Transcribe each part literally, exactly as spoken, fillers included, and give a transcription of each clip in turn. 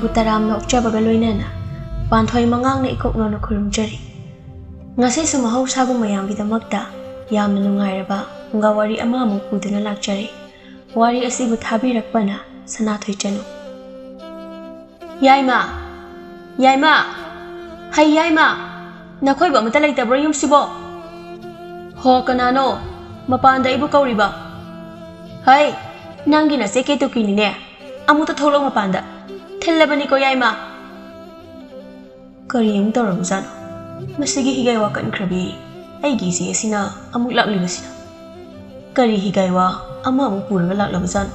ꯇꯔꯥꯝꯅ ꯑꯣꯛꯆꯕꯒ ꯂꯣꯏꯅꯅ ꯄꯥꯟꯊꯣꯏ ꯃꯉꯥꯡꯅ ꯏꯀꯣꯛ ꯅꯧꯅ ꯈꯨꯔꯨꯝꯖꯔꯤ꯫ ꯉꯁꯤꯁꯨ ꯃꯍꯧꯁꯥꯒꯨꯝ ꯃꯌꯥꯝꯒꯤꯗꯃꯛꯇ ꯌꯥꯝꯅ ꯅꯨꯡꯉꯥꯏꯔꯕ ꯐꯨꯡꯒꯥ ꯋꯥꯔꯤ ꯑꯃ ꯑꯃꯨꯛ ꯄꯨꯗꯨꯅ ꯂꯥꯛꯆꯔꯤ꯫ ꯋꯥꯔꯤ ꯑꯁꯤꯕꯨ ꯊꯥꯕꯤꯔꯛꯄꯅ ꯁꯅꯥꯊꯣꯏ ꯆꯅꯨ꯫ ꯌꯥꯏꯃ! ꯌꯥꯏꯃ! ꯍꯩ ꯌꯥꯏꯃ! ꯅꯈꯣꯏꯕꯨ ꯑꯃꯠꯇ ꯂꯩꯇꯕ꯭ꯔꯣ ꯌꯨꯝꯁꯤꯕꯣ? ꯍꯣ, ꯀꯅꯥꯅꯣ ꯃꯄꯥꯟꯗ ꯑꯩꯕꯨ ꯀꯧꯔꯤꯕ? ꯍꯩ, ꯅꯪꯒꯤ ꯅꯆꯦ ꯀꯦꯇꯨꯀꯤꯅꯤꯅꯦ꯫ ꯑꯃꯨꯛꯇ ꯊꯣꯛꯂꯛꯑꯣ ꯃꯄꯥꯟꯗ꯫ ꯊꯤꯜꯂꯕꯅꯤꯀꯣ ꯌꯥꯏꯃ꯫ ꯀꯔꯤ ꯑꯃꯨꯛ ꯇꯧꯔꯕꯖꯥꯠꯅꯣ? ꯃꯁꯤꯒꯤ ꯍꯤꯒꯥꯏ ꯋꯥ ꯀꯟꯈ꯭ꯔꯕꯤ ꯑꯩꯒꯤ ꯏꯆꯦ ꯑꯁꯤꯅ ꯑꯃꯨꯛ ꯂꯥꯛꯂꯤꯕꯁꯤꯅ? ꯀꯔꯤ ꯍꯤꯒꯥꯏ ꯋꯥ ꯑꯃ ꯑꯃꯨꯛ ꯄꯨꯔꯒ ꯂꯥꯛꯂꯕꯖꯥꯠꯅꯣ?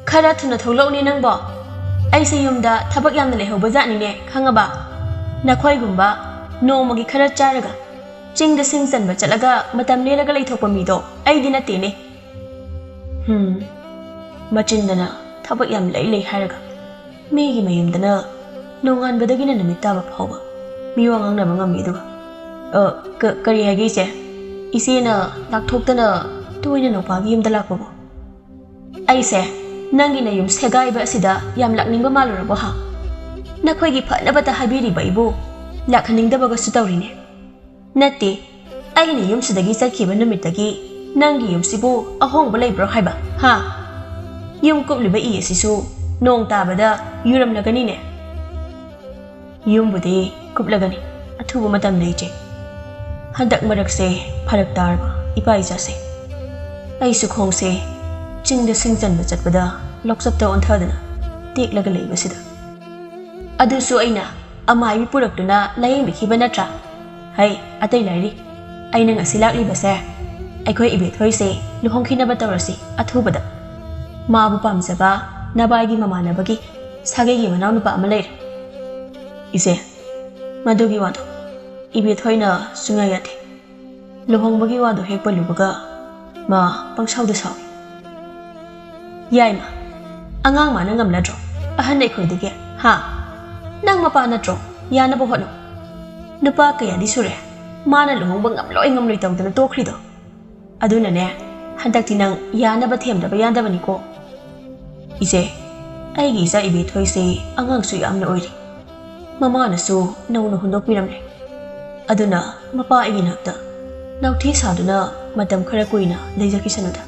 ꯈꯔ ꯊꯨꯅ ꯊꯣꯛꯂꯛꯎꯅꯦ ꯅꯪꯕꯣ꯫ ꯑꯩꯁꯦ ꯌꯨꯝꯗ ꯊꯕꯛ ꯌꯥꯝꯅ ꯂꯩꯍꯧꯕꯖꯥꯠꯅꯤꯅꯦ, ꯈꯪꯉꯕ? ꯅꯈꯣꯏꯒꯨꯝꯕ ꯅꯣꯡꯃꯒꯤ ꯈꯔ ꯆꯥꯔꯒ ꯆꯤꯡꯗ ꯁꯤꯡ ꯆꯟꯕ ꯆꯠꯂꯒ ꯃꯇꯝ ꯂꯦꯜꯂꯒ ꯂꯩꯊꯣꯛꯄ ꯃꯤꯗꯣ ꯑꯩꯗꯤ ꯅꯠꯇꯦꯅꯦ꯫ ꯍꯨꯝ, ꯃꯆꯤꯟꯗꯅ ꯊꯕꯛ ꯌꯥꯝ ꯂꯩ ꯂꯩ ꯍꯥꯏꯔꯒ, ꯃꯤꯒꯤ ꯃꯌꯨꯝꯗꯅ ꯅꯣꯡꯉꯥꯟꯕꯗꯒꯤꯅ ꯅꯨꯃꯤꯠ ꯇꯥꯕ ꯐꯥꯎꯕ ꯃꯤꯋꯥ ꯉꯥꯡꯅꯕ ꯉꯝꯃꯤ꯫ ꯑꯗꯨꯒ, ꯑ, ꯀ-, ꯀꯔꯤ ꯍꯥꯏꯒꯦ ꯏꯆꯦ? ꯏꯆꯦꯅ ꯂꯥꯛꯊꯣꯛꯇꯅ ꯇꯣꯏꯅ ꯅꯨꯄꯥꯒꯤ ꯌꯨꯝꯗ ꯂꯥꯛꯄꯕꯨ? ꯑꯩꯁꯦ ꯅꯪꯒꯤ ꯅꯌꯨꯝ ꯁꯦꯒꯥꯏꯕ ꯑꯁꯤꯗ ꯌꯥꯝ ꯂꯥꯛꯅꯤꯡꯕ ꯃꯥꯜꯂꯨꯔꯕꯣ ꯍꯥ? ꯅꯈꯣꯏꯒꯤ ꯐꯅꯕꯇ ꯍꯥꯏꯕꯤꯔꯤꯕ ꯑꯩꯕꯨ ꯂꯥꯛꯍꯟꯅꯤꯡꯗꯕꯒꯁꯨ ꯇꯧꯔꯤꯅꯦ꯫ ꯅꯠꯇꯦ, ꯑꯩꯅ ꯌꯨꯝꯁꯤꯗꯒꯤ ꯆꯠꯈꯤꯕ ꯅꯨꯃꯤꯠꯇꯒꯤ ꯅꯪꯒꯤ ꯌꯨꯝꯁꯤꯕꯨ ꯑꯍꯣꯡꯕ ꯂꯩꯕ꯭ꯔꯣ ꯍꯥꯏꯕ, ꯍꯥ? ꯌꯨꯝ ꯀꯨꯞꯂꯤꯕ ꯏ ꯑꯁꯤꯁꯨ ꯅꯣꯡ ꯇꯥꯕꯗ ꯌꯨꯔꯝꯂꯒꯅꯤꯅꯦ꯫ ꯌꯨꯝꯕꯨꯗꯤ ꯀꯨꯞꯂꯒꯅꯤ, ꯑꯊꯨꯕ ꯃꯇꯝꯗ ꯏꯆꯦ꯫ ꯍꯟꯗꯛ ꯃꯔꯛꯁꯦ ꯐꯔꯛ ꯇꯥꯔꯕ ꯏꯄꯥ ꯏꯆꯥꯁꯦ꯫ ꯑꯩꯁꯨ ꯈꯣꯡꯁꯦ ꯆꯤꯡꯗ ꯁꯤꯡ ꯆꯟꯕ ꯆꯠꯄꯗ ꯂꯣꯛꯆꯠꯇ ꯑꯣꯟꯊꯗꯅ ꯇꯦꯛꯂꯒ ꯂꯩꯕꯁꯤꯗ꯫ ꯑꯗꯨꯁꯨ ꯑꯩꯅ ꯑꯃꯥꯏꯕꯤ ꯄꯨꯔꯛꯇꯨꯅ ꯂꯥꯌꯦꯡꯕꯤꯈꯤꯕ ꯅꯠꯇ꯭ꯔꯥ? ꯍꯩ, ꯑꯇꯩ ꯂꯥꯏꯔꯤ꯫ ꯑꯩꯅ ꯉꯁꯤ ꯂꯥꯛꯂꯤꯕꯁꯦ, ꯑꯩꯈꯣꯏ ꯏꯕꯦꯊꯣꯏꯁꯦ ꯂꯨꯍꯣꯡꯈꯤꯅꯕ ꯇꯧꯔꯁꯤ ꯑꯊꯨꯕꯗ꯫ ꯃꯥꯕꯨ ꯄꯥꯝꯖꯕ ꯅꯕꯥꯏꯒꯤ ꯃꯃꯥꯟꯅꯕꯒꯤ ꯁꯥꯒꯩꯒꯤ ꯃꯅꯥꯎꯅꯨꯄꯥ ꯑꯃ ꯂꯩꯔꯦ꯫ ꯏꯆꯦ, ꯃꯗꯨꯒꯤ ꯋꯥꯗꯣ ꯏꯕꯦꯊꯣꯏꯅ ꯁꯨꯡꯌꯥ ꯌꯥꯗꯦ꯫ ꯂꯨꯍꯣꯡꯕꯒꯤ ꯋꯥꯗꯣ ꯍꯦꯛ ꯄꯜꯂꯨꯕꯒ ꯃꯥ ꯄꯪꯁꯥꯎꯗ ꯁꯥꯎꯏ꯫ ꯌꯥꯏꯃ, ꯑꯉꯥꯡ ꯃꯥꯅ ꯉꯝꯅꯗ꯭ꯔꯣ? ꯑꯍꯟ ꯑꯩꯈꯣꯏꯗꯒꯤ, ꯍꯥ? ꯅꯪ ꯃꯄꯥ ꯅꯠꯇ꯭ꯔꯣ? ꯌꯥꯅꯕ ꯍꯣꯠꯅꯧ꯫ ꯅꯨꯄꯥ ꯀꯌꯥꯗꯤ ꯁꯨꯔꯦ ꯃꯥꯅ ꯂꯨꯍꯣꯡꯕ ꯉꯝꯂꯣꯏ ꯉꯝꯂꯣꯏ ꯇꯧꯗꯅ ꯇꯣꯛꯈ꯭ꯔꯤꯗꯣ꯫ ꯑꯗꯨꯅꯅꯦ, ꯍꯟꯗꯛꯇꯤ ꯅꯪ ꯌꯥꯅꯕ ꯊꯦꯝꯗꯕ ꯌꯥꯗꯕꯅꯤꯀꯣ꯫ ꯏꯆꯦ, ꯑꯩꯒꯤ ꯏꯆꯥ ꯏꯕꯦꯊꯣꯏꯁꯦ ꯑꯉꯥꯡꯁꯨ ꯌꯥꯝꯅ ꯑꯣꯏꯔꯤ꯫ ꯃꯃꯥꯅꯁꯨ ꯅꯧꯅ ꯍꯨꯟꯗꯣꯛꯄꯤꯔꯝꯂꯦ꯫ ꯑꯗꯨꯅ ꯃꯄꯥ ꯑꯩꯒꯤ ꯅꯥꯛꯇ ꯅꯥꯎꯊꯤ ꯁꯥꯗꯨꯅ ꯃꯇꯝ ꯈꯔ ꯀꯨꯏꯅ ꯂꯩꯖꯈꯤꯁꯅꯨꯗ꯫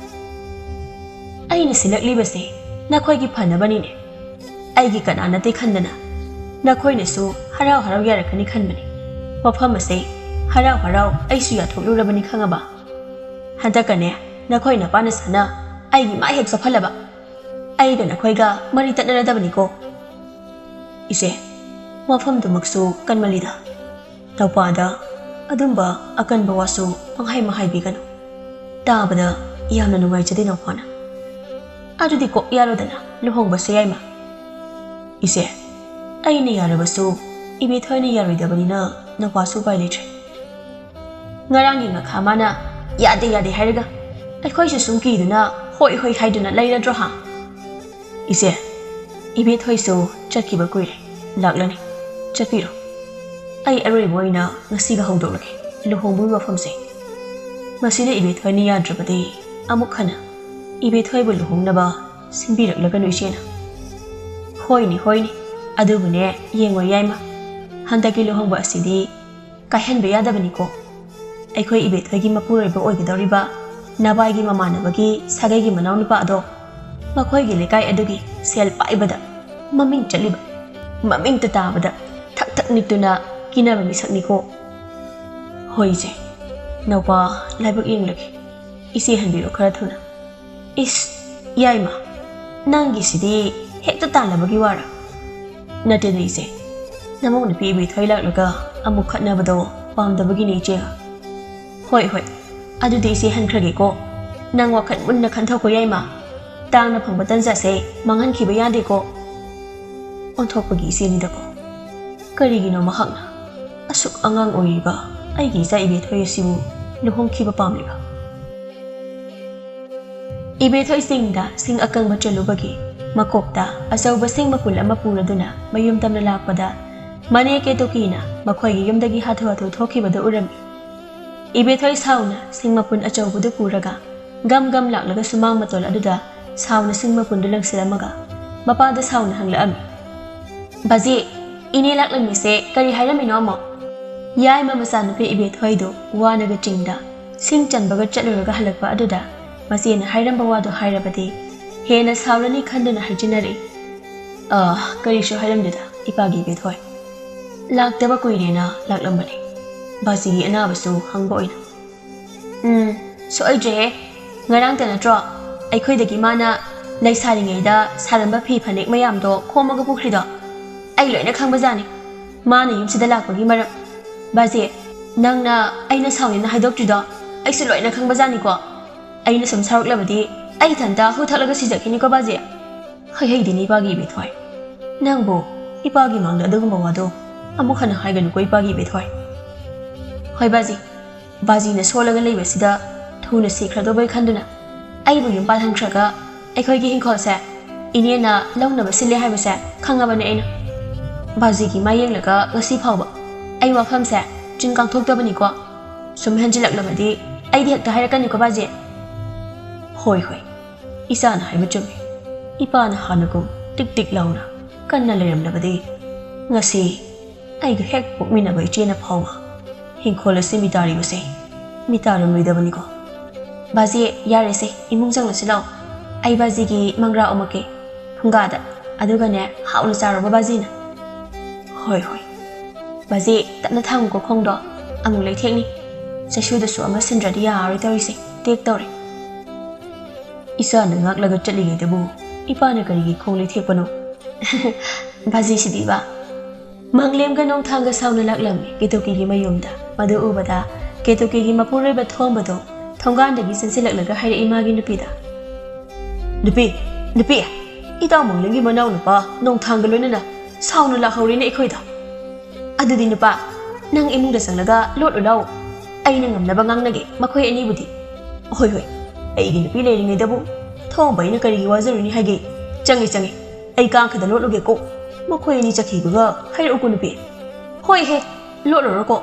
ꯑꯩꯅ ꯁꯤꯜꯂꯛꯂꯤꯕꯁꯦ ꯅꯈꯣꯏꯒꯤ ꯐꯅꯕꯅꯤꯅꯦ꯫ ꯑꯩꯒꯤ ꯀꯅꯥ ꯅꯠꯇꯦ ꯈꯟꯗꯅ ꯅꯈꯣꯏꯅꯁꯨ ꯍꯔꯥꯎ ꯍꯔꯥꯎ ꯌꯥꯔꯛꯀꯅꯤ ꯈꯟꯕꯅꯤ꯫ ꯋꯥꯐꯝ ꯑꯁꯦ ꯍꯔꯥꯎ ꯍꯔꯥꯎ ꯑꯩꯁꯨ ꯌꯥꯊꯣꯛꯂꯨꯔꯕꯅꯤ ꯈꯪꯉꯕ? ꯍꯟꯗꯛꯀꯅꯦ ꯅꯈꯣꯏ ꯅꯄꯥ ꯅꯁꯥꯅ ꯑꯩꯒꯤ ꯃꯥꯏ ꯍꯦꯛ ꯆꯣꯞꯍꯜꯂꯕ, ꯑꯩꯒ ꯅꯈꯣꯏꯒ ꯃꯔꯤ ꯇꯠꯅꯔꯗꯕꯅꯤꯀꯣ꯫ ꯏꯆꯦ, ꯋꯥꯐꯝꯗꯨꯃꯛꯁꯨ ꯀꯟꯃꯜꯂꯤꯗ꯫ ꯅꯧꯄꯥꯗ ꯑꯗꯨꯝꯕ ꯑꯀꯟꯕ ꯋꯥꯁꯨ ꯄꯪꯍꯥꯏ ꯃꯍꯥꯏꯕꯤꯒꯅꯨ꯫ ꯇꯥꯕꯗ ꯌꯥꯝꯅ ꯅꯨꯡꯉꯥꯏꯖꯗꯦ ꯅꯧꯄꯥꯅ꯫ ꯑꯗꯨꯗꯤ ꯀꯣꯛ ꯌꯥꯔꯣꯗꯅ ꯂꯨꯍꯣꯡꯕꯁꯦ ꯌꯥꯏꯃ꯫ ꯏꯆꯦ, ꯑꯩꯅ ꯌꯥꯔꯕꯁꯨ ꯏꯕꯦꯊꯣꯏꯅ ꯌꯥꯔꯣꯏꯗꯕꯅꯤꯅ ꯅꯧꯄꯥꯁꯨ ꯎꯄꯥꯏ ꯂꯩꯇ꯭ꯔꯦ꯫ ꯉꯔꯥꯡꯒꯤ ꯉꯈꯥ ꯃꯥꯅ ꯌꯥꯗꯦ ꯌꯥꯗꯦ ꯍꯥꯏꯔꯒ ꯑꯩꯈꯣꯏꯁꯨ ꯁꯨꯝ ꯀꯤꯗꯨꯅ ꯍꯣꯏ ꯍꯣꯏ ꯍꯥꯏꯗꯨꯅ ꯂꯩꯔꯗ꯭ꯔꯣ ꯍꯥ? ꯏꯆꯦ, ꯏꯕꯦꯊꯣꯏꯁꯨ ꯆꯠꯈꯤꯕ ꯀꯨꯏꯔꯦ, ꯂꯥꯛꯂꯅꯤ꯫ ꯆꯠꯄꯤꯔꯣ꯫ ꯑꯩ ꯑꯔꯣꯏꯕ ꯑꯣꯏꯅ ꯉꯁꯤꯒ ꯍꯧꯗꯣꯛꯂꯒꯦ ꯂꯨꯍꯣꯡꯕꯒꯤ ꯋꯥꯐꯝꯁꯦ꯫ ꯃꯁꯤꯗ ꯏꯕꯦꯊꯣꯏꯅ ꯌꯥꯗ꯭ꯔꯕꯗꯤ ꯑꯃꯨꯛ ꯍꯟꯅ ꯏꯕꯦꯊꯣꯏꯕꯨ ꯂꯨꯍꯣꯡꯅꯕ ꯁꯤꯟꯕꯤꯔꯛꯂꯒꯅꯨ ꯏꯆꯦꯅ꯫ ꯍꯣꯏꯅꯦ ꯍꯣꯏꯅꯦ, ꯑꯗꯨꯕꯨꯅꯦ ꯌꯦꯡꯉꯣ ꯌꯥꯏꯃ, ꯍꯟꯗꯛꯀꯤ ꯂꯨꯍꯣꯡꯕ ꯑꯁꯤꯗꯤ ꯀꯥꯏꯍꯟꯕ ꯌꯥꯗꯕꯅꯤꯀꯣ꯫ ꯑꯩꯈꯣꯏ ꯏꯕꯦꯊꯣꯏꯒꯤ ꯃꯄꯨꯔꯣꯏꯕ ꯑꯣꯏꯒꯗꯧꯔꯤꯕ ꯅꯕꯥꯏꯒꯤ ꯃꯃꯥꯟꯅꯕꯒꯤ ꯁꯥꯒꯩꯒꯤ ꯃꯅꯥꯎꯅꯨꯄꯥ ꯑꯗꯣ ꯃꯈꯣꯏꯒꯤ ꯂꯩꯀꯥꯏ ꯑꯗꯨꯒꯤ ꯁꯦꯜ ꯄꯥꯏꯕꯗ ꯃꯃꯤꯡ ꯆꯠꯂꯤꯕ, ꯃꯃꯤꯡꯇ ꯇꯥꯕꯗ ꯊꯛ ꯊꯛ ꯅꯤꯛꯇꯨꯅ ꯀꯤꯅꯕ ꯃꯤꯁꯛꯅꯤꯀꯣ꯫ ꯍꯣꯏ ꯏꯆꯦ, ꯅꯧꯄꯥ ꯂꯥꯏꯕꯛ ꯌꯦꯡꯂꯒꯦ꯫ ꯏꯆꯦ ꯍꯟꯕꯤꯔꯣ ꯈꯔ ꯊꯨꯅ꯫ ꯏꯁ, ꯌꯥꯏꯃ, ꯅꯪꯒꯤꯁꯤꯗꯤ ꯍꯦꯛꯇ ꯇꯥꯟꯅꯕꯒꯤ ꯋꯥꯔ? ꯅꯠꯇꯦꯗ ꯏꯆꯦ, ꯅꯃꯧ ꯅꯨꯄꯤ ꯏꯕꯦꯊꯣꯏ ꯂꯥꯛꯂꯒ ꯑꯃꯨꯛ ꯈꯠꯅꯕꯗꯣ ꯄꯥꯝꯗꯕꯒꯤꯅꯦ ꯏꯆꯦ꯫ ꯍꯣꯏ ꯍꯣꯏ, ꯑꯗꯨꯗꯤ ꯏꯆꯦ ꯍꯟꯈ꯭ꯔꯒꯦꯀꯣ꯫ ꯅꯪ ꯋꯥꯈꯜ ꯃꯨꯟꯅ ꯈꯟꯊꯧꯀꯣ ꯌꯥꯏꯃ꯫ ꯇꯥꯡꯅ ꯐꯪꯕ ꯇꯟꯖꯥꯁꯦ ꯃꯥꯡꯍꯟꯈꯤꯕ ꯌꯥꯗꯦꯀꯣ꯫ ꯑꯣꯟꯊꯣꯛꯄꯒꯤ ꯏꯆꯦꯅꯤꯗꯀꯣ꯫ ꯀꯔꯤꯒꯤꯅꯣ ꯃꯍꯥꯛꯅ ꯑꯁꯨꯛ ꯑꯉꯥꯡ ꯑꯣꯏꯔꯤꯕ ꯑꯩꯒꯤ ꯏꯆꯥ ꯏꯕꯦꯊꯣꯏ ꯑꯁꯤꯕꯨ ꯂꯨꯍꯣꯡꯈꯤꯕ ꯄꯥꯝꯂꯤꯕ? ꯏꯕꯦꯊꯣꯏ ꯆꯤꯡꯗ ꯁꯤꯡ ꯑꯀꯪꯕ ꯆꯜꯂꯨꯕꯒꯤ ꯃꯀꯣꯛꯇ ꯑꯆꯧꯕ ꯁꯤꯡ ꯃꯄꯨꯜ ꯑꯃ ꯄꯨꯔꯗꯨꯅ ꯃꯌꯨꯝ ꯇꯝꯅ ꯂꯥꯛꯄꯗ, ꯃꯅꯦ ꯀꯦꯇꯨꯀꯤꯅ ꯃꯈꯣꯏꯒꯤ ꯌꯨꯝꯗꯒꯤ ꯍꯥꯊꯨ ꯍꯥꯊꯨ ꯊꯣꯛꯈꯤꯕꯗꯨ ꯎꯔꯝꯃꯤ꯫ ꯏꯕꯦꯊꯣꯏ ꯁꯥꯎꯅ ꯁꯤꯡ ꯃꯄꯨꯟ ꯑꯆꯧꯕꯗꯨ ꯄꯨꯔꯒ ꯒꯝ ꯒꯝ ꯂꯥꯛꯂꯒ ꯁꯨꯃꯥꯡ ꯃꯇꯣꯜ ꯑꯗꯨꯗ ꯁꯥꯎꯅ ꯁꯤꯡ ꯃꯄꯨꯟꯗꯨ ꯂꯪꯁꯤꯜꯂꯝꯃꯒ ꯃꯄꯥꯗ ꯁꯥꯎꯅ ꯍꯪꯂꯛꯑꯝꯃꯤ꯫ "ꯕꯥꯖꯤ, ꯏꯅꯦ ꯂꯥꯛꯂꯝꯃꯤꯁꯦ ꯀꯔꯤ ꯍꯥꯏꯔꯝꯃꯤꯅꯣ ꯑꯃꯨꯛ?" ꯌꯥꯏꯃ ꯃꯆꯥꯅꯨꯄꯤ ꯏꯕꯦꯊꯣꯏꯗꯨ ꯋꯥꯅꯒ ꯆꯤꯡꯗ ꯁꯤꯡ ꯆꯟꯕꯒ ꯆꯠꯂꯨꯔꯒ ꯍꯜꯂꯛꯄ ꯑꯗꯨꯗ ꯃꯆꯦꯅ ꯍꯥꯏꯔꯝꯕ ꯋꯥꯗꯣ ꯍꯥꯏꯔꯕꯗꯤ ꯍꯦꯟꯅ ꯁꯥꯎꯔꯅꯤ ꯈꯟꯗꯨꯅ ꯍꯥꯏꯖꯤꯟꯅꯔꯛꯏ꯫ "ꯑ, ꯀꯔꯤꯁꯨ ꯍꯥꯏꯔꯝꯗꯦꯗ, ꯏꯄꯥꯒꯤ ꯏꯕꯦꯊꯣꯏ꯫ ꯂꯥꯛꯇꯕ ꯀꯨꯏꯔꯦꯅ ꯂꯥꯛꯂꯝꯕꯅꯤ꯫ ꯕꯥꯖꯤꯒꯤ ꯑꯅꯥꯕꯁꯨ ꯍꯪꯕ ꯑꯣꯏꯅ꯫" "ꯎꯝ, ꯁꯣꯏꯗ꯭ꯔꯦꯍꯦ꯫ ꯉꯔꯥꯡꯇ ꯅꯠꯇ꯭ꯔꯣ ꯑꯩꯈꯣꯏꯗꯒꯤ ꯃꯥꯅ ꯂꯩꯁꯥꯔꯤꯉꯩꯗ ꯁꯥꯔꯝꯕ ꯐꯤ ꯐꯅꯦꯛ ꯃꯌꯥꯝꯗꯣ ꯈꯣꯝꯃꯒ ꯄꯨꯈ꯭ꯔꯤꯗꯣ? ꯑꯩ ꯂꯣꯏꯅ ꯈꯪꯕꯖꯥꯠꯅꯤ꯫ ꯃꯥꯅ ꯌꯨꯝꯁꯤꯗ ꯂꯥꯛꯄꯒꯤ ꯃꯔꯝ꯫ ꯕꯥꯖꯤ, ꯅꯪꯅ ꯑꯩꯅ ꯁꯥꯎꯅꯤꯅ ꯍꯥꯏꯗꯣꯛꯇ꯭ꯔꯤꯗꯣ ꯑꯩꯁꯨ ꯂꯣꯏꯅ ꯈꯪꯕꯖꯥꯠꯅꯤꯀꯣ꯫ ꯑꯩꯅ ꯁꯨꯝ ꯁꯥꯎꯔꯛꯂꯕꯗꯤ ꯑꯩ ꯏꯊꯟꯇ ꯍꯨ ꯊꯛꯂꯒ ꯁꯤꯖꯈꯤꯅꯤꯀꯣ ꯕꯥꯖꯤ꯫ ꯍꯩꯍꯩꯗꯦꯅꯦ ꯏꯄꯥꯒꯤ ꯏꯕꯦꯊꯣꯏ꯫ ꯅꯪꯕꯨ ꯏꯄꯥꯒꯤ ꯃꯥꯡꯗ ꯑꯗꯨꯒꯨꯝꯕ ꯋꯥꯗꯣ ꯑꯃꯨꯛ ꯍꯟꯅ ꯍꯥꯏꯒꯅꯨꯀꯣ ꯏꯄꯥꯒꯤ ꯏꯕꯦꯊꯣꯏ꯫" "ꯍꯣꯏ ꯕꯥꯖꯤ, ꯕꯥꯖꯤꯅ ꯁꯣꯜꯂꯒ ꯂꯩꯕꯁꯤꯗ ꯊꯨꯅ ꯁꯤꯈ꯭ꯔꯗꯧꯕꯩ ꯈꯟꯗꯨꯅ ꯑꯩꯕꯨ ꯌꯨꯝ ꯄꯥꯜꯍꯟꯈ꯭ꯔꯒ ꯑꯩꯈꯣꯏꯒꯤ ꯍꯤꯡꯈꯣꯜꯁꯦ ꯏꯅꯦꯅ ꯂꯧꯅꯕ ꯁꯤꯜꯂꯦ ꯍꯥꯏꯕꯁꯦ ꯈꯪꯉꯕꯅꯦ ꯑꯩꯅ꯫ ꯕꯥꯖꯤꯒꯤ ꯃꯥ ꯌꯦꯡꯂꯒ ꯉꯁꯤ ꯐꯥꯎꯕ ꯑꯩ ꯋꯥꯐꯝꯁꯦ ꯆꯤꯟ ꯀꯥꯡꯊꯣꯛꯇꯕꯅꯤꯀꯣ꯫ ꯁꯨꯝ ꯍꯦꯟꯖꯤꯜꯂꯛꯂꯕꯗꯤ ꯑꯩꯗꯤ ꯍꯦꯛꯇ ꯍꯥꯏꯔꯛꯀꯅꯤꯀꯣ ꯕꯥꯖꯤ꯫" "ꯍꯣꯏ, ꯍꯣꯏ, ꯏꯆꯥꯅ ꯍꯥꯏꯕ ꯆꯨꯝꯃꯤ꯫ ꯏꯄꯥꯅ ꯍꯥꯟꯅꯒꯨꯝ ꯇꯤꯛ ꯇꯤꯛ ꯂꯥꯎꯅ ꯀꯟꯅ ꯂꯩꯔꯝꯂꯕꯗꯤ ꯉꯁꯤ ꯑꯩꯒ ꯍꯦꯛ ꯄꯣꯛꯃꯤꯟꯅꯕ ꯏꯆꯦꯅ ꯐꯥꯎꯕ ꯍꯤꯡꯈꯣꯜ ꯑꯁꯤ ꯃꯤꯇꯥꯔꯤꯕꯁꯦ ꯃꯤꯇꯥꯔꯝꯂꯣꯏꯗꯕꯅꯤꯀꯣ꯫" "ꯕꯥꯖꯤ, ꯌꯥꯔꯦꯁꯦ, ꯏꯃꯨꯡ ꯆꯪꯂꯁꯤ ꯂꯥꯛꯑꯣ꯫ ꯑꯩ ꯕꯥꯖꯤꯒꯤ ꯃꯪꯒ꯭ꯔꯥ ꯑꯣꯝꯃꯛꯀꯦ ꯐꯨꯡꯒꯥꯗ꯫ ꯑꯗꯨꯒꯅꯦ, ꯍꯥꯎꯅ ꯆꯥꯔꯣꯕ ꯕꯥꯖꯤꯅ꯫" "ꯍꯣꯏ, ꯍꯣꯏ꯫ ꯕꯥꯖꯤ, ꯇꯞꯅ ꯊꯥꯡꯉꯨꯀꯣ ꯈꯣꯡꯗꯣ, ꯑꯃꯨꯛ ꯂꯩꯊꯦꯛꯅꯤ꯫ ꯆꯩꯁꯨꯗꯁꯨ ꯑꯃ ꯁꯤꯟꯗ꯭ꯔꯗꯤ ꯌꯥꯔꯔꯣꯏ ꯇꯧꯔꯤꯁꯦ, ꯇꯦꯛ ꯇꯧꯔꯦ꯫" "ꯏꯆꯥꯅ ꯉꯥꯛꯂꯒ ꯆꯠꯂꯤꯉꯩꯗꯕꯨ ꯏꯄꯥꯅ ꯀꯔꯤꯒꯤ ꯈꯣꯡ ꯂꯩꯊꯦꯛꯄꯅꯣ?" ꯕꯥꯖꯤꯁꯤꯗꯤꯕ꯫ ꯃꯪꯂꯦꯝꯒ ꯅꯣꯡꯊꯥꯡꯒ ꯁꯥꯎꯅ ꯂꯥꯛꯂꯝꯃꯤ ꯀꯦꯇꯨꯀꯤꯒꯤ ꯃꯌꯨꯝꯗ꯫ ꯃꯗꯨ ꯎꯕꯗ ꯀꯦꯇꯨꯀꯤꯒꯤ ꯃꯄꯨꯔꯣꯏꯕ ꯊꯣꯝꯕꯗꯣ ꯊꯣꯡꯒꯥꯟꯗꯒꯤ ꯆꯦꯟꯁꯤꯜꯂꯛꯂꯒ ꯍꯥꯏꯔꯛꯏ ꯃꯥꯒꯤ ꯅꯨꯄꯤꯗ, "ꯅꯨꯄꯤ, ꯅꯨꯄꯤ, ꯏꯇꯥꯎ ꯃꯪꯂꯦꯝꯒꯤ ꯃꯅꯥꯎꯅꯨꯄꯥ ꯅꯣꯡꯊꯥꯡꯒ ꯂꯣꯏꯅꯅ ꯁꯥꯎꯅ ꯂꯥꯛꯍꯧꯔꯤꯅꯦ ꯑꯩꯈꯣꯏꯗ꯫ ꯑꯗꯨꯗꯤ ꯅꯨꯄꯥ, ꯅꯪ ꯏꯃꯨꯡꯗ ꯆꯪꯂꯒ ꯂꯣꯠꯂꯨ ꯂꯥꯎ꯫ ꯑꯩꯅ ꯉꯝꯅꯕ ꯉꯥꯡꯅꯒꯦ ꯃꯈꯣꯏ ꯑꯅꯤꯕꯨꯗꯤ꯫" "ꯍꯣꯏ, ꯍꯣꯏ, ꯑꯩꯒꯤ ꯅꯨꯄꯤ ꯂꯩꯔꯤꯉꯩꯗꯕꯨ ꯊꯣꯝꯕ ꯑꯩꯅ ꯀꯔꯤꯒꯤ ꯋꯥꯖꯔꯨꯅꯤ ꯍꯥꯏꯒꯦ? ꯆꯪꯉꯦ, ꯆꯪꯉꯦ, ꯑꯩ ꯀꯥꯡꯈꯗ ꯂꯣꯠꯂꯨꯒꯦꯀꯣ꯫ ꯃꯈꯣꯏ ꯑꯅꯤ ꯆꯠꯈꯤꯕꯒ ꯍꯥꯏꯔꯛꯎꯀꯣ ꯅꯨꯄꯤ꯫" "ꯍꯣꯏꯍꯦ, ꯂꯣꯠꯂꯨꯔꯣꯀꯣ꯫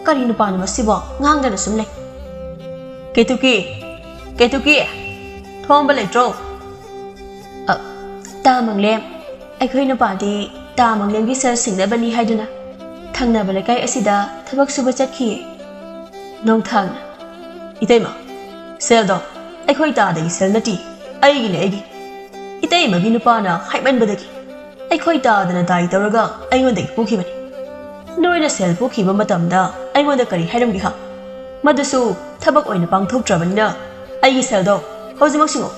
ꯀꯔꯤ ꯅꯨꯄꯥꯅꯣ ꯃꯁꯤꯕꯣ? ꯉꯥꯡꯗꯅ ꯁꯨꯝ ꯂꯩ꯫" "ꯀꯦꯇꯨꯀꯤ, ꯀꯦꯇꯨꯀꯤ, ꯊꯣꯝꯕ ꯂꯩꯇ꯭ꯔꯣ?" "ꯑ, ꯇꯥ ꯃꯪꯂꯦꯝ, ꯑꯩꯈꯣꯏ ꯅꯨꯄꯥꯗꯤ ꯇꯥ ꯃꯪꯂꯦꯝꯒꯤ ꯁꯦꯜ ꯁꯤꯡꯅꯕꯅꯤ ꯍꯥꯏꯗꯨꯅ ꯊꯪꯅꯕ ꯂꯩꯀꯥꯏ ꯑꯁꯤꯗ ꯊꯕꯛ ꯁꯨꯕ ꯆꯠꯈꯤꯌꯦ꯫ ꯅꯣꯡꯊꯥꯡꯅ, "ꯏꯇꯩꯃ, ꯁꯦꯜꯗꯣ ꯑꯩꯈꯣꯏ ꯇꯥꯗꯒꯤ ꯁꯦꯜ ꯅꯠꯇꯦ, ꯑꯩꯒꯤꯅꯦ, ꯑꯩꯒꯤ꯫ ꯏꯇꯩꯃꯒꯤ ꯅꯨꯄꯥꯅ ꯍꯥꯏꯃꯟꯕꯗꯒꯤ ꯑꯩꯈꯣꯏ ꯇꯥꯗꯅ ꯗꯥꯏ ꯇꯧꯔꯒ ꯑꯩꯉꯣꯟꯗꯒꯤ ꯄꯨꯈꯤꯕꯅꯤ꯫ ꯅꯣꯏꯅ ꯁꯦꯜ ꯄꯨꯈꯤꯕ ꯃꯇꯝꯗ ꯑꯩꯉꯣꯟꯗ ꯀꯔꯤ ꯍꯥꯏꯔꯝꯒꯦ ꯍꯥ? ꯃꯗꯨꯁꯨ ꯊꯕꯛ ꯑꯣꯏꯅ ꯄꯥꯡꯊꯣꯛꯇ꯭ꯔꯕꯅꯤꯅ ꯑꯩꯒꯤ ꯁꯦꯜꯗꯣ ꯍꯧꯖꯤꯛꯃꯛ ꯁꯤꯡꯉꯣ,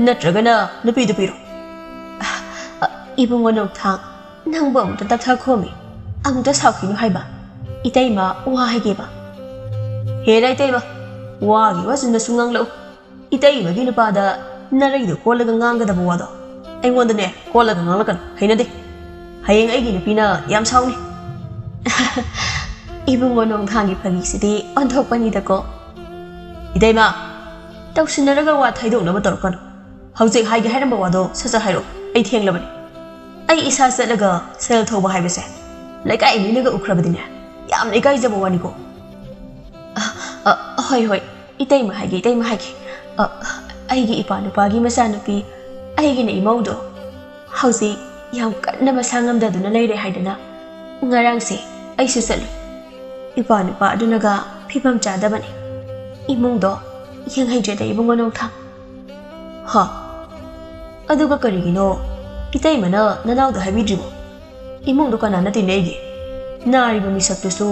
ꯅꯠꯇ꯭ꯔꯒꯅ ꯅꯨꯄꯤꯗꯨ ꯄꯤꯔꯣ꯫" "ꯑ, ꯏꯕꯨꯡꯉꯣ ꯅꯣꯡꯊꯥꯡ, ꯅꯪꯕꯨ ꯑꯃꯨꯛꯇ ꯇꯞꯊꯈꯣꯃꯤ, ꯑꯃꯨꯛꯇ ꯁꯥꯎꯈꯤꯅꯨ ꯍꯥꯏꯕ꯫ ꯏꯇꯩꯃ ꯋꯥ ꯍꯥꯏꯒꯦꯕ꯫" "ꯍꯦꯔꯥ ꯏꯇꯩꯃ, ꯋꯥꯒꯤ ꯋꯥꯁꯨ ꯅꯁꯨ ꯉꯥꯡꯂꯛꯎ꯫ ꯏꯇꯩꯃꯒꯤ ꯅꯨꯄꯥꯗ ꯅꯔꯩꯗꯣ ꯀꯣꯜꯂꯒ ꯉꯥꯡꯒꯗꯕ ꯋꯥꯗꯣ ꯑꯩꯉꯣꯟꯗꯅꯦ ꯀꯣꯜꯂꯒ ꯉꯥꯡꯂꯛꯀꯅꯨ, ꯍꯩꯅꯗꯦ꯫ ꯍꯌꯦꯡ ꯑꯩꯒꯤ ꯅꯨꯄꯤꯅ ꯌꯥꯝ ꯁꯥꯎꯅꯤ꯫" "ꯏꯕꯨꯡꯉꯣ ꯅꯣꯡꯊꯥꯡꯒꯤ ꯐꯥꯒꯤꯁꯤꯗꯤ ꯑꯣꯟꯊꯣꯛꯄꯅꯤꯗꯀꯣ꯫" "ꯏꯇꯩꯃ, ꯇꯧꯁꯤꯟꯅꯔꯒ ꯋꯥ ꯊꯩꯗꯣꯛꯅꯕ ꯇꯧꯔꯛꯀꯅꯨ꯫ ꯍꯧꯖꯤꯛ ꯍꯥꯏꯒꯦ ꯍꯥꯏꯔꯝꯕ ꯋꯥꯗꯣ ꯁꯠ ꯁꯠ ꯍꯥꯏꯔꯛꯑꯣ, ꯑꯩ ꯊꯦꯡꯂꯕꯅꯤ꯫ ꯑꯩ ꯏꯁꯥ ꯆꯠꯂꯒ ꯁꯦꯜ ꯊꯧꯕ ꯍꯥꯏꯕꯁꯦ ꯂꯩꯀꯥꯏ ꯃꯤꯅꯒ ꯎꯈ꯭ꯔꯕꯗꯤꯅꯦ ꯌꯥꯝꯅ ꯏꯀꯥꯏꯖꯕ ꯋꯥꯅꯤꯀꯣ꯫" "ꯑ, ꯑ, ꯍꯣꯏ, ꯍꯣꯏ, ꯏꯇꯩꯃ ꯍꯥꯏꯒꯦ, ꯏꯇꯩꯃ ꯍꯥꯏꯒꯦ꯫ ꯑ, ꯑꯩꯒꯤ ꯏꯄꯥ ꯅꯨꯄꯥꯒꯤ ꯃꯆꯥꯅꯨꯄꯤ, ꯑꯩꯒꯤꯅ ꯏꯃꯧꯗꯣ ꯍꯧꯖꯤꯛ ꯌꯥꯝ ꯀꯟꯅ ꯃꯁꯥ ꯉꯝꯗꯗꯨꯅ ꯂꯩꯔꯦ ꯍꯥꯏꯗꯅ ꯉꯔꯥꯡꯁꯦ ꯑꯩꯁꯨ ꯆꯠꯂꯨꯏ꯫ ꯏꯄꯥ ꯅꯨꯄꯥ ꯑꯗꯨꯅꯒ ꯐꯤꯕꯝ ꯆꯥꯗꯕꯅꯦ꯫ ꯏꯃꯨꯡꯗꯣ ꯌꯦꯡꯍꯩꯗ꯭ꯔꯦꯗ ꯏꯕꯨꯡꯉꯣ ꯅꯣꯡꯊꯥꯡ꯫" "ꯍꯥ? ꯑꯗꯨꯒ ꯀꯔꯤꯒꯤꯅꯣ ꯏꯇꯩꯃꯅ ꯅꯅꯥꯎꯗ ꯍꯥꯏꯕꯤꯗ꯭ꯔꯤꯕꯣ? ꯏꯃꯨꯡꯗꯣ ꯀꯅꯥꯅ ꯇꯤꯟꯅꯩꯒꯦ? ꯅꯥꯔꯤꯕ ꯃꯤꯁꯛꯇꯨꯁꯨ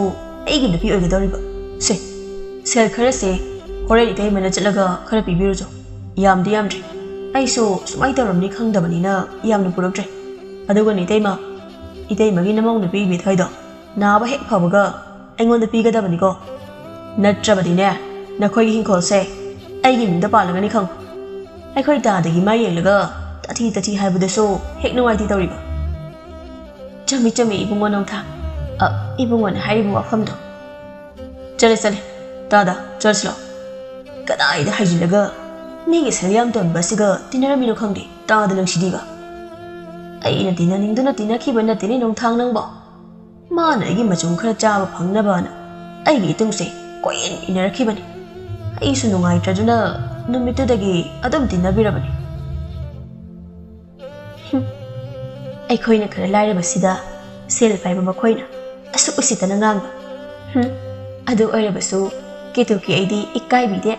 ꯑꯩꯒꯤ ꯅꯨꯄꯤ ꯑꯣꯏꯒꯗꯧꯔꯤꯕ꯫ ꯁꯦ, ꯁꯦꯜ ꯈꯔꯁꯦ ꯍꯣꯔꯦꯟ ꯏꯇꯩꯃꯅ ꯆꯠꯂꯒ ꯈꯔ ꯄꯤꯕꯤꯔꯨꯆꯣ꯫ ꯌꯥꯝꯗꯤ ꯌꯥꯝꯗ꯭ꯔꯤ꯫ ꯑꯩꯁꯨ ꯁꯨꯃꯥꯏꯅ ꯇꯧꯔꯝꯅꯤ ꯈꯪꯗꯕꯅꯤꯅ ꯌꯥꯝꯅ ꯄꯨꯔꯛꯇ꯭ꯔꯦ꯫ ꯑꯗꯨꯒꯅꯦ ꯏꯇꯩꯃ, ꯏꯇꯩꯃꯒꯤ ꯅꯃꯧ ꯅꯨꯄꯤ ꯏꯕꯦꯊꯣꯏꯗꯣ ꯅꯥꯕ ꯍꯦꯛ ꯐꯕꯒ ꯑꯩꯉꯣꯟꯗ ꯄꯤꯒꯗꯕꯅꯤꯀꯣ꯫ ꯅꯠꯇ꯭ꯔꯕꯗꯤꯅꯦ, ꯅꯈꯣꯏꯒꯤ ꯍꯤꯡꯈꯣꯜꯁꯦ ꯑꯩꯒꯤ ꯃꯤꯡꯗ ꯄꯥꯜꯂꯒꯅꯤ ꯈꯪꯉꯨ꯫ ꯑꯩꯈꯣꯏ ꯇꯥꯗꯒꯤ ꯃꯥꯏ ꯌꯦꯡꯂꯒ ꯇꯥꯊꯤ ꯇꯥꯊꯤ ꯍꯥꯏꯕꯗꯨꯁꯨ ꯍꯦꯛ ꯅꯨꯡꯉꯥꯏꯇꯦ ꯇꯧꯔꯤꯕ꯫" "ꯆꯨꯝꯃꯤ, ꯆꯨꯝꯃꯤ, ꯏꯕꯨꯡꯉꯣ ꯅꯣꯡꯊꯥ꯫ ꯑ, ꯏꯕꯨꯡꯉꯣꯅ ꯍꯥꯏꯔꯤꯕ ꯋꯥꯐꯝꯗꯣ꯫" "ꯆꯠꯂꯦ, ꯆꯠꯂꯦ꯫ ꯇꯥꯗ, ꯆꯠꯂꯁꯤ ꯂꯥꯛꯑꯣ꯫ ꯀꯗꯥꯏꯗ ꯍꯥꯏꯖꯤꯜꯂꯒ ꯃꯤꯒꯤ ꯁꯔꯤꯌꯥꯝ ꯇꯣꯟꯕ ꯑꯁꯤꯒ ꯇꯤꯟꯅꯔꯝꯃꯤꯅꯣ ꯈꯪꯗꯦ, ꯇꯥꯗ ꯅꯪꯁꯤꯗꯤꯕ꯫ ꯑꯩꯅ ꯇꯤꯟꯅꯅꯤꯡꯗꯨꯅ ꯇꯤꯟꯅꯈꯤꯕ ꯅꯠꯇꯦꯅꯦ ꯅꯣꯡꯊꯥꯡ ꯅꯪꯕꯣ꯫ ꯃꯥꯅ ꯑꯩꯒꯤ ꯃꯆꯨꯝ ꯈꯔ ꯆꯥꯕ ꯐꯪꯅꯕꯅ ꯑꯩꯒꯤ ꯏꯇꯨꯡꯁꯦ ꯀꯣꯏꯏꯟ ꯏꯟꯅꯔꯛꯈꯤꯕꯅꯤ꯫ ꯑꯩꯁꯨ ꯅꯨꯡꯉꯥꯏꯇ꯭ꯔꯗꯨꯅ ꯅꯨꯃꯤꯠꯇꯨꯗꯒꯤ ꯑꯗꯨꯝ ꯇꯤꯟꯅꯕꯤꯔꯕꯅꯤ꯫" ꯑꯩꯈꯣꯏꯅ ꯈꯔ ꯂꯥꯏꯔꯕꯁꯤꯗ ꯁꯦꯜ ꯄꯥꯏꯕ ꯃꯈꯣꯏꯅ ꯑꯁꯨꯛ ꯎꯁꯤꯠꯇꯅ ꯉꯥꯡꯕ꯫ ꯍꯨꯝ, ꯑꯗꯨ ꯑꯣꯏꯔꯕꯁꯨ ꯀꯦꯇꯨꯀꯤ ꯑꯩꯗꯤ ꯏꯀꯥꯏꯕꯤꯗꯦ꯫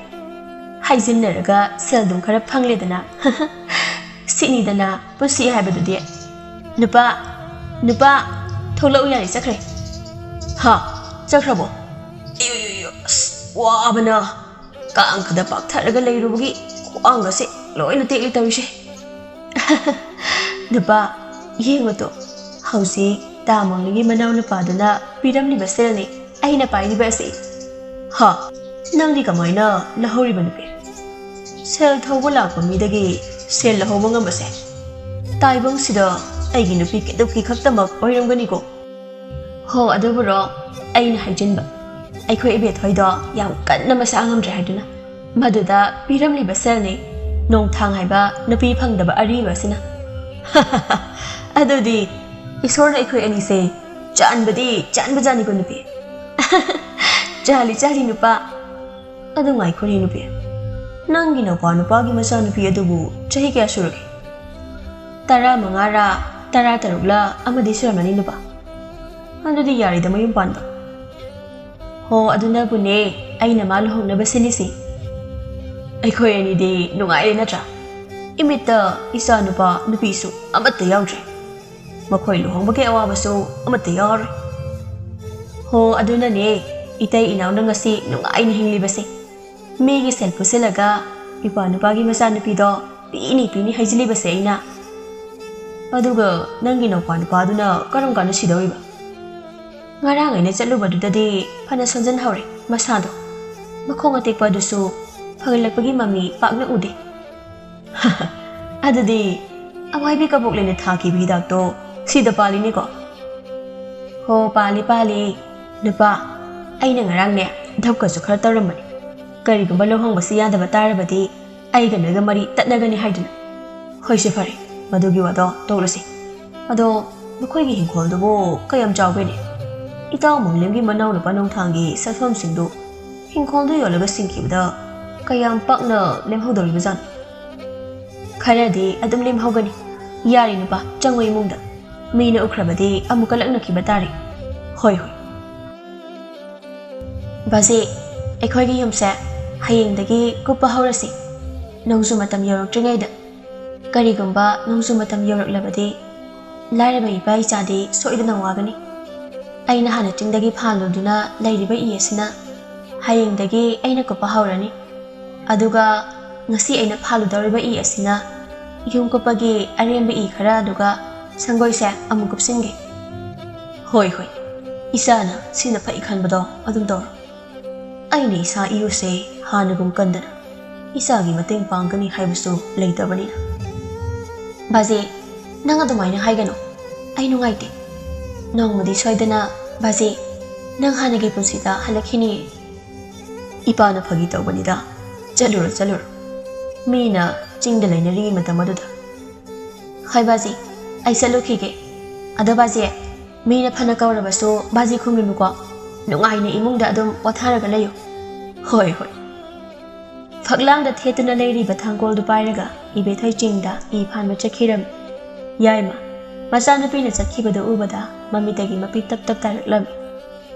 ꯍꯥꯏꯖꯤꯟꯅꯔꯒ ꯁꯦꯜꯗꯨꯝ ꯈꯔ ꯐꯪꯂꯦꯗꯅ꯫ ꯁꯤꯠꯅꯤꯗꯅ ꯄꯨꯟꯁꯤ ꯍꯥꯏꯕꯗꯨꯗꯤ꯫ ꯅꯨꯄꯥ, ꯅꯨꯄꯥ, ꯊꯣꯛꯂꯛꯎ ꯌꯥꯔꯦ, ꯆꯠꯈ꯭ꯔꯦ꯫ ꯍꯥ, ꯆꯠꯈ꯭ꯔꯕꯣ? ꯑꯌꯣ, ꯑꯌꯣ, ꯑꯌꯣ, ꯑꯁ, ꯋꯥꯕꯅ ꯀꯥꯡꯈꯗ ꯄꯥꯛꯊꯔꯒ ꯂꯩꯔꯨꯕꯒꯤ ꯈ꯭ꯋꯥꯡꯒꯁꯦ ꯂꯣꯏꯅ ꯇꯦꯛꯂꯦ ꯇꯧꯔꯤꯁꯦ꯫ ꯅꯨꯄꯥ, ꯌꯦꯡꯉꯨꯇꯣ, ꯍꯧꯖꯤꯛ ꯇꯥ ꯃꯪꯂꯤꯒꯤ ꯃꯅꯥꯎ ꯅꯨꯄꯥꯗꯨꯅ ꯄꯤꯔꯝꯂꯤꯕ ꯁꯦꯜꯅꯤ ꯑꯩꯅ ꯄꯥꯏꯔꯤꯕ ꯑꯁꯤ꯫ ꯍꯥ, ꯅꯪꯗꯤ ꯀꯃꯥꯏꯅ ꯂꯧꯍꯧꯔꯤꯕ ꯅꯨꯄꯤ? ꯁꯦꯜ ꯊꯧꯕ ꯂꯥꯛꯄ ꯃꯤꯗꯒꯤ ꯁꯦꯜ ꯂꯧꯍꯧꯕ ꯉꯝꯕꯁꯦ ꯇꯥꯏꯕꯪꯁꯤꯗ ꯑꯩꯒꯤ ꯅꯨꯄꯤ ꯀꯦꯇꯨꯀꯤ ꯈꯛꯇꯃꯛ ꯑꯣꯏꯔꯝꯒꯅꯤꯀꯣ꯫ ꯍꯣ, ꯑꯗꯨꯕꯨꯔꯣ, ꯑꯩꯅ ꯍꯥꯏꯖꯤꯟꯕ꯫ ꯑꯩꯈꯣꯏ ꯏꯕꯦꯊꯣꯏꯗꯣ ꯌꯥꯝ ꯀꯟꯅ ꯃꯁꯥ ꯉꯝꯗ꯭ꯔꯦ ꯍꯥꯏꯗꯨꯅ꯫ ꯃꯗꯨꯗ ꯄꯤꯔꯝꯂꯤꯕ ꯁꯦꯜꯅꯤ ꯅꯣꯡꯊꯥꯡ ꯍꯥꯏꯕ ꯅꯨꯄꯤ ꯐꯪꯗꯕ ꯑꯔꯤꯕ ꯑꯁꯤꯅ꯫ ꯑꯗꯨꯗꯤ ꯏꯁꯣꯔꯅ ꯑꯩꯈꯣꯏ ꯑꯅꯤꯁꯦ ꯆꯥꯟꯕꯗꯤ ꯆꯥꯟꯕꯖꯥꯠꯅꯤꯀꯣ ꯅꯨꯄꯤ꯫ ꯆꯥꯜꯂꯤ, ꯆꯥꯜꯂꯤ ꯅꯨꯄꯥ꯫ ꯑꯗꯨ ꯉꯥꯏꯈꯣꯅꯦ ꯅꯨꯄꯤ, ꯅꯪꯒꯤ ꯅꯧꯄꯥ ꯅꯨꯄꯥꯒꯤ ꯃꯆꯥꯅꯨꯄꯤ ꯑꯗꯨꯕꯨ ꯆꯍꯤ ꯀꯌꯥ ꯁꯨꯔꯒꯦ? ꯇꯔꯥ ꯃꯉꯥꯔꯥ, ꯇꯔꯥ ꯇꯔꯨꯛꯂ ꯑꯃꯗꯤ ꯁꯨꯔꯝꯃꯅꯤ ꯅꯨꯄꯥ꯫ ꯑꯗꯨꯗꯤ ꯌꯥꯔꯦꯗ ꯃꯌꯨꯝ ꯄꯥꯟꯕ꯫ ꯍꯣ, ꯑꯗꯨꯅꯕꯨꯅꯦ ꯑꯩꯅ ꯃꯥ ꯂꯨꯍꯣꯡꯅꯕ ꯁꯤꯜꯂꯤꯁꯤ꯫ ꯑꯩꯈꯣꯏ ꯑꯅꯤꯗꯤ ꯅꯨꯡꯉꯥꯏꯔꯦ ꯅꯠꯇ꯭ꯔꯥ? ꯏꯃꯤꯠꯇ ꯏꯆꯥ ꯅꯨꯄꯥ ꯅꯨꯄꯤꯁꯨ ꯑꯃꯠꯇ ꯌꯥꯎꯗ꯭ꯔꯦ꯫ ꯃꯈꯣꯏ ꯂꯨꯍꯣꯡꯕꯒꯤ ꯑꯋꯥꯕꯁꯨ ꯑꯃꯠꯇ ꯌꯥꯎꯔꯣꯏ꯫ ꯍꯣ, ꯑꯗꯨꯅꯅꯦ ꯏꯇꯩ ꯏꯅꯥꯎꯅ ꯉꯁꯤ ꯅꯨꯡꯉꯥꯏꯅ ꯍꯤꯡꯂꯤꯕꯁꯦ꯫ ꯃꯤꯒꯤ ꯁꯦꯜ ꯄꯨꯁꯤꯜꯂꯒ ꯏꯄ꯭ꯋꯥ ꯅꯨꯄꯥꯒꯤ ꯃꯆꯥꯅꯨꯄꯤꯗꯣ ꯄꯤꯅꯤ ꯄꯤꯅꯤ ꯍꯥꯏꯖꯤꯜꯂꯤꯕꯁꯦ ꯑꯩꯅ꯫ ꯑꯗꯨꯒ ꯅꯪꯒꯤ ꯅꯧꯄꯥ ꯅꯨꯄꯥꯗꯨꯅ ꯀꯔꯝ ꯀꯥꯟꯗ ꯁꯤꯗꯧꯔꯤꯕ? ꯉꯔꯥꯡ ꯑꯩꯅ ꯆꯠꯂꯨꯕꯗꯨꯗꯗꯤ ꯐꯅ ꯁꯣꯟꯖꯟꯍꯧꯔꯦ ꯃꯁꯥꯗꯣ꯫ ꯃꯈꯣꯡ ꯑꯇꯦꯛꯄ ꯑꯗꯨꯁꯨ ꯐꯒꯠꯂꯛꯄꯒꯤ ꯃꯃꯤ ꯄꯥꯛꯅ ꯎꯗꯦ꯫ ꯑꯗꯨꯗꯤ ꯑꯃꯥꯏꯕꯤ ꯀꯕꯣꯛꯂꯦꯅ ꯊꯥꯈꯤꯕ ꯍꯤꯗꯥꯛꯇꯣ ꯁꯤꯗ ꯄꯥꯜꯂꯤꯅꯦꯀꯣ? ꯍꯣ, ꯄꯥꯜꯂꯤ, ꯄꯥꯜꯂꯤ꯫ ꯅꯨꯄꯥ, ꯑꯩꯅ ꯉꯔꯥꯡꯅꯦ ꯙꯞꯀꯁꯨ ꯈꯔ ꯇꯧꯔꯝꯕꯅꯤ꯫ ꯀꯔꯤꯒꯨꯝꯕ ꯂꯨꯍꯣꯡꯕꯁꯤ ꯌꯥꯗꯕ ꯇꯥꯔꯕꯗꯤ ꯑꯩꯒ ꯅꯣꯏꯒ ꯃꯔꯤ ꯇꯠꯅꯒꯅꯤ ꯍꯥꯏꯗꯨꯅ꯫ ꯍꯣꯏꯁꯦ, ꯐꯔꯦ, ꯃꯗꯨꯒꯤ ꯋꯥꯗꯣ ꯇꯣꯛꯂꯁꯤ꯫ ꯑꯗꯣ ꯅꯈꯣꯏꯒꯤ ꯍꯤꯡꯈꯣꯜꯗꯨꯕꯨ ꯀꯌꯥꯝ ꯆꯥꯎꯒꯦꯅꯦ? ꯏꯇꯥꯎ ꯃꯪꯂꯦꯝꯒꯤ ꯃꯅꯥꯎꯅꯨꯄꯥ ꯅꯣꯡꯊꯥꯡꯒꯤ ꯁꯛꯐꯝꯁꯤꯡꯗꯨ ꯍꯤꯡꯈꯣꯜꯗꯨ ꯌꯣꯜꯂꯒ ꯁꯤꯡꯈꯤꯕꯗ ꯀꯌꯥꯝ ꯄꯥꯛꯅ ꯂꯦꯝꯍꯧꯗꯧꯔꯤꯕꯖꯥꯠꯅꯣ? ꯈꯔꯗꯤ ꯑꯗꯨꯝ ꯂꯦꯝꯍꯧꯒꯅꯤ꯫ ꯌꯥꯔꯦ ꯅꯨꯄꯥ, ꯆꯪꯉꯣ ꯏꯃꯨꯡꯗ꯫ ꯃꯤꯅ ꯎꯈ꯭ꯔꯕꯗꯤ ꯑꯃꯨꯛꯀ ꯂꯛꯅꯈꯤꯕ ꯇꯥꯔꯦ꯫ ꯍꯣꯏ, ꯍꯣꯏ꯫ ꯕꯥꯖꯤ, ꯑꯩꯈꯣꯏꯒꯤ ꯌꯨꯝꯁꯦ ꯍꯌꯦꯡꯗꯒꯤ ꯀꯨꯞꯄ ꯍꯧꯔꯁꯤ, ꯅꯣꯡꯖꯨ ꯃꯇꯝ ꯌꯧꯔꯛꯇ꯭ꯔꯤꯉꯩꯗ꯫ ꯀꯔꯤꯒꯨꯝꯕ ꯅꯣꯡꯖꯨ ꯃꯇꯝ ꯌꯧꯔꯛꯂꯕꯗꯤ ꯂꯥꯏꯔꯕ ꯏꯄꯥ ꯏꯆꯥꯗꯤ ꯁꯣꯏꯗꯅ ꯋꯥꯒꯅꯤ꯫ ꯑꯩꯅ ꯍꯥꯟꯅ ꯆꯤꯡꯗꯒꯤ ꯐꯥꯜꯂꯨꯗꯨꯅ ꯂꯩꯔꯤꯕ ꯏ ꯑꯁꯤꯅ ꯍꯌꯦꯡꯗꯒꯤ ꯑꯩꯅ ꯀꯨꯞꯄ ꯍꯧꯔꯅꯤ꯫ ꯑꯗꯨꯒ ꯉꯁꯤ ꯑꯩꯅ ꯐꯥꯜꯂꯨꯗꯧꯔꯤꯕ ꯏ ꯑꯁꯤꯅ ꯌꯨꯝ ꯀꯨꯞꯄꯒꯤ ꯑꯔꯦꯝꯕ ꯏ ꯈꯔ ꯑꯗꯨꯒ ꯁꯪꯒꯣꯏꯁꯦ ꯑꯃꯨꯛ ꯀꯨꯞꯁꯤꯟꯒꯦ꯫ ꯍꯣꯏ, ꯍꯣꯏ, ꯏꯆꯥꯅ ꯁꯤꯅ ꯐꯩ ꯈꯟꯕꯗꯣ ꯑꯗꯨꯝ ꯇꯧꯔꯣ꯫ ꯑꯩꯅ ꯏꯁꯥ ꯏꯔꯨꯁꯦ ꯍꯥꯟꯅꯒꯨꯝ ꯀꯟꯗꯅ ꯏꯆꯥꯒꯤ ꯃꯇꯦꯡ ꯄꯥꯡꯒꯅꯤ ꯍꯥꯏꯕꯁꯨ ꯂꯩꯇꯕꯅꯤꯅ꯫ ꯕꯥꯖꯤ, ꯅꯪ ꯑꯗꯨꯃꯥꯏꯅ ꯍꯥꯏꯒꯅꯨ꯫ ꯑꯩ ꯅꯨꯡꯉꯥꯏꯇꯦ꯫ ꯅꯣꯡꯃꯗꯤ ꯁꯣꯏꯗꯅ, ꯕꯥꯖꯤ, ꯅꯪ ꯍꯥꯟꯅꯒꯤ ꯄꯨꯟꯁꯤꯗ ꯍꯜꯂꯛꯈꯤꯅꯤ꯫ ꯏꯄꯥꯅ ꯐꯥꯒꯤ ꯇꯧꯕꯅꯤꯗ꯫ ꯆꯠꯂꯨꯔꯣ, ꯆꯠꯂꯨꯔꯣ꯫ ꯃꯤꯅ ꯆꯤꯡꯗ ꯂꯩꯅꯔꯤꯉꯩ ꯃꯇꯝ ꯑꯗꯨꯗ꯫ ꯍꯣꯏ ꯕꯥꯖꯤ, ꯑꯩ ꯆꯠꯂꯨꯈꯤꯒꯦ꯫ ꯑꯗꯣ ꯕꯥꯖꯤ, ꯃꯤꯅ ꯐꯅ ꯀꯧꯔꯕꯁꯨ ꯕꯥꯖꯤ ꯈꯨꯝꯂꯨꯅꯨꯀꯣ꯫ ꯅꯨꯡꯉꯥꯏꯅ ꯏꯃꯨꯡꯗ ꯑꯗꯨꯝ ꯄꯣꯊꯥꯔꯒ ꯂꯩꯌꯨ꯫ ꯍꯣꯏ, ꯍꯣꯏ꯫ ꯐꯛꯂꯥꯡꯗ ꯊꯦꯠꯇꯨꯅ ꯂꯩꯔꯤꯕ ꯊꯥꯡꯒꯣꯜꯗꯨ ꯄꯥꯏꯔꯒ ꯏꯕꯦꯊꯣꯏ ꯆꯤꯡꯗ ꯏ ꯐꯥꯟꯕ ꯆꯠꯈꯤꯔꯝꯃꯤ꯫ ꯌꯥꯏꯃ, ꯃꯆꯥꯅꯨꯄꯤꯅ ꯆꯠꯈꯤꯕꯗꯨ ꯎꯕꯗ ꯃꯃꯤꯠꯇꯒꯤ ꯃꯄꯤ ꯇꯞ ꯇꯞ ꯇꯥꯔꯛꯂꯝꯃꯤ꯫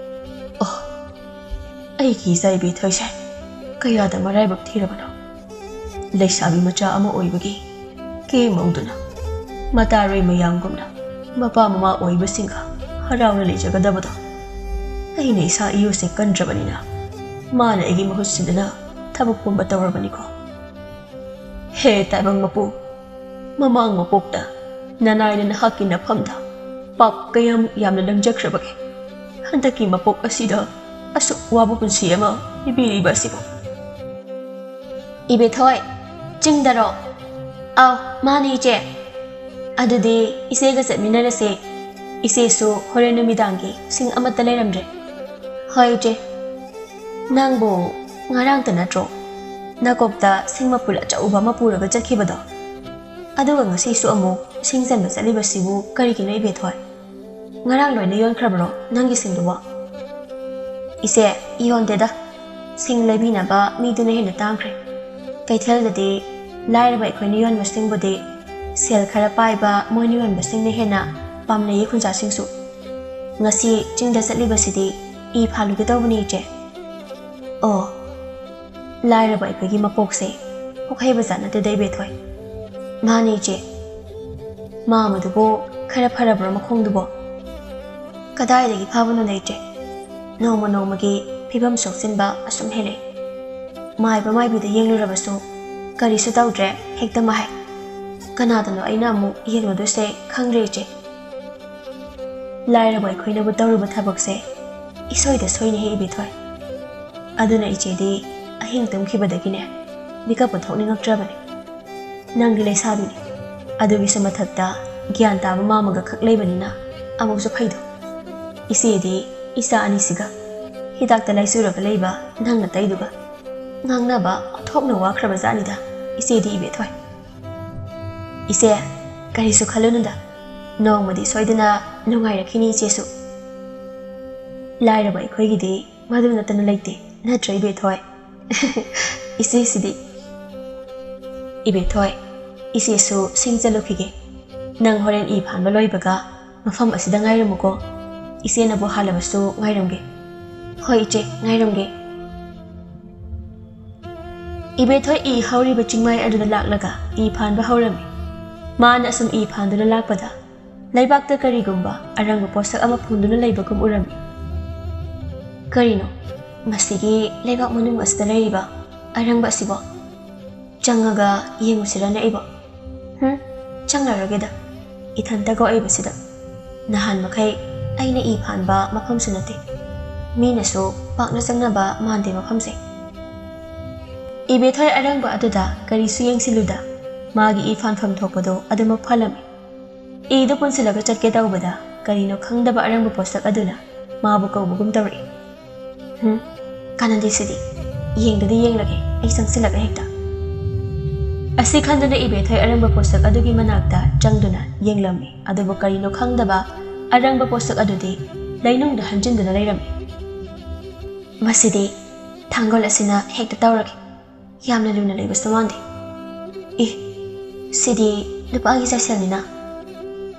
ꯑꯣ, ꯑꯩꯒꯤ ꯏꯆꯥ ꯏꯕꯦꯊꯣꯏꯁꯦ ꯀꯌꯥꯗ ꯃꯔꯥꯏꯕꯛ ꯊꯤꯔꯕꯅꯣ꯫ ꯂꯩꯁꯥꯕꯤ ꯃꯆꯥ ꯑꯃ ꯑꯣꯏꯕꯒꯤ ꯀꯦ ꯃꯧꯗꯨꯅ ꯃꯇꯥꯔꯣꯏ ꯃꯌꯥꯝꯒꯨꯝꯅ ꯃꯄꯥ ꯃꯃꯥ ꯑꯣꯏꯕꯁꯤꯡꯒ ꯍꯔꯥꯎꯅ ꯂꯩꯖꯒꯗꯕꯗꯣ꯫ ꯑꯩꯅ ꯏꯁꯥ ꯏꯌꯨꯁꯦ ꯀꯟꯗ꯭ꯔꯕꯅꯤꯅ ꯃꯥꯅ ꯑꯩꯒꯤ ꯃꯍꯨꯠ ꯁꯤꯟꯗꯨꯅ ꯊꯕꯛ ꯄꯨꯝꯕ ꯇꯧꯔꯕꯅꯤꯀꯣ꯫ ꯍꯦ ꯇꯥꯏꯕꯪ ꯃꯄꯨ, ꯃꯃꯥꯡ ꯃꯄꯣꯛꯇ ꯅꯅꯥꯏꯅ ꯅꯍꯥꯛꯀꯤ ꯅꯐꯝꯗ ꯄꯥꯞ ꯀꯌꯥꯝ ꯌꯥꯝꯅ ꯂꯪꯖꯈ꯭ꯔꯕꯒꯦ? ꯍꯟꯗꯛꯀꯤ ꯃꯄꯣꯛ ꯑꯁꯤꯗ ꯑꯁꯨꯛ ꯋꯥꯕ ꯄꯨꯟꯁꯤ ꯑꯃ ꯄꯤꯕꯤꯔꯤꯕ ꯑꯁꯤꯕꯨ꯫ ꯏꯕꯦꯊꯣꯏ, ꯆꯤꯡꯗꯔꯣ? ꯑꯥꯎ, ꯃꯥꯅꯤ ꯏꯆꯦ꯫ ꯑꯗꯨꯗꯤ ꯏꯆꯦꯒ ꯆꯠꯃꯤꯟꯅꯔꯁꯦ꯫ ꯏꯆꯦꯁꯨ ꯍꯣꯔꯦꯟ ꯅꯨꯃꯤꯗꯥꯡꯒꯤ ꯁꯤꯡ ꯑꯃꯠꯇ ꯂꯩꯔꯝꯗ꯭ꯔꯦ꯫ ꯍꯣꯏ ꯏꯆꯦ꯫ ꯅꯪꯕꯨ ꯉꯔꯥꯡꯇ ꯅꯠꯇ꯭ꯔꯣ ꯅꯀꯣꯛꯇ ꯁꯤꯡ ꯃꯄꯨꯜ ꯑꯆꯧꯕ ꯑꯃ ꯄꯨꯔꯒ ꯆꯠꯈꯤꯕꯗꯣ? ꯑꯗꯨꯒ ꯉꯁꯤꯁꯨ ꯑꯃꯨꯛ ꯁꯤꯡ ꯆꯟꯕ ꯆꯠꯂꯤꯕꯁꯤꯕꯨ ꯀꯔꯤꯒꯤꯅꯣ ꯏꯕꯦꯊꯣꯏ? ꯉꯔꯥꯡ ꯂꯣꯏꯅ ꯌꯣꯟꯈ꯭ꯔꯕ꯭ꯔꯣ ꯅꯪꯒꯤ ꯁꯤꯡꯗꯨꯕꯣ? ꯏꯆꯦ, ꯌꯣꯟꯗꯦꯗ꯫ ꯁꯤꯡ ꯂꯩꯕꯤꯅꯕ ꯃꯤꯗꯨꯅ ꯍꯦꯟꯅ ꯇꯥꯡꯈ꯭ꯔꯦ꯫ ꯀꯩꯊꯦꯜꯗꯗꯤ ꯂꯥꯏꯔꯕ ꯑꯩꯈꯣꯏꯅ ꯌꯣꯟꯕꯁꯤꯡꯕꯨꯗꯤ ꯁꯦꯜ ꯈꯔ ꯄꯥꯏꯕ ꯃꯣꯏꯅ ꯌꯣꯟꯕꯁꯤꯡꯅ ꯍꯦꯟꯅ ꯄꯥꯝꯅꯩꯌꯦ ꯈꯨꯟꯖꯥꯁꯤꯡꯁꯨ꯫ ꯉꯁꯤ ꯆꯤꯡꯗ ꯆꯠꯂꯤꯕꯁꯤꯗꯤ ꯏ ꯐꯥꯜꯂꯨꯒꯦ ꯇꯧꯕꯅꯦ, ꯏꯆꯦ꯫ ꯑꯣ, ꯂꯥꯏꯔꯕ ꯑꯩꯈꯣꯏꯒꯤ ꯃꯄꯣꯛꯁꯦ ꯄꯣꯛꯍꯩꯕ ꯖꯥꯠ ꯅꯠꯇꯦꯗ, ꯏꯕꯦꯊꯣꯏ꯫ ꯃꯥꯅꯦ, ꯏꯆꯦ꯫ ꯃꯥ ꯑꯃꯗꯨꯕꯨ ꯈꯔ ꯐꯔꯕ꯭ꯔꯣ ꯃꯈꯣꯡꯗꯨꯕꯣ? ꯀꯗꯥꯏꯗꯒꯤ ꯐꯕꯅꯣꯗ, ꯏꯆꯦ? ꯅꯣꯡꯃ ꯅꯣꯡꯃꯒꯤ ꯐꯤꯕꯝ ꯁꯣꯛꯆꯤꯟꯕ ꯑꯁꯨꯝ ꯍꯦꯜꯂꯛꯏ꯫ ꯃꯥꯏꯕ ꯃꯥꯏꯕꯤꯗ ꯌꯦꯡꯂꯨꯔꯕꯁꯨ ꯀꯔꯤꯁꯨ ꯇꯧꯗ꯭ꯔꯦ, ꯍꯦꯛꯇ ꯃꯍꯩ꯫ ꯀꯅꯥꯗꯅꯣ ꯑꯩꯅ ꯑꯃꯨꯛ ꯌꯦꯡꯂꯨꯗꯣꯏꯁꯦ ꯈꯪꯗ꯭ꯔꯦ, ꯏꯆꯦ꯫ ꯂꯥꯏꯔꯕ ꯑꯩꯈꯣꯏꯅꯕꯨ ꯇꯧꯔꯨꯕ ꯊꯕꯛꯁꯦ ꯏꯁꯣꯏꯗ ꯁꯣꯏꯅꯦꯍꯦ, ꯏꯕꯦꯊꯣꯏ꯫ ꯑꯗꯨꯅ ꯏꯆꯦꯗꯤ ꯑꯍꯤꯡ ꯇꯨꯝꯈꯤꯕꯗꯒꯤꯅꯦ, ꯃꯤꯀꯞꯄꯨ ꯊꯣꯛꯅꯤꯡꯉꯛꯇ꯭ꯔꯕꯅꯤ꯫ ꯅꯪꯗꯤ ꯂꯩꯁꯥꯕꯤꯅꯤ, ꯑꯗꯨꯒꯤꯁꯨ ꯃꯊꯛꯇ ꯒ꯭ꯌꯥꯟ ꯇꯥꯕ ꯃꯥꯃꯒ ꯈꯛ ꯂꯩꯕꯅꯤꯅ ꯑꯃꯨꯛꯁꯨ ꯐꯩꯗꯣ꯫ ꯏꯆꯦꯗꯤ ꯏꯆꯥ ꯑꯅꯤꯁꯤꯒ, ꯍꯤꯗꯥꯛꯇ ꯂꯥꯏꯆꯨꯔꯒ ꯂꯩꯕ ꯅꯪ ꯅꯇꯩꯗꯨꯒ ꯉꯥꯡꯅꯕ ꯑꯣꯟꯊꯣꯛꯅ ꯋꯥꯈ꯭ꯔꯕ ꯖꯥꯠꯅꯤꯗ, ꯏꯆꯦꯗꯤ ꯏꯕꯦꯊꯣꯏ꯫ ꯏꯆꯦ, ꯀꯔꯤꯁꯨ ꯈꯜꯂꯨꯅꯨꯗ, ꯅꯣꯡꯃꯗꯤ ꯁꯣꯏꯗꯅ ꯅꯨꯡꯉꯥꯏꯔꯛꯈꯤꯅꯤ ꯏꯆꯦꯁꯨ꯫ ꯂꯥꯏꯔꯕ ꯑꯩꯈꯣꯏꯒꯤꯗꯤ ꯃꯗꯨ ꯅꯠꯇꯅ ꯂꯩꯇꯦ, ꯅꯠꯇ꯭ꯔ ꯏꯕꯦꯊꯣꯏ? ꯏꯆꯦꯁꯤꯗꯤ꯫ ꯏꯕꯦꯊꯣꯏ, ꯏꯆꯦꯁꯨ ꯁꯤꯡ ꯆꯠꯂꯨꯈꯤꯒꯦ꯫ ꯅꯪ ꯍꯣꯔꯦꯟ ꯏ ꯐꯥꯟꯕ ꯂꯣꯏꯕꯒ ꯃꯐꯝ ꯑꯁꯤꯗ ꯉꯥꯏꯔꯝꯃꯨꯀꯣ꯫ ꯏꯆꯦꯅꯕꯨ ꯍꯥꯜꯂꯕꯁꯨ ꯉꯥꯏꯔꯝꯒꯦ꯫ ꯍꯣꯏ ꯏꯆꯦ, ꯉꯥꯏꯔꯝꯒꯦ꯫ ꯏꯕꯦꯊꯣꯏ ꯏ ꯍꯧꯔꯤꯕ ꯆꯤꯡꯃꯥꯏ ꯑꯗꯨꯗ ꯂꯥꯛꯂꯒ ꯏ ꯐꯥꯟꯕ ꯍꯧꯔꯝꯃꯤ꯫ ꯃꯥꯅ ꯑꯁꯨꯝ ꯏ ꯐꯥꯟꯗꯨꯅ ꯂꯥꯛꯄꯗ ꯂꯩꯕꯥꯛꯇ ꯀꯔꯤꯒꯨꯝꯕ ꯑꯔꯪꯕ ꯄꯣꯠꯁꯛ ꯑꯃ ꯐꯨꯝꯗꯨꯅ ꯂꯩꯕꯒꯨꯝ ꯎꯔꯝꯃꯤ꯫ ꯀꯔꯤꯅꯣ ꯃꯁꯤꯒꯤ ꯂꯩꯕꯥꯛ ꯃꯅꯨꯡ ꯑꯁꯤꯗ ꯂꯩꯔꯤꯕ ꯑꯔꯪꯕ ꯑꯁꯤꯕꯣ? ꯆꯪꯉꯒ ꯌꯦꯡꯉꯨꯁꯤꯔꯅꯦ ꯑꯩꯕꯣ? ꯍꯨꯝ, ꯆꯪꯂꯔꯣꯏꯒꯦꯗ, ꯏꯊꯟꯇꯒ ꯑꯣꯏꯕꯁꯤꯗ꯫ ꯅꯍꯥꯟ ꯃꯈꯩ ꯑꯩꯅ ꯏ ꯐꯥꯟꯕ ꯃꯐꯝꯁꯨ ꯅꯠꯇꯦ, ꯃꯤꯅꯁꯨ ꯄꯥꯛꯅ ꯆꯪꯅꯕ ꯃꯥꯟꯗꯦ ꯃꯐꯝꯁꯦ꯫ ꯏꯕꯦꯊꯣꯏ ꯑꯔꯪꯕ ꯑꯗꯨꯗ ꯀꯔꯤꯁꯨ ꯌꯦꯡꯁꯤꯜꯂꯨꯗ, ꯃꯥꯒꯤ ꯏ ꯐꯥꯟꯐꯝ ꯊꯣꯛꯄꯗꯣ ꯑꯗꯨꯃꯛ ꯐꯥꯜꯂꯝꯃꯤ꯫ ꯏꯗꯨ ꯄꯨꯟꯁꯤꯜꯂꯒ ꯆꯠꯀꯦ ꯇꯧꯕꯗ ꯀꯔꯤꯅꯣ ꯈꯪꯗꯕ ꯑꯔꯪꯕ ꯄꯣꯠꯁꯛ ꯑꯗꯨꯅ ꯃꯥꯕꯨ ꯀꯧꯕꯒꯨꯝ ꯇꯧꯔꯛꯏ꯫ ꯍꯨꯝ, ꯀꯥꯟꯅꯗꯦ ꯁꯤꯗꯤ꯫ ꯌꯦꯡꯗꯨꯗꯤ ꯌꯦꯡꯂꯒꯦ, ꯑꯩ ꯆꯪꯁꯤꯜꯂꯒ ꯍꯦꯛꯇ꯫ ꯑꯁꯤ ꯈꯟꯗꯨꯅ ꯏꯕꯦꯊꯣꯏ ꯑꯔꯪꯕ ꯄꯣꯠꯁꯛ ꯑꯗꯨꯒꯤ ꯃꯅꯥꯛꯇ ꯆꯪꯗꯨꯅ ꯌꯦꯡꯂꯝꯃꯤ꯫ ꯑꯗꯨꯕꯨ ꯀꯔꯤꯅꯣ ꯈꯪꯗꯕ ꯑꯔꯪꯕ ꯄꯣꯠꯁꯛ ꯑꯗꯨꯗꯤ ꯂꯩꯅꯨꯡꯗ ꯍꯟꯖꯤꯟꯗꯨꯅ ꯂꯩꯔꯝꯃꯤ꯫ ꯃꯁꯤꯗꯤ ꯊꯥꯡꯒꯣꯜ ꯑꯁꯤꯅ ꯍꯦꯛꯇ ꯇꯧꯔꯒꯦ꯫ ꯌꯥꯝꯅ ꯂꯨꯅ ꯂꯩꯕꯁꯨ ꯃꯥꯟꯗꯦ꯫ ꯏ, ꯁꯤꯗꯤ ꯅꯨꯄꯥꯒꯤ ꯆꯥꯏꯁꯦꯜꯅꯤꯅ꯫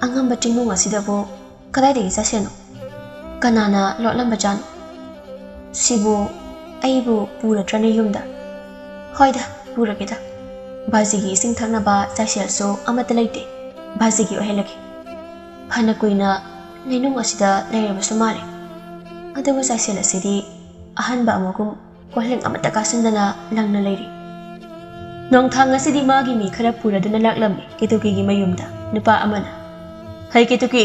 ꯑꯉꯝꯕ ꯆꯤꯡꯅꯨꯡ ꯑꯁꯤꯗꯕꯨ ꯀꯗꯥꯏꯗꯒꯤ ꯆꯥꯏꯁꯦꯜꯅꯣ? ꯀꯅꯥꯅ ꯂꯣꯠꯂꯝꯕꯖꯥꯠꯅꯣ? ꯁꯤꯕꯨ ꯑꯩꯕꯨ ꯄꯨꯔꯗ꯭ꯔꯅꯦ ꯌꯨꯝꯗ? ꯍꯣꯏꯗ, ꯄꯨꯔꯒꯦꯗ꯫ ꯕꯥꯖꯤꯒꯤ ꯏꯁꯤꯡ ꯊꯛꯅꯕ ꯆꯥꯏꯁꯦꯜꯁꯨ ꯑꯃꯠꯇ ꯂꯩꯇꯦ꯫ ꯕꯥꯖꯤꯒꯤ ꯑꯣꯏꯍꯜꯂꯒꯦ꯫ ꯐꯅ ꯀꯨꯏꯅ ꯂꯩꯅꯨꯡ ꯑꯁꯤꯗ ꯂꯩꯔꯕꯁꯨ ꯃꯥꯜꯂꯦ꯫ ꯑꯗꯨꯕꯨ ꯆꯥꯏꯁꯦꯜ ꯑꯁꯤꯗꯤ ꯑꯍꯟꯕ ꯑꯃꯒꯨꯝ ꯀꯣꯜꯍꯦꯡ ꯑꯃꯠꯇ ꯀꯥꯁꯤꯟꯗꯅ ꯂꯪꯅ ꯂꯩꯔꯤ꯫ ꯅꯣꯡꯊꯥꯡ ꯉꯁꯤꯗꯤ ꯃꯥꯒꯤ ꯃꯤ ꯈꯔ ꯄꯨꯔꯗꯨꯅ ꯂꯥꯛꯂꯝꯃꯤ ꯀꯦꯇꯨꯀꯤꯒꯤ ꯃꯌꯨꯝꯗ꯫ ꯅꯨꯄꯥ ꯑꯃꯅ, "ꯍꯩ ꯀꯦꯇꯨꯀꯤ,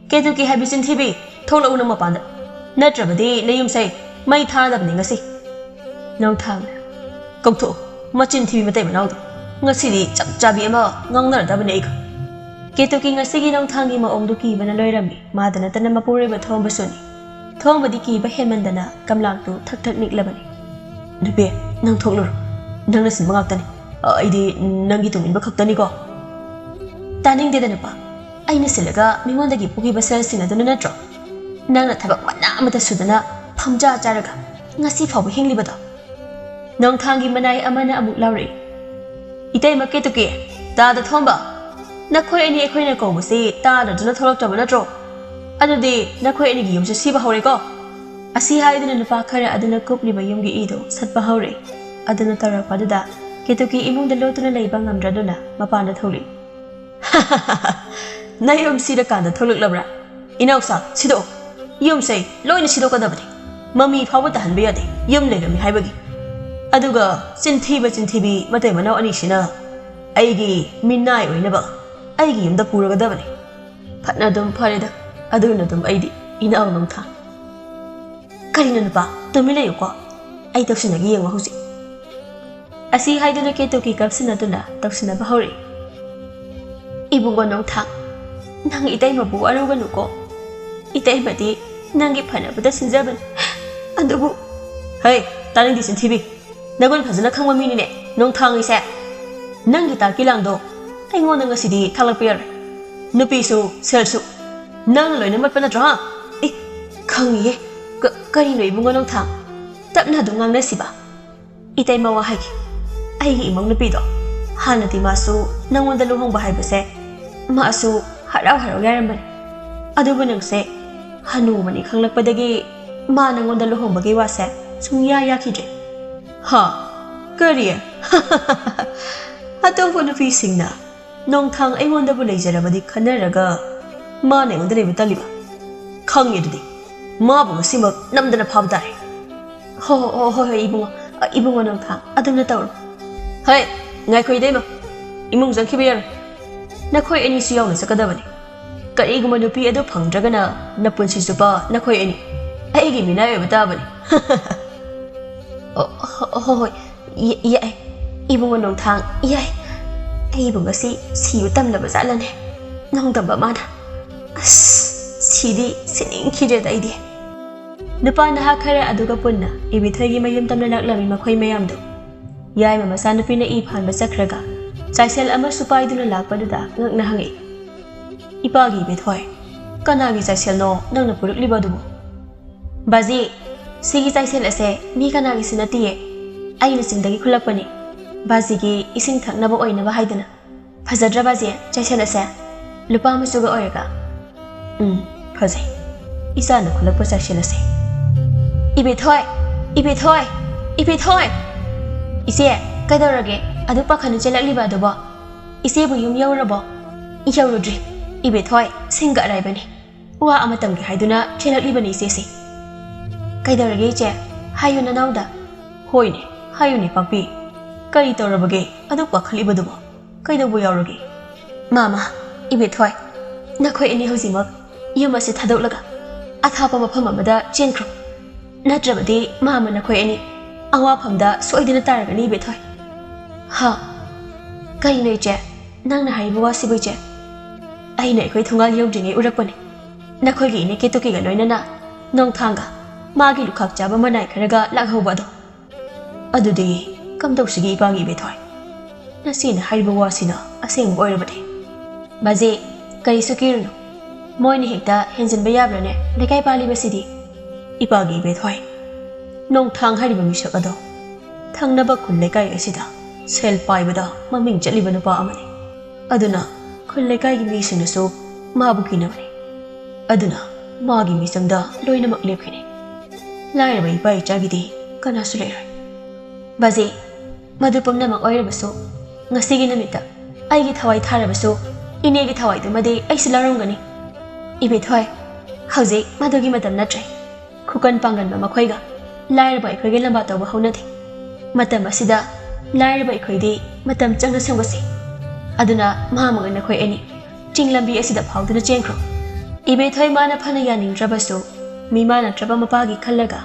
ꯀꯦꯇꯨꯀꯤ ꯍꯥꯏꯕꯤ ꯆꯤꯟꯊꯤꯕꯤ, ꯊꯣꯛꯂꯛꯎ ꯅꯪ ꯃꯄꯥꯟꯗ꯫ ꯅꯠꯇ꯭ꯔꯕꯗꯤ ꯅꯌꯨꯝꯁꯦ ꯃꯩ ꯊꯥꯗꯕꯅꯤ ꯉꯁꯤ꯫" ꯅꯣꯡꯊꯥꯡꯅ, "ꯀꯧꯊꯣꯛꯎ, ꯃꯆꯤꯟ ꯊꯤꯕꯤ ꯃꯇꯩ ꯃꯅꯥꯎꯗꯣ꯫ ꯉꯁꯤꯗꯤ ꯆꯞ ꯆꯥꯕꯤ ꯑꯃ ꯉꯥꯡꯅꯔꯗꯕꯅꯤ ꯑꯩꯒ꯫" ꯀꯦꯇꯨꯀꯤ ꯉꯁꯤꯒꯤ ꯅꯣꯡꯊꯥꯡꯒꯤ ꯃꯑꯣꯡꯗꯨ ꯀꯤꯕꯅ ꯂꯣꯏꯔꯝꯃꯤ꯫ ꯃꯥꯗ ꯅꯠꯇꯅ ꯃꯄꯨꯔꯣꯏꯕ ꯊꯣꯝꯕꯁꯨꯅꯤ꯫ ꯊꯣꯝꯕꯗꯤ ꯀꯤꯕ ꯍꯦꯟꯃꯟꯗꯅ ꯀꯝꯂꯥꯛꯇꯨ ꯊꯛ ꯊꯛ ꯅꯤꯛꯂꯕꯅꯤ꯫ "ꯅꯨꯄꯤ, ꯅꯪ ꯊꯣꯛꯂꯨꯔꯣ꯫ ꯅꯪꯅ ꯁꯤꯟꯕ ꯉꯥꯛꯇꯅꯤ꯫ ꯑꯩꯗꯤ ꯅꯪꯒꯤ ꯇꯨꯡ ꯏꯟꯕ ꯈꯛꯇꯅꯤꯀꯣ꯫" "ꯇꯥꯅꯤꯡꯗꯦꯗ ꯅꯨꯄꯥ꯫ ꯑꯩꯅ ꯁꯤꯜꯂꯒ ꯃꯤꯉꯣꯟꯗꯒꯤ ꯄꯨꯈꯤꯕ ꯁꯦꯜꯁꯤꯡ ꯑꯗꯨꯅ ꯅꯠꯇ꯭ꯔꯣ ꯅꯪꯅ ꯊꯕꯛ ꯃꯅꯥ ꯑꯃꯠꯇ ꯁꯨꯗꯅ ꯐꯝꯖꯥ ꯆꯥꯔꯒ ꯉꯁꯤ ꯐꯥꯎꯕ ꯍꯤꯡꯂꯤꯕꯗꯣ?" ꯅꯣꯡꯊꯥꯡꯒꯤ ꯃꯅꯥꯏ ꯑꯃꯅ ꯑꯃꯨꯛ ꯂꯥꯎꯔꯛꯏ꯫ "ꯏꯇꯩꯃ ꯀꯦꯇꯨꯀꯤ, ꯇꯥꯗ ꯊꯣꯝꯕ, ꯅꯈꯣꯏ ꯑꯅꯤ ꯑꯩꯈꯣꯏꯅ ꯀꯧꯕꯁꯤ ꯇꯥꯗꯗꯨꯅ ꯊꯣꯛꯂꯛꯇ꯭ꯔꯕ ꯅꯠꯇ꯭ꯔꯣ? ꯑꯗꯨꯗꯤ ꯅꯈꯣꯏ ꯑꯅꯤꯒꯤ ꯌꯨꯝꯁꯦ ꯁꯤꯕ ꯍꯧꯔꯦꯀꯣ꯫" ꯑꯁꯤ ꯍꯥꯏꯗꯨꯅ ꯅꯨꯄꯥ ꯈꯔ ꯑꯗꯨꯅ ꯀꯨꯞꯂꯤꯕ ꯌꯨꯝꯒꯤ ꯏꯗꯨ ꯁꯠꯄ ꯍꯧꯔꯛꯏ꯫ ꯑꯗꯨꯅ ꯇꯧꯔꯛꯄ ꯑꯗꯨꯗ ꯀꯦꯇꯨꯀꯤ ꯏꯃꯨꯡꯗ ꯂꯣꯠꯇꯨꯅ ꯂꯩꯕ ꯉꯝꯗ꯭ꯔꯗꯨꯅ ꯃꯄꯥꯟꯗ ꯊꯣꯛꯂꯛꯏ꯫ "ꯅꯌꯨꯝ ꯁꯤꯔꯀꯥꯟꯗ ꯊꯣꯛꯂꯛꯂꯕ꯭ꯔꯥ? ꯏꯅꯥꯎꯁꯥ, ꯁꯤꯗꯣꯛꯑꯣ꯫ ꯌꯨꯝꯁꯦ ꯂꯣꯏꯅ ꯁꯤꯗꯣꯛꯀꯗꯕꯅꯤ꯫ ꯃꯃꯤ ꯐꯥꯎꯕ ꯇꯥꯍꯟꯕ ꯌꯥꯗꯦ, ꯌꯨꯝ ꯂꯩꯔꯝꯃꯤ ꯍꯥꯏꯕꯒꯤ꯫ ꯑꯗꯨꯒ ꯆꯤꯟꯊꯤꯕ ꯆꯤꯟꯊꯤꯕꯤ ꯃꯇꯩ ꯃꯅꯥꯎ ꯑꯅꯤꯁꯤꯅ ꯑꯩꯒꯤ ꯃꯤꯅꯥꯏ ꯑꯣꯏꯅꯕ ꯑꯩꯒꯤ ꯌꯨꯝꯗ ꯄꯨꯔꯒꯗꯕꯅꯤ꯫ ꯐꯠꯅ ꯑꯗꯨꯝ ꯐꯔꯦꯗ, ꯑꯗꯨꯅ ꯑꯗꯨꯝ ꯑꯩꯗꯤ ꯏꯅꯥꯎ ꯅꯣꯡꯊꯥꯡ꯫" "ꯀꯔꯤꯅꯣ ꯅꯨꯄꯥ, ꯇꯨꯃꯤꯟ ꯂꯩꯌꯨꯀꯣ꯫ ꯑꯩ ꯇꯧꯁꯤꯟꯅꯒꯦ ꯌꯦꯡꯉꯣ ꯍꯧꯖꯤꯛ꯫" ꯑꯁꯤ ꯍꯥꯏꯗꯨꯅ ꯀꯦꯇꯨꯀꯤ ꯀꯞꯁꯤꯟꯅꯗꯨꯅ ꯇꯧꯁꯤꯟꯅꯕ ꯍꯧꯔꯛꯏ꯫ "ꯏꯕꯨꯡꯉꯣ ꯅꯣꯡꯊꯥꯡ, ꯅꯪ ꯏꯇꯩꯃꯕꯨ ꯋꯥꯔꯧꯒꯅꯨꯀꯣ꯫ ꯏꯇꯩꯃꯗꯤ ꯅꯪꯒꯤ ꯐꯅꯕꯗ ꯁꯤꯟꯖꯕꯅꯤ꯫ ꯑꯗꯨꯕꯨ," "ꯍꯩ, ꯇꯥꯅꯤꯡꯗꯦ ꯆꯤꯟꯊꯤꯕꯤ꯫ ꯅꯒꯨꯟ ꯐꯖꯅ ꯈꯪꯕ ꯃꯤꯅꯤꯅꯦ ꯅꯣꯡꯊꯥꯡ ꯑꯩꯁꯦ꯫ ꯅꯪꯒꯤ ꯇꯥꯛꯀꯤ ꯂꯥꯡꯗꯣ ꯑꯩꯉꯣꯟꯗ ꯉꯁꯤꯗꯤ ꯊꯥꯡꯂꯛꯄ ꯌꯥꯔꯣꯏ꯫ ꯅꯨꯄꯤꯁꯨ, ꯁꯦꯜꯁꯨ ꯅꯪꯅ ꯂꯣꯏꯅ ꯃꯠꯄ ꯅꯠꯇ꯭ꯔꯣ, ꯍꯥ? ꯑꯦ, ꯈꯪꯉꯤꯍꯦ꯫ ꯀ-, ꯀꯔꯤꯅꯣ ꯏꯕꯨꯡꯉꯣ ꯅꯣꯡꯊꯥꯡ? ꯇꯞꯅ ꯑꯗꯨꯝ ꯉꯥꯡꯅꯁꯤꯕ꯫ ꯏꯇꯩꯃ ꯋꯥ ꯍꯥꯏꯒꯦ꯫ ꯑꯩꯒꯤ ꯏꯃꯧ ꯅꯨꯄꯤꯗꯣ ꯍꯥꯟꯅꯗꯤ ꯃꯥꯁꯨ ꯅꯪꯉꯣꯟꯗ ꯂꯨꯍꯣꯡꯕ ꯍꯥꯏꯕꯁꯦ ꯃꯥꯁꯨ ꯍꯔꯥꯎ ꯍꯔꯥꯎ ꯌꯥꯔꯝꯕꯅꯤ꯫ ꯑꯗꯨꯕꯨ ꯅꯪꯁꯦ ꯍꯅꯨꯕꯅꯤ ꯈꯪꯂꯛꯄꯗꯒꯤ ꯃꯥ ꯅꯪꯉꯣꯟꯗ ꯂꯨꯍꯣꯡꯕꯒꯤ ꯋꯥꯁꯦ ꯁꯨꯡꯌꯥ ꯌꯥꯈꯤꯗ꯭ꯔꯦ꯫ ꯍꯥ? ꯀꯔꯤ? ꯑꯇꯣꯞꯄ ꯅꯨꯄꯤꯁꯤꯡꯅ ꯅꯣꯡꯊꯥꯡ ꯑꯩꯉꯣꯟꯗꯕꯨ ꯂꯩꯖꯔꯕꯗꯤ ꯈꯟꯅꯔꯒ ꯃꯥꯅ ꯑꯩꯉꯣꯟꯗ ꯂꯩꯕ ꯇꯜꯂꯤꯕ? ꯈꯪꯉꯦ ꯑꯗꯨꯗꯤ꯫ ꯃꯥꯕꯨ ꯉꯁꯤꯃꯛ ꯅꯝꯗꯅ ꯐꯥꯕ ꯇꯥꯔꯦ꯫ ꯍꯣ, ꯍꯣ, ꯍꯣ, ꯍꯣꯏ, ꯍꯣꯏ, ꯏꯕꯨꯡꯉꯣ꯫ ꯑ, ꯏꯕꯨꯡꯉꯣ ꯅꯣꯡꯊꯥꯡ, ꯑꯗꯨꯝꯅ ꯇꯧꯔꯣ꯫ ꯍꯩ, ꯉꯥꯏꯈꯣ ꯏꯇꯩꯃ꯫ ꯏꯃꯨꯡ ꯆꯪꯈꯤꯕ ꯌꯥꯔꯣꯏ꯫ ꯅꯈꯣꯏ ꯑꯅꯤꯁꯨ ꯌꯥꯎꯅ ꯆꯠꯀꯗꯕꯅꯤ꯫ ꯀꯔꯤꯒꯨꯝꯕ ꯅꯨꯄꯤ ꯑꯗꯨ ꯐꯪꯗ꯭ꯔꯒꯅ ꯅꯄꯨꯟꯁꯤ ꯆꯨꯞꯄ ꯅꯈꯣꯏ ꯑꯅꯤ ꯑꯩꯒꯤ ꯃꯤꯅꯥꯏ ꯑꯣꯏꯕ ꯇꯥꯕꯅꯤ꯫ ꯑꯣ, ꯍꯣ-, ꯍꯣ-, ꯍꯣꯏ, ꯌ-, ꯌꯥꯏ꯫ ꯏꯕꯨꯡꯉꯣ ꯅꯣꯡꯊꯥꯡ, ꯌꯥꯏ꯫ ꯑꯩꯕꯨ ꯉꯁꯤ ꯁꯤꯕ ꯇꯝꯂꯕ ꯖꯥꯠꯂꯅꯦ ꯅꯣꯡꯗꯝꯕ ꯃꯥꯅ꯫ ꯑꯁ, ꯁꯤꯗꯤ ꯁꯤꯅꯤꯡꯈꯤꯗ꯭ꯔꯦꯗ ꯑꯩꯗꯤ꯫ ꯅꯨꯄꯥ ꯅꯍꯥ ꯈꯔ ꯑꯗꯨꯒ ꯄꯨꯟꯅ ꯏꯕꯦꯊꯣꯏꯒꯤ ꯃꯌꯨꯝ ꯇꯝꯅ ꯂꯥꯛꯂꯝꯃꯤ ꯃꯈꯣꯏ ꯃꯌꯥꯝꯗꯨ꯫ ꯌꯥꯏꯃ ꯃꯆꯥꯅꯨꯄꯤꯅ ꯏ ꯐꯥꯟꯕ ꯆꯠꯈ꯭ꯔꯒ ꯆꯥꯏꯁꯦꯜ ꯑꯃꯁꯨ ꯄꯥꯏꯗꯨꯅ ꯂꯥꯛꯄꯗꯨꯗ ꯉꯛꯅ ꯍꯪꯉꯛꯏ, "ꯏꯄꯥꯒꯤ ꯏꯕꯦꯊꯣꯏ, ꯀꯅꯥꯒꯤ ꯆꯥꯏꯁꯦꯜꯅꯣ ꯅꯪꯅ ꯄꯨꯔꯛꯂꯤꯕ ꯑꯗꯨꯕꯨ?" "ꯕꯥꯖꯤ, ꯁꯤꯒꯤ ꯆꯥꯏꯁꯦꯜ ꯑꯁꯦ ꯃꯤ ꯀꯅꯥꯒꯤꯁꯨ ꯅꯠꯇꯤꯌꯦ꯫ ꯑꯩꯅ ꯆꯤꯡꯗꯒꯤ ꯈꯨꯜꯂꯛꯄꯅꯤ꯫ ꯕꯥꯖꯤꯒꯤ ꯏꯁꯤꯡ ꯊꯛꯅꯕ ꯑꯣꯏꯅꯕ ꯍꯥꯏꯗꯅ꯫ ꯐꯖꯗ꯭ꯔ ꯕꯥꯖꯤ ꯆꯥꯏꯁꯦꯜ ꯑꯁꯦ? ꯂꯨꯄꯥ ꯃꯆꯨꯒ ꯑꯣꯏꯔꯒ?" "ꯎꯝ, ꯐꯖꯩ꯫ ꯏꯆꯥꯅ ꯈꯨꯜꯂꯛꯄ ꯆꯥꯏꯁꯦꯜ ꯑꯁꯦ꯫" "ꯏꯕꯦꯊꯣꯏ! ꯏꯕꯦꯊꯣꯏ! ꯏꯕꯦꯊꯣꯏ!" "ꯏꯆꯦ, ꯀꯩꯗꯧꯔꯒꯦ? ꯑꯗꯨ ꯄꯥꯈꯠꯅ ꯆꯦꯜꯂꯛꯂꯤꯕ ꯑꯗꯨꯕꯣ? ꯏꯆꯦꯕꯨ ꯌꯨꯝ ꯌꯧꯔꯕꯣ?" "ꯌꯧꯔꯨꯗ꯭ꯔꯤ꯫ ꯏꯕꯦꯊꯣꯏ, ꯁꯤꯡꯒ ꯑꯔꯥꯏꯕꯅꯤ꯫ ꯋꯥ ꯑꯃ ꯇꯝꯒꯦ ꯍꯥꯏꯗꯨꯅ ꯆꯦꯜꯂꯛꯂꯤꯕꯅꯤ ꯏꯆꯦꯁꯦ꯫" "ꯀꯩꯗꯧꯔꯒꯦ ꯏꯆꯦ? ꯍꯥꯏꯌꯨ ꯅꯅꯥꯎꯗ꯫" "ꯍꯣꯏꯅꯦ, ꯍꯥꯏꯌꯨꯅꯦ ꯄꯥꯛꯄꯤ꯫ ꯀꯔꯤ ꯇꯧꯔꯕꯒꯦ ꯑꯗꯨꯛ ꯄꯥꯈꯠꯂꯤꯕꯗꯨꯕꯣ? ꯀꯩꯗꯧꯕ ꯌꯥꯎꯔꯒꯦ?" "ꯃꯥꯃ, ꯏꯕꯦꯊꯣꯏ, ꯅꯈꯣꯏ ꯑꯅꯤ ꯍꯧꯖꯤꯛꯃꯛ ꯌꯨꯝ ꯑꯁꯤ ꯊꯥꯗꯣꯛꯂꯒ ꯑꯊꯥꯞꯄ ꯃꯐꯝ ꯑꯃꯗ ꯆꯦꯟꯈ꯭ꯔꯣ꯫ ꯅꯠꯇ꯭ꯔꯕꯗꯤ ꯃꯥꯃ ꯅꯈꯣꯏ ꯑꯅꯤ ꯑꯋꯥꯐꯝꯗ ꯁꯣꯏꯗꯅ ꯇꯥꯔꯒꯅꯤ ꯏꯕꯦꯊꯣꯏ꯫" "ꯍꯥ? ꯀꯩꯅꯣ ꯏꯆꯦ? ꯅꯪꯅ ꯍꯥꯏꯔꯤꯕ ꯋꯥꯁꯤꯕꯨ ꯏꯆꯦ? ꯑꯩꯅ ꯑꯩꯈꯣꯏ ꯊꯣꯡꯒꯥꯜ ꯌꯧꯗ꯭ꯔꯤꯉꯩ ꯎꯔꯛꯄꯅꯤ꯫ ꯅꯈꯣꯏꯒꯤ ꯏꯅꯦ ꯀꯦꯇꯨꯀꯤꯒ ꯂꯣꯏꯅꯅ ꯅꯣꯡꯊꯥꯡꯒ ꯃꯥꯒꯤ ꯂꯨꯈꯥꯛ ꯆꯥꯕ ꯃꯅꯥꯏ ꯈꯔꯒ ꯂꯥꯛꯍꯧꯕ ꯑꯗꯣ꯫" "ꯑꯗꯨꯗꯤ ꯀꯝꯗꯧꯁꯤꯒꯦ ꯏꯄꯥꯒꯤ ꯏꯕꯦꯊꯣꯏ? ꯅꯆꯦꯅ ꯍꯥꯏꯔꯤꯕ ꯋꯥꯁꯤꯅ ꯑꯁꯦꯡꯕ ꯑꯣꯏꯔꯕꯗꯤ?" "ꯕꯥꯖꯤ, ꯀꯔꯤꯁꯨ ꯀꯤꯔꯨꯅꯨ꯫ ꯃꯣꯏꯅ ꯍꯦꯛꯇ ꯍꯦꯟꯖꯤꯟꯕ ꯌꯥꯕ꯭ꯔꯥꯅꯦ? ꯂꯩꯀꯥꯏ ꯄꯥꯜꯂꯤꯕꯁꯤꯗꯤ꯫" "ꯏꯄꯥꯒꯤ ꯏꯕꯦꯊꯣꯏ, ꯅꯣꯡꯊꯥꯡ ꯍꯥꯏꯔꯤꯕ ꯃꯤꯁꯛ ꯑꯗꯣ ꯊꯪꯅꯕ ꯈꯨꯜ ꯂꯩꯀꯥꯏ ꯑꯁꯤꯗ ꯁꯦꯜ ꯄꯥꯏꯕꯗ ꯃꯃꯤꯡ ꯆꯠꯂꯤꯕ ꯅꯨꯄꯥ ꯑꯃꯅꯤ꯫ ꯑꯗꯨꯅ ꯈꯨꯜ ꯂꯩꯀꯥꯏꯒꯤ ꯃꯤꯁꯤꯡꯅꯁꯨ ꯃꯥꯕꯨ ꯀꯤꯅꯕꯅꯤ꯫ ꯑꯗꯨꯅ ꯃꯥꯒꯤ ꯃꯤꯆꯪꯗ ꯂꯣꯏꯅꯃꯛ ꯂꯦꯞꯈꯤꯅꯤ꯫ ꯂꯥꯏꯔꯕ ꯏꯄꯥ ꯏꯆꯥꯒꯤꯗꯤ ꯀꯅꯥꯁꯨ ꯂꯩꯔꯣꯏ꯫ ꯕꯥꯖꯤ, ꯃꯗꯨ ꯄꯨꯝꯅꯃꯛ ꯑꯣꯏꯔꯕꯁꯨ, ꯉꯁꯤꯒꯤ ꯅꯨꯃꯤꯠꯇ ꯑꯩꯒꯤ ꯊꯋꯥꯏ ꯊꯥꯔꯕꯁꯨ, ꯏꯅꯦꯒꯤ ꯊꯋꯥꯏꯗꯨꯃꯗꯤ ꯑꯩꯁꯨ ꯂꯧꯔꯝꯒꯅꯤ꯫ ꯏꯕꯦꯊꯣꯏ, ꯍꯧꯖꯤꯛ ꯃꯗꯨꯒꯤ ꯃꯇꯝ ꯅꯠꯇ꯭ꯔꯦ꯫ ꯈꯨꯀꯟ ꯄꯥꯡꯒꯟꯕ ꯃꯈꯣꯏꯒ ꯂꯥꯏꯔꯕ ꯑꯩꯈꯣꯏꯒ ꯂꯝꯕꯥ ꯇꯧꯕ ꯍꯧꯅꯗꯦ꯫ ꯃꯇꯝ ꯑꯁꯤꯗ ꯂꯥꯏꯔꯕ ꯑꯩꯈꯣꯏꯗꯤ ꯃꯇꯝ ꯆꯪꯅ ꯁꯦꯝꯒꯠꯁꯤ꯫ ꯑꯗꯨꯅ ꯃꯍꯥꯛ ꯑꯃꯒ ꯅꯈꯣꯏ ꯑꯅꯤ ꯆꯤꯡ ꯂꯝꯕꯤ ꯑꯁꯤꯗ ꯐꯥꯎꯗꯨꯅ ꯆꯦꯟꯈ꯭ꯔꯣ꯫ ꯏꯕꯦꯊꯣꯏ ꯃꯥꯅ ꯐꯅ ꯌꯥꯅꯤꯡꯗ꯭ꯔꯕꯁꯨ, ꯃꯤꯃꯥ ꯅꯠꯇ꯭ꯔꯕ ꯃꯄꯥꯒꯤ ꯈꯜꯂꯒ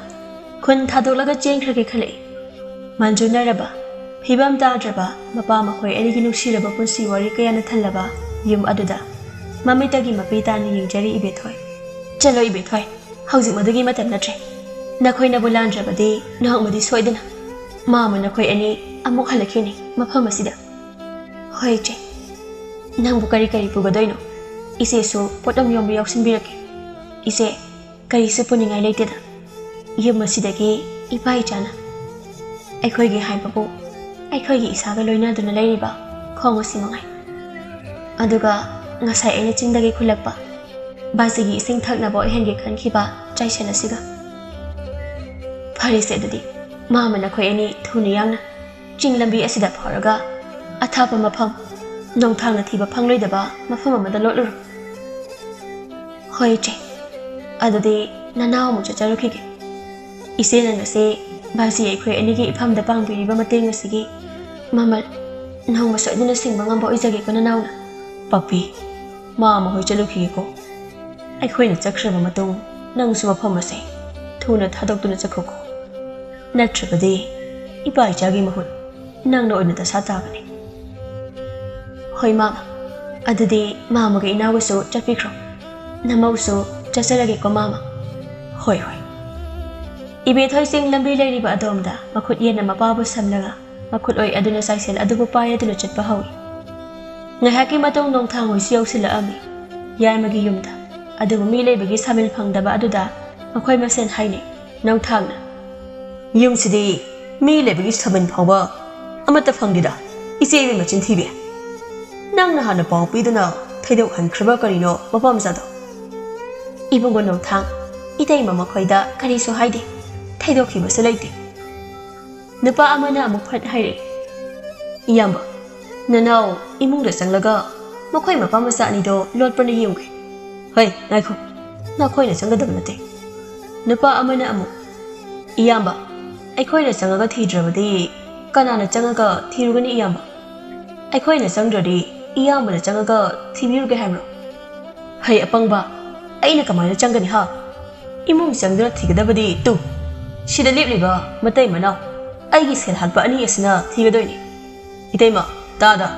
ꯈꯨꯟ ꯊꯥꯗꯣꯛꯂꯒ ꯆꯦꯟꯈ꯭ꯔꯒꯦ ꯈꯜꯂꯛꯏ꯫ ꯃꯟꯖꯨꯅꯔꯕ, ꯐꯤꯕꯝ ꯇꯥꯗ꯭ꯔꯕ ꯃꯄꯥ ꯃꯈꯣꯏ ꯑꯅꯤꯒꯤ ꯅꯨꯡꯁꯤꯔꯕ ꯄꯨꯟꯁꯤ ꯋꯥꯔꯤ ꯀꯌꯥꯅ ꯊꯜꯂꯕ ꯌꯨꯝ ꯑꯗꯨꯗ ꯃꯃꯤꯠꯇꯒꯤ ꯃꯄꯤ ꯇꯥꯅ ꯌꯦꯡꯖꯔꯤ ꯏꯕꯦꯊꯣꯏ꯫ ꯆꯠꯂꯣ ꯏꯕꯦꯊꯣꯏ, ꯍꯧꯖꯤꯛ ꯃꯗꯨꯒꯤ ꯃꯇꯝ ꯅꯠꯇ꯭ꯔꯦ꯫ ꯅꯈꯣꯏꯅꯕꯨ ꯂꯥꯟꯗ꯭ꯔꯕꯗꯤ ꯅꯍꯥꯛꯃꯗꯤ ꯁꯣꯏꯗꯅ ꯃꯥꯃ ꯅꯈꯣꯏ ꯑꯅꯤ ꯑꯃꯨꯛ ꯍꯜꯂꯛꯈꯤꯅꯤ ꯃꯐꯝ ꯑꯁꯤꯗ꯫ ꯍꯣꯏ ꯏꯆꯦ, ꯅꯪꯕꯨ ꯀꯔꯤ ꯀꯔꯤ ꯄꯨꯒꯗꯣꯏꯅꯣ? ꯏꯆꯦꯁꯨ ꯄꯣꯠꯂꯝ ꯌꯣꯝꯕ ꯌꯥꯎꯁꯤꯟꯕꯤꯔꯛꯀꯦ꯫ ꯏꯆꯦ, ꯀꯔꯤꯁꯨ ꯄꯨꯅꯤꯡꯉꯥꯏ ꯂꯩꯇꯦꯗ꯫ ꯌꯨꯝ ꯑꯁꯤꯗꯒꯤ ꯏꯄꯥ ꯏꯆꯥꯅ ꯑꯩꯈꯣꯏꯒꯤ ꯍꯥꯏꯕꯕꯨ ꯑꯩꯈꯣꯏꯒꯤ ꯏꯁꯥꯒ ꯂꯣꯏꯅꯗꯨꯅ ꯂꯩꯔꯤꯕ ꯈꯣꯡ ꯑꯁꯤ ꯃꯉꯥꯏ꯫ ꯑꯗꯨꯒ ꯉꯁꯥꯏ ꯑꯩꯅ ꯆꯤꯡꯗꯒꯤ ꯈꯨꯜꯂꯛꯄ ꯕꯥꯖꯤꯒꯤ ꯏꯁꯤꯡ ꯊꯛꯅꯕ ꯑꯣꯏꯍꯟꯒꯦ ꯈꯟꯈꯤꯕ ꯆꯥꯏꯁꯦꯜ ꯑꯁꯤꯒ꯫ ꯐꯔꯦꯁꯦ ꯑꯗꯨꯗꯤ, ꯃꯥꯃ ꯅꯈꯣꯏ ꯑꯅꯤ ꯊꯨꯅ ꯌꯥꯡꯅ ꯆꯤꯡ ꯂꯝꯕꯤ ꯑꯁꯤꯗ ꯐꯥꯎꯔꯒ ꯑꯊꯥꯞꯄ ꯃꯐꯝ, ꯅꯣꯡꯊꯥꯡꯅ ꯊꯤꯕ ꯐꯪꯂꯣꯏꯗꯕ ꯃꯐꯝ ꯑꯃꯗ ꯂꯣꯠꯂꯨꯔꯣ꯫ ꯍꯣꯏ ꯏꯆꯦ, ꯑꯗꯨꯗꯤ ꯅꯅꯥꯎ ꯑꯃꯨꯛ ꯆꯠꯆꯔꯨꯈꯤꯒꯦ꯫ ꯏꯆꯦꯅ ꯉꯁꯤ ꯕꯥꯖꯤ ꯑꯩꯈꯣꯏ ꯑꯅꯤꯒꯤ ꯏꯐꯝꯗ ꯄꯥꯡꯕꯤꯔꯤꯕ ꯃꯇꯦꯡ ꯑꯁꯤꯒꯤ ꯃꯃꯜ ꯅꯣꯡꯃ ꯁꯣꯏꯗꯅ ꯁꯤꯡꯕ ꯉꯝꯕ ꯑꯣꯏꯖꯒꯦꯀꯣ ꯅꯅꯥꯎꯅ꯫ ꯄꯥꯛꯄꯤ, ꯃꯥꯃ ꯍꯣꯏ ꯆꯠꯂꯨꯈꯤꯒꯦꯀꯣ꯫ ꯑꯩꯈꯣꯏꯅ ꯆꯠꯈ꯭ꯔꯕ ꯃꯇꯨꯡ ꯅꯪꯁꯨ ꯃꯐꯝ ꯑꯁꯦ ꯊꯨꯅ ꯊꯥꯗꯣꯛꯇꯨꯅ ꯆꯠꯈ꯭ꯔꯣꯀꯣ꯫ ꯅꯠꯇ꯭ꯔꯕꯗꯤ ꯏꯄꯥ ꯏꯆꯥꯒꯤ ꯃꯍꯨꯠ ꯅꯪꯅ ꯑꯣꯏꯅ ꯗꯁꯥ ꯇꯥꯒꯅꯤ꯫ ꯍꯣꯏ ꯃꯥꯃ, ꯑꯗꯨꯗꯤ ꯃꯥꯃꯒ ꯏꯅꯥꯎꯒꯁꯨ ꯆꯠꯄꯤꯈ꯭ꯔꯣ꯫ ꯅꯃꯧꯁꯨ ꯆꯠꯆꯔꯒꯦꯀꯣ ꯃꯥꯃ꯫ ꯍꯣꯏ ꯍꯣꯏ꯫ ꯏꯕꯦꯊꯣꯏ ꯆꯤꯡ ꯂꯝꯕꯤ ꯂꯩꯔꯤꯕ ꯑꯗꯣꯝꯗ ꯃꯈꯨꯠ ꯌꯦꯠꯅ ꯃꯄꯥꯕꯨ ꯁꯝꯂꯒ ꯃꯈꯨꯠ ꯑꯣꯏ ꯑꯗꯨꯅ ꯆꯥꯏꯁꯦꯜ ꯑꯗꯨꯕꯨ ꯄꯥꯏꯗꯨꯅ ꯆꯠꯄ ꯍꯧꯏ꯫ ꯉꯥꯏꯍꯥꯛꯀꯤ ꯃꯇꯨꯡ ꯅꯣꯡꯊꯥꯡ ꯍꯣꯏꯁꯨ ꯌꯧꯁꯤꯜꯂꯛꯑꯝꯃꯤ ꯌꯥꯏꯃꯒꯤ ꯌꯨꯝꯗ꯫ ꯑꯗꯨꯕꯨ ꯃꯤ ꯂꯩꯕꯒꯤ ꯁꯥꯃꯤꯜ ꯐꯪꯗꯕ ꯑꯗꯨꯗ ꯃꯈꯣꯏ ꯃꯁꯦꯟ ꯍꯥꯏꯅꯩ ꯅꯣꯡꯊꯥꯡꯅ, "ꯌꯨꯝꯁꯤꯗꯤ ꯃꯤ ꯂꯩꯕꯒꯤ ꯁꯥꯃꯤꯜ ꯐꯥꯎꯕ ꯑꯃꯠꯇ ꯐꯪꯗꯦꯗ, ꯏꯆꯦ ꯏꯕꯦꯝꯃ ꯆꯤꯟ ꯊꯤꯕꯤ꯫ ꯅꯪꯅ ꯍꯥꯟꯅ ꯄꯥꯎ ꯄꯤꯗꯨꯅ ꯊꯩꯗꯣꯛꯍꯟꯈ꯭ꯔꯕ ꯀꯔꯤꯅꯣ ꯃꯄꯥ ꯃꯆꯥꯗꯣ? ꯏꯕꯨꯡꯉꯣ ꯅꯣꯡꯊꯥꯡ, ꯏꯇꯩꯃ ꯃꯈꯣꯏꯗ ꯀꯔꯤꯁꯨ ꯍꯥꯏꯗꯦ, ꯊꯩꯗꯣꯛꯈꯤꯕꯁꯨ ꯂꯩꯇꯦ꯫ ꯅꯨꯄꯥ ꯑꯃꯅ ꯑꯃꯨꯛ ꯐꯠ ꯍꯥꯏꯔꯛꯏ, "ꯏꯌꯥꯝꯕ, ꯅꯅꯥꯎ ꯏꯃꯨꯡꯗ ꯆꯪꯂꯒ ꯃꯈꯣꯏ ꯃꯄꯥ ꯃꯆꯥ ꯑꯅꯤꯗꯣ ꯂꯣꯠꯄ꯭ꯔꯅ ꯌꯦꯡꯒꯦ꯫" "ꯍꯩ, ꯉꯥꯏꯈꯣ, ꯅꯈꯣꯏꯅ ꯆꯪꯒꯗꯕ ꯅꯠꯇꯦ꯫" ꯅꯨꯄꯥ ꯑꯃꯅ ꯑꯃꯨꯛ, "ꯏꯌꯥꯝꯕ, ꯑꯩꯈꯣꯏꯅ ꯆꯪꯉꯒ ꯊꯤꯗ꯭ꯔꯕꯗꯤ ꯀꯅꯥꯅ ꯆꯪꯉꯒ ꯊꯤꯔꯨꯒꯅꯤ ꯏꯌꯥꯝꯕ? ꯑꯩꯈꯣꯏꯅ ꯆꯪꯗ꯭ꯔꯗꯤ ꯏꯌꯥꯝꯕꯅ ꯆꯪꯉꯒ ꯊꯤꯕꯤꯔꯨꯒꯦ ꯍꯥꯏꯕ꯭ꯔꯣ?" "ꯍꯩ ꯑꯄꯪꯕ, ꯑꯩꯅ ꯀꯃꯥꯏꯅ ꯆꯪꯒꯅꯤ ꯍꯥ? ꯏꯃꯨꯡ ꯆꯪꯗꯨꯅ ꯊꯤꯒꯗꯕꯗꯤ ꯇꯨ, ꯁꯤꯗ ꯂꯦꯞꯂꯤꯕ ꯃꯇꯩ ꯃꯅꯥꯎ, ꯑꯩꯒꯤ ꯁꯦꯜ ꯍꯥꯠꯄ ꯑꯅꯤ ꯑꯁꯤꯅ ꯊꯤꯒꯗꯣꯏꯅꯤ꯫ ꯏꯇꯩꯃ, ꯇꯥꯗ,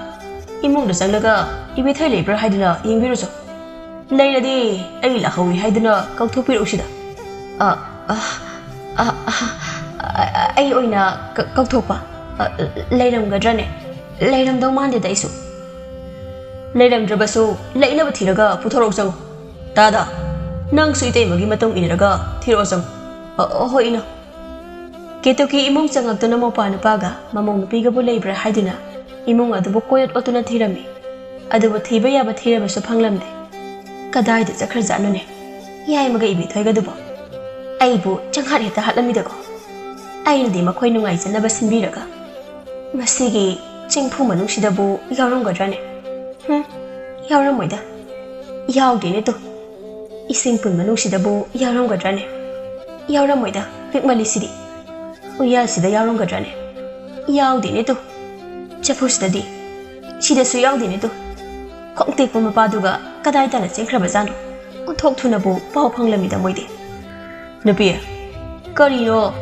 ꯏꯃꯨꯡꯗ ꯆꯪꯂꯒ ꯏꯕꯦꯊꯣꯏ ꯂꯩꯕ꯭ꯔꯥ ꯍꯥꯏꯗꯨꯅ ꯌꯦꯡꯕꯤꯔꯨꯆꯣ꯫ ꯂꯩꯔꯗꯤ ꯑꯩ ꯂꯥꯛꯍꯧꯏ ꯍꯥꯏꯗꯨꯅ ꯀꯧꯊꯣꯛꯄꯤꯔꯛꯎ ꯁꯤꯗ꯫" "ꯑ, ꯑ, ꯑ, ꯑ, ꯑ, ꯑꯩ ꯑꯣꯏꯅ ꯀ-, ꯀꯧꯊꯣꯛꯄ? ꯑ, ꯂꯩꯔꯝꯒꯗ꯭ꯔꯅꯦ? ꯂꯩꯔꯝꯗꯧ ꯃꯥꯟꯗꯦꯗ ꯑꯩꯁꯨ꯫" "ꯂꯩꯔꯝꯗ꯭ꯔꯕꯁꯨ ꯂꯩꯅꯕ ꯊꯤꯔꯒ ꯄꯨꯊꯣꯔꯛꯎ ꯆꯪꯉꯨ꯫ ꯇꯥꯗ, ꯅꯪꯁꯨ ꯏꯇꯩꯃꯒꯤ ꯃꯇꯨꯡ ꯏꯟꯅꯔꯒ ꯊꯤꯔꯛꯑꯣ ꯆꯪꯉꯨ꯫" "ꯑ, ꯑ, ꯍꯣꯏ ꯏꯅꯥꯎ꯫" ꯀꯦꯇꯨꯀꯤ ꯏꯃꯨꯡ ꯆꯪꯉꯛꯇꯨꯅ ꯃꯧꯄꯥ ꯅꯨꯄꯥꯒ ꯃꯃꯧ ꯅꯨꯄꯤꯒꯕꯨ ꯂꯩꯕ꯭ꯔꯥ ꯍꯥꯏꯗꯨꯅ ꯏꯃꯨꯡ ꯑꯗꯨꯕꯨ ꯀꯣꯏꯑꯣꯠ ꯑꯣꯠꯇꯨꯅ ꯊꯤꯔꯝꯃꯤ꯫ ꯑꯗꯨꯕꯨ ꯊꯤꯕ ꯌꯥꯕ ꯊꯤꯔꯕꯁꯨ ꯐꯪꯂꯝꯗꯦ꯫ ꯀꯗꯥꯏꯗ ꯆꯠꯈ꯭ꯔꯖꯥꯠꯅꯣꯅꯦ ꯌꯥꯏꯃꯒ ꯏꯕꯦꯊꯣꯏꯒꯗꯨꯕꯣ? ꯑꯩꯕꯨ ꯆꯪꯍꯥꯠ ꯍꯦꯛꯇ ꯍꯥꯠꯂꯝꯃꯤꯗꯀꯣ꯫ ꯑꯩꯅꯗꯤ ꯃꯈꯣꯏ ꯅꯨꯡꯉꯥꯏꯖꯅꯕ ꯁꯤꯟꯕꯤꯔꯒ ꯃꯁꯤꯒꯤ ꯆꯦꯡꯐꯨ ꯃꯅꯨꯡꯁꯤꯗꯕꯨ ꯌꯥꯎꯔꯝꯒꯗ꯭ꯔꯅꯦ? ꯍꯨꯝ, ꯌꯥꯎꯔꯝꯃꯣꯏꯗ꯫ ꯌꯥꯎꯗꯦꯅꯦ ꯇꯨ꯫ ꯏꯁꯤꯡ ꯄꯨꯟ ꯃꯅꯨꯡꯁꯤꯗꯕꯨ ꯌꯥꯎꯔꯝꯒꯗ꯭ꯔꯅꯦ? ꯌꯥꯎꯔꯝꯃꯣꯏꯗ, ꯄꯤꯛꯃꯜꯂꯤꯁꯤꯗꯤ꯫ ꯎꯌꯥꯜꯁꯤꯗ ꯌꯥꯎꯔꯝꯒꯗ꯭ꯔꯅꯦ? ꯌꯥꯎꯗꯦꯅꯦ ꯇꯨ꯫ ꯆꯐꯨꯁꯤꯗꯗꯤ꯫ ꯁꯤꯗꯁꯨ ꯌꯥꯎꯗꯦꯅꯦ ꯇꯨ꯫ ꯈꯣꯡꯇꯦꯛꯄ ꯃꯄꯥꯗꯨꯒ ꯀꯗꯥꯏ ꯇꯥꯅ ꯆꯦꯟꯈ꯭ꯔꯕꯖꯥꯠꯅꯣ? ꯑꯣꯟꯊꯣꯛ ꯊꯨꯅꯕꯨ ꯄꯥꯎ ꯐꯪꯂꯝꯃꯤꯗ ꯃꯣꯏꯗꯤ꯫ ꯅꯨꯄꯤ, ꯀꯔꯤꯅꯣ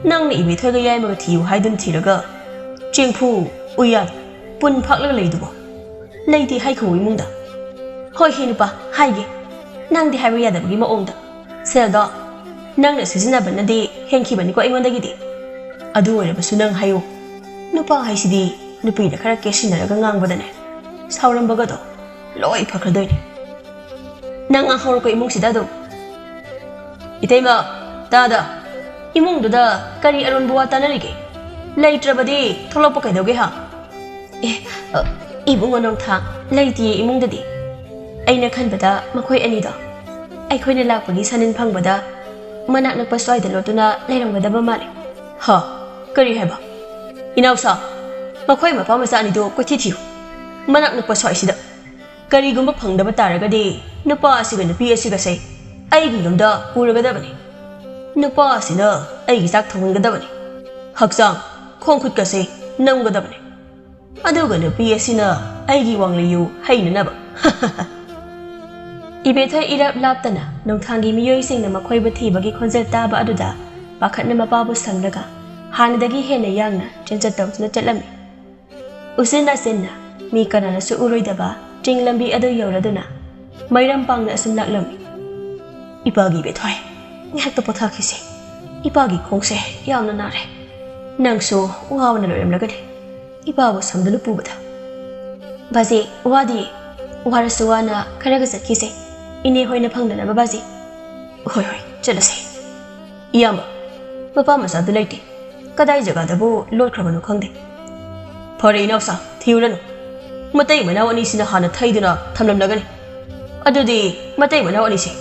ꯅꯪꯅ ꯏꯕꯦꯊꯣꯏꯒ ꯌꯥꯏꯃꯒ ꯊꯤꯌꯨ ꯍꯥꯏꯗꯨꯅ ꯊꯤꯔꯒ ꯆꯦꯡꯐꯨ, ꯎꯌꯥꯟ, ꯄꯨꯟ ꯐꯥꯛꯂꯒ ꯂꯩꯗꯨꯕꯣ? ꯂꯩꯇꯦ ꯍꯥꯏꯈꯣ ꯏꯃꯨꯡꯗ꯫ ꯍꯣꯏ ꯍꯦ ꯅꯨꯄꯥ, ꯍꯥꯏꯒꯦ꯫ ꯅꯪꯗꯤ ꯍꯥꯏꯕ ꯌꯥꯗꯕꯒꯤ ꯃꯑꯣꯡꯗ꯫ ꯁꯦꯜꯗꯣ ꯅꯪꯅ ꯁꯤꯖꯤꯟꯅꯕꯅꯗꯤ ꯍꯦꯟꯈꯤꯕꯅꯤꯀꯣ ꯑꯩꯉꯣꯟꯗꯒꯤꯗꯤ꯫ ꯑꯗꯨ ꯑꯣꯏꯔꯕꯁꯨ ꯅꯪ ꯍꯥꯏꯌꯨ꯫ ꯅꯨꯄꯥ ꯍꯥꯏꯁꯤꯗꯤ ꯅꯨꯄꯤꯅ ꯈꯔ ꯀꯦꯁꯤꯟꯅꯔꯒ ꯉꯥꯡꯕꯗꯅꯦ ꯁꯥꯎꯔꯝꯕꯒꯗꯣ ꯂꯣꯏ ꯐꯈ꯭ꯔꯗꯣꯏꯅꯦ꯫ ꯅꯪ ꯉꯥꯡꯍꯧꯔꯣꯀꯣ ꯏꯃꯨꯡꯁꯤꯗ ꯑꯗꯨꯝ꯫ ꯏꯇꯩꯃ, ꯇꯥꯗ, ꯏꯃꯨꯡꯗꯨꯗ ꯀꯔꯤ ꯑꯔꯣꯟꯕ ꯋꯥ ꯇꯥꯅꯔꯤꯒꯦ? ꯂꯩꯇ꯭ꯔꯕꯗꯤ ꯊꯣꯛꯂꯛꯄ ꯀꯩꯗꯧꯒꯦ ꯍꯥ? ꯑꯦ, ꯑ, ꯏꯕꯨꯡꯉꯣ ꯅꯣꯡꯊꯥꯡ, ꯂꯩꯇꯤꯌꯦ ꯏꯃꯨꯡꯗꯗꯤ꯫ ꯑꯩꯅ ꯈꯟꯕꯗ ꯃꯈꯣꯏ ꯑꯅꯤꯗꯣ ꯑꯩꯈꯣꯏꯅ ꯂꯥꯛꯄꯒꯤ ꯁꯥꯅꯤꯟ ꯐꯪꯕꯗ ꯃꯅꯥꯛ ꯅꯛꯄ ꯁ꯭ꯋꯥꯏꯗ ꯂꯣꯠꯇꯨꯅ ꯂꯩꯔꯝꯒꯗꯕ ꯃꯥꯜꯂꯦ꯫ ꯍꯥ? ꯀꯔꯤ ꯍꯥꯏꯕ? ꯏꯅꯥꯎꯁꯥ, ꯃꯈꯣꯏ ꯃꯄꯥ ꯃꯆꯥ ꯑꯅꯤꯗꯣ ꯀꯣꯏꯊꯤ ꯊꯤꯌꯨ꯫ ꯃꯅꯥꯛ ꯅꯛꯄ ꯁ꯭ꯋꯥꯏꯁꯤꯗ꯫ ꯀꯔꯤꯒꯨꯝꯕ ꯐꯪꯗꯕ ꯇꯥꯔꯒꯗꯤ ꯅꯨꯄꯥ ꯑꯁꯤꯒ ꯅꯨꯄꯤ ꯑꯁꯤꯒꯁꯦ ꯑꯩꯒꯤ ꯌꯨꯝꯗ ꯄꯨꯔꯒꯗꯕꯅꯤ꯫ ꯅꯨꯄꯥ ꯑꯁꯤꯅ ꯑꯩꯒꯤ ꯆꯥꯛ ꯊꯣꯡꯍꯟꯒꯗꯕꯅꯤ꯫ ꯍꯛꯆꯥꯡ, ꯈꯣꯡ ꯈꯨꯠꯀꯁꯦ ꯅꯝꯒꯗꯕꯅꯤ꯫ ꯑꯗꯨꯒ ꯅꯨꯄꯤ ꯑꯁꯤꯅ ꯑꯩꯒꯤ ꯋꯥꯡꯂꯩꯌꯨ ꯍꯩꯅꯅꯕ꯫ ꯏꯕꯦꯊꯣꯏ ꯏꯔꯞ ꯂꯥꯞꯇꯅ ꯅꯣꯡꯊꯥꯡꯒꯤ ꯃꯤꯑꯣꯏꯁꯤꯡꯅ ꯃꯈꯣꯏꯕꯨ ꯊꯤꯕꯒꯤ ꯈꯣꯟꯖꯦꯜ ꯇꯥꯕ ꯑꯗꯨꯗ ꯄꯥꯈꯠꯅ ꯃꯄꯥꯕꯨ ꯁꯪꯂꯒ ꯍꯥꯟꯅꯗꯒꯤ ꯍꯦꯟꯅ ꯌꯥꯡꯅ ꯆꯦꯟꯆꯠ ꯇꯧꯗꯨꯅ ꯆꯠꯂꯝꯃꯤ꯫ ꯎꯆꯤꯟ ꯅꯥꯆꯤꯟꯅ ꯃꯤ ꯀꯅꯥꯅꯁꯨ ꯎꯔꯣꯏꯗꯕ ꯆꯤꯡ ꯂꯝꯕꯤ ꯑꯗꯨ ꯌꯧꯔꯗꯨꯅ ꯃꯩꯔꯝ ꯄꯥꯡꯅ ꯑꯁꯨꯝ ꯂꯥꯛꯂꯝꯃꯤ꯫ "ꯏꯄꯥꯒꯤ ꯏꯕꯦꯊꯣꯏ, ꯉꯥꯏꯍꯥꯛꯇ ꯄꯣꯊꯥꯈꯤꯁꯦ꯫ ꯏꯄꯥꯒꯤ ꯈꯣꯡꯁꯦ ꯌꯥꯝꯅ ꯅꯥꯔꯦ꯫ ꯅꯪꯁꯨ ꯋꯥꯕꯅ ꯂꯣꯏꯔꯝꯂꯒꯅꯤ ꯏꯄꯥꯕꯨ ꯁꯝꯗꯨꯅ ꯄꯨꯕꯗ꯫" "ꯕꯥꯖꯤ, ꯋꯥꯗꯤ ꯋꯥꯔꯁꯨ ꯋꯥꯅ ꯈꯔꯒ ꯆꯠꯈꯤꯁꯦ, ꯏꯅꯦ ꯍꯣꯏꯅ ꯐꯪꯗꯅꯕ ꯕꯥꯖꯤ꯫" "ꯍꯣꯏ, ꯍꯣꯏ, ꯆꯠꯂꯁꯦ꯫" "ꯏꯌꯥꯝꯕ, ꯃꯄꯥ ꯃꯆꯥꯗꯨ ꯂꯩꯇꯦ꯫ ꯀꯗꯥꯏ ꯖꯒꯥꯗꯕꯨ ꯂꯣꯠꯈ꯭ꯔꯕꯅꯣ ꯈꯪꯗꯦ꯫" "ꯐꯔꯦ ꯏꯅꯥꯎꯁꯥ, ꯊꯤꯔꯨꯔꯅꯨ꯫ ꯃꯇꯩ ꯃꯅꯥꯎ ꯑꯅꯤꯁꯤꯅ ꯍꯥꯟꯅ ꯊꯩꯗꯨꯅ ꯊꯝꯂꯝꯂꯒꯅꯤ꯫ ꯑꯗꯨꯗꯤ ꯃꯇꯩ ꯃꯅꯥꯎ ꯑꯅꯤꯁꯦ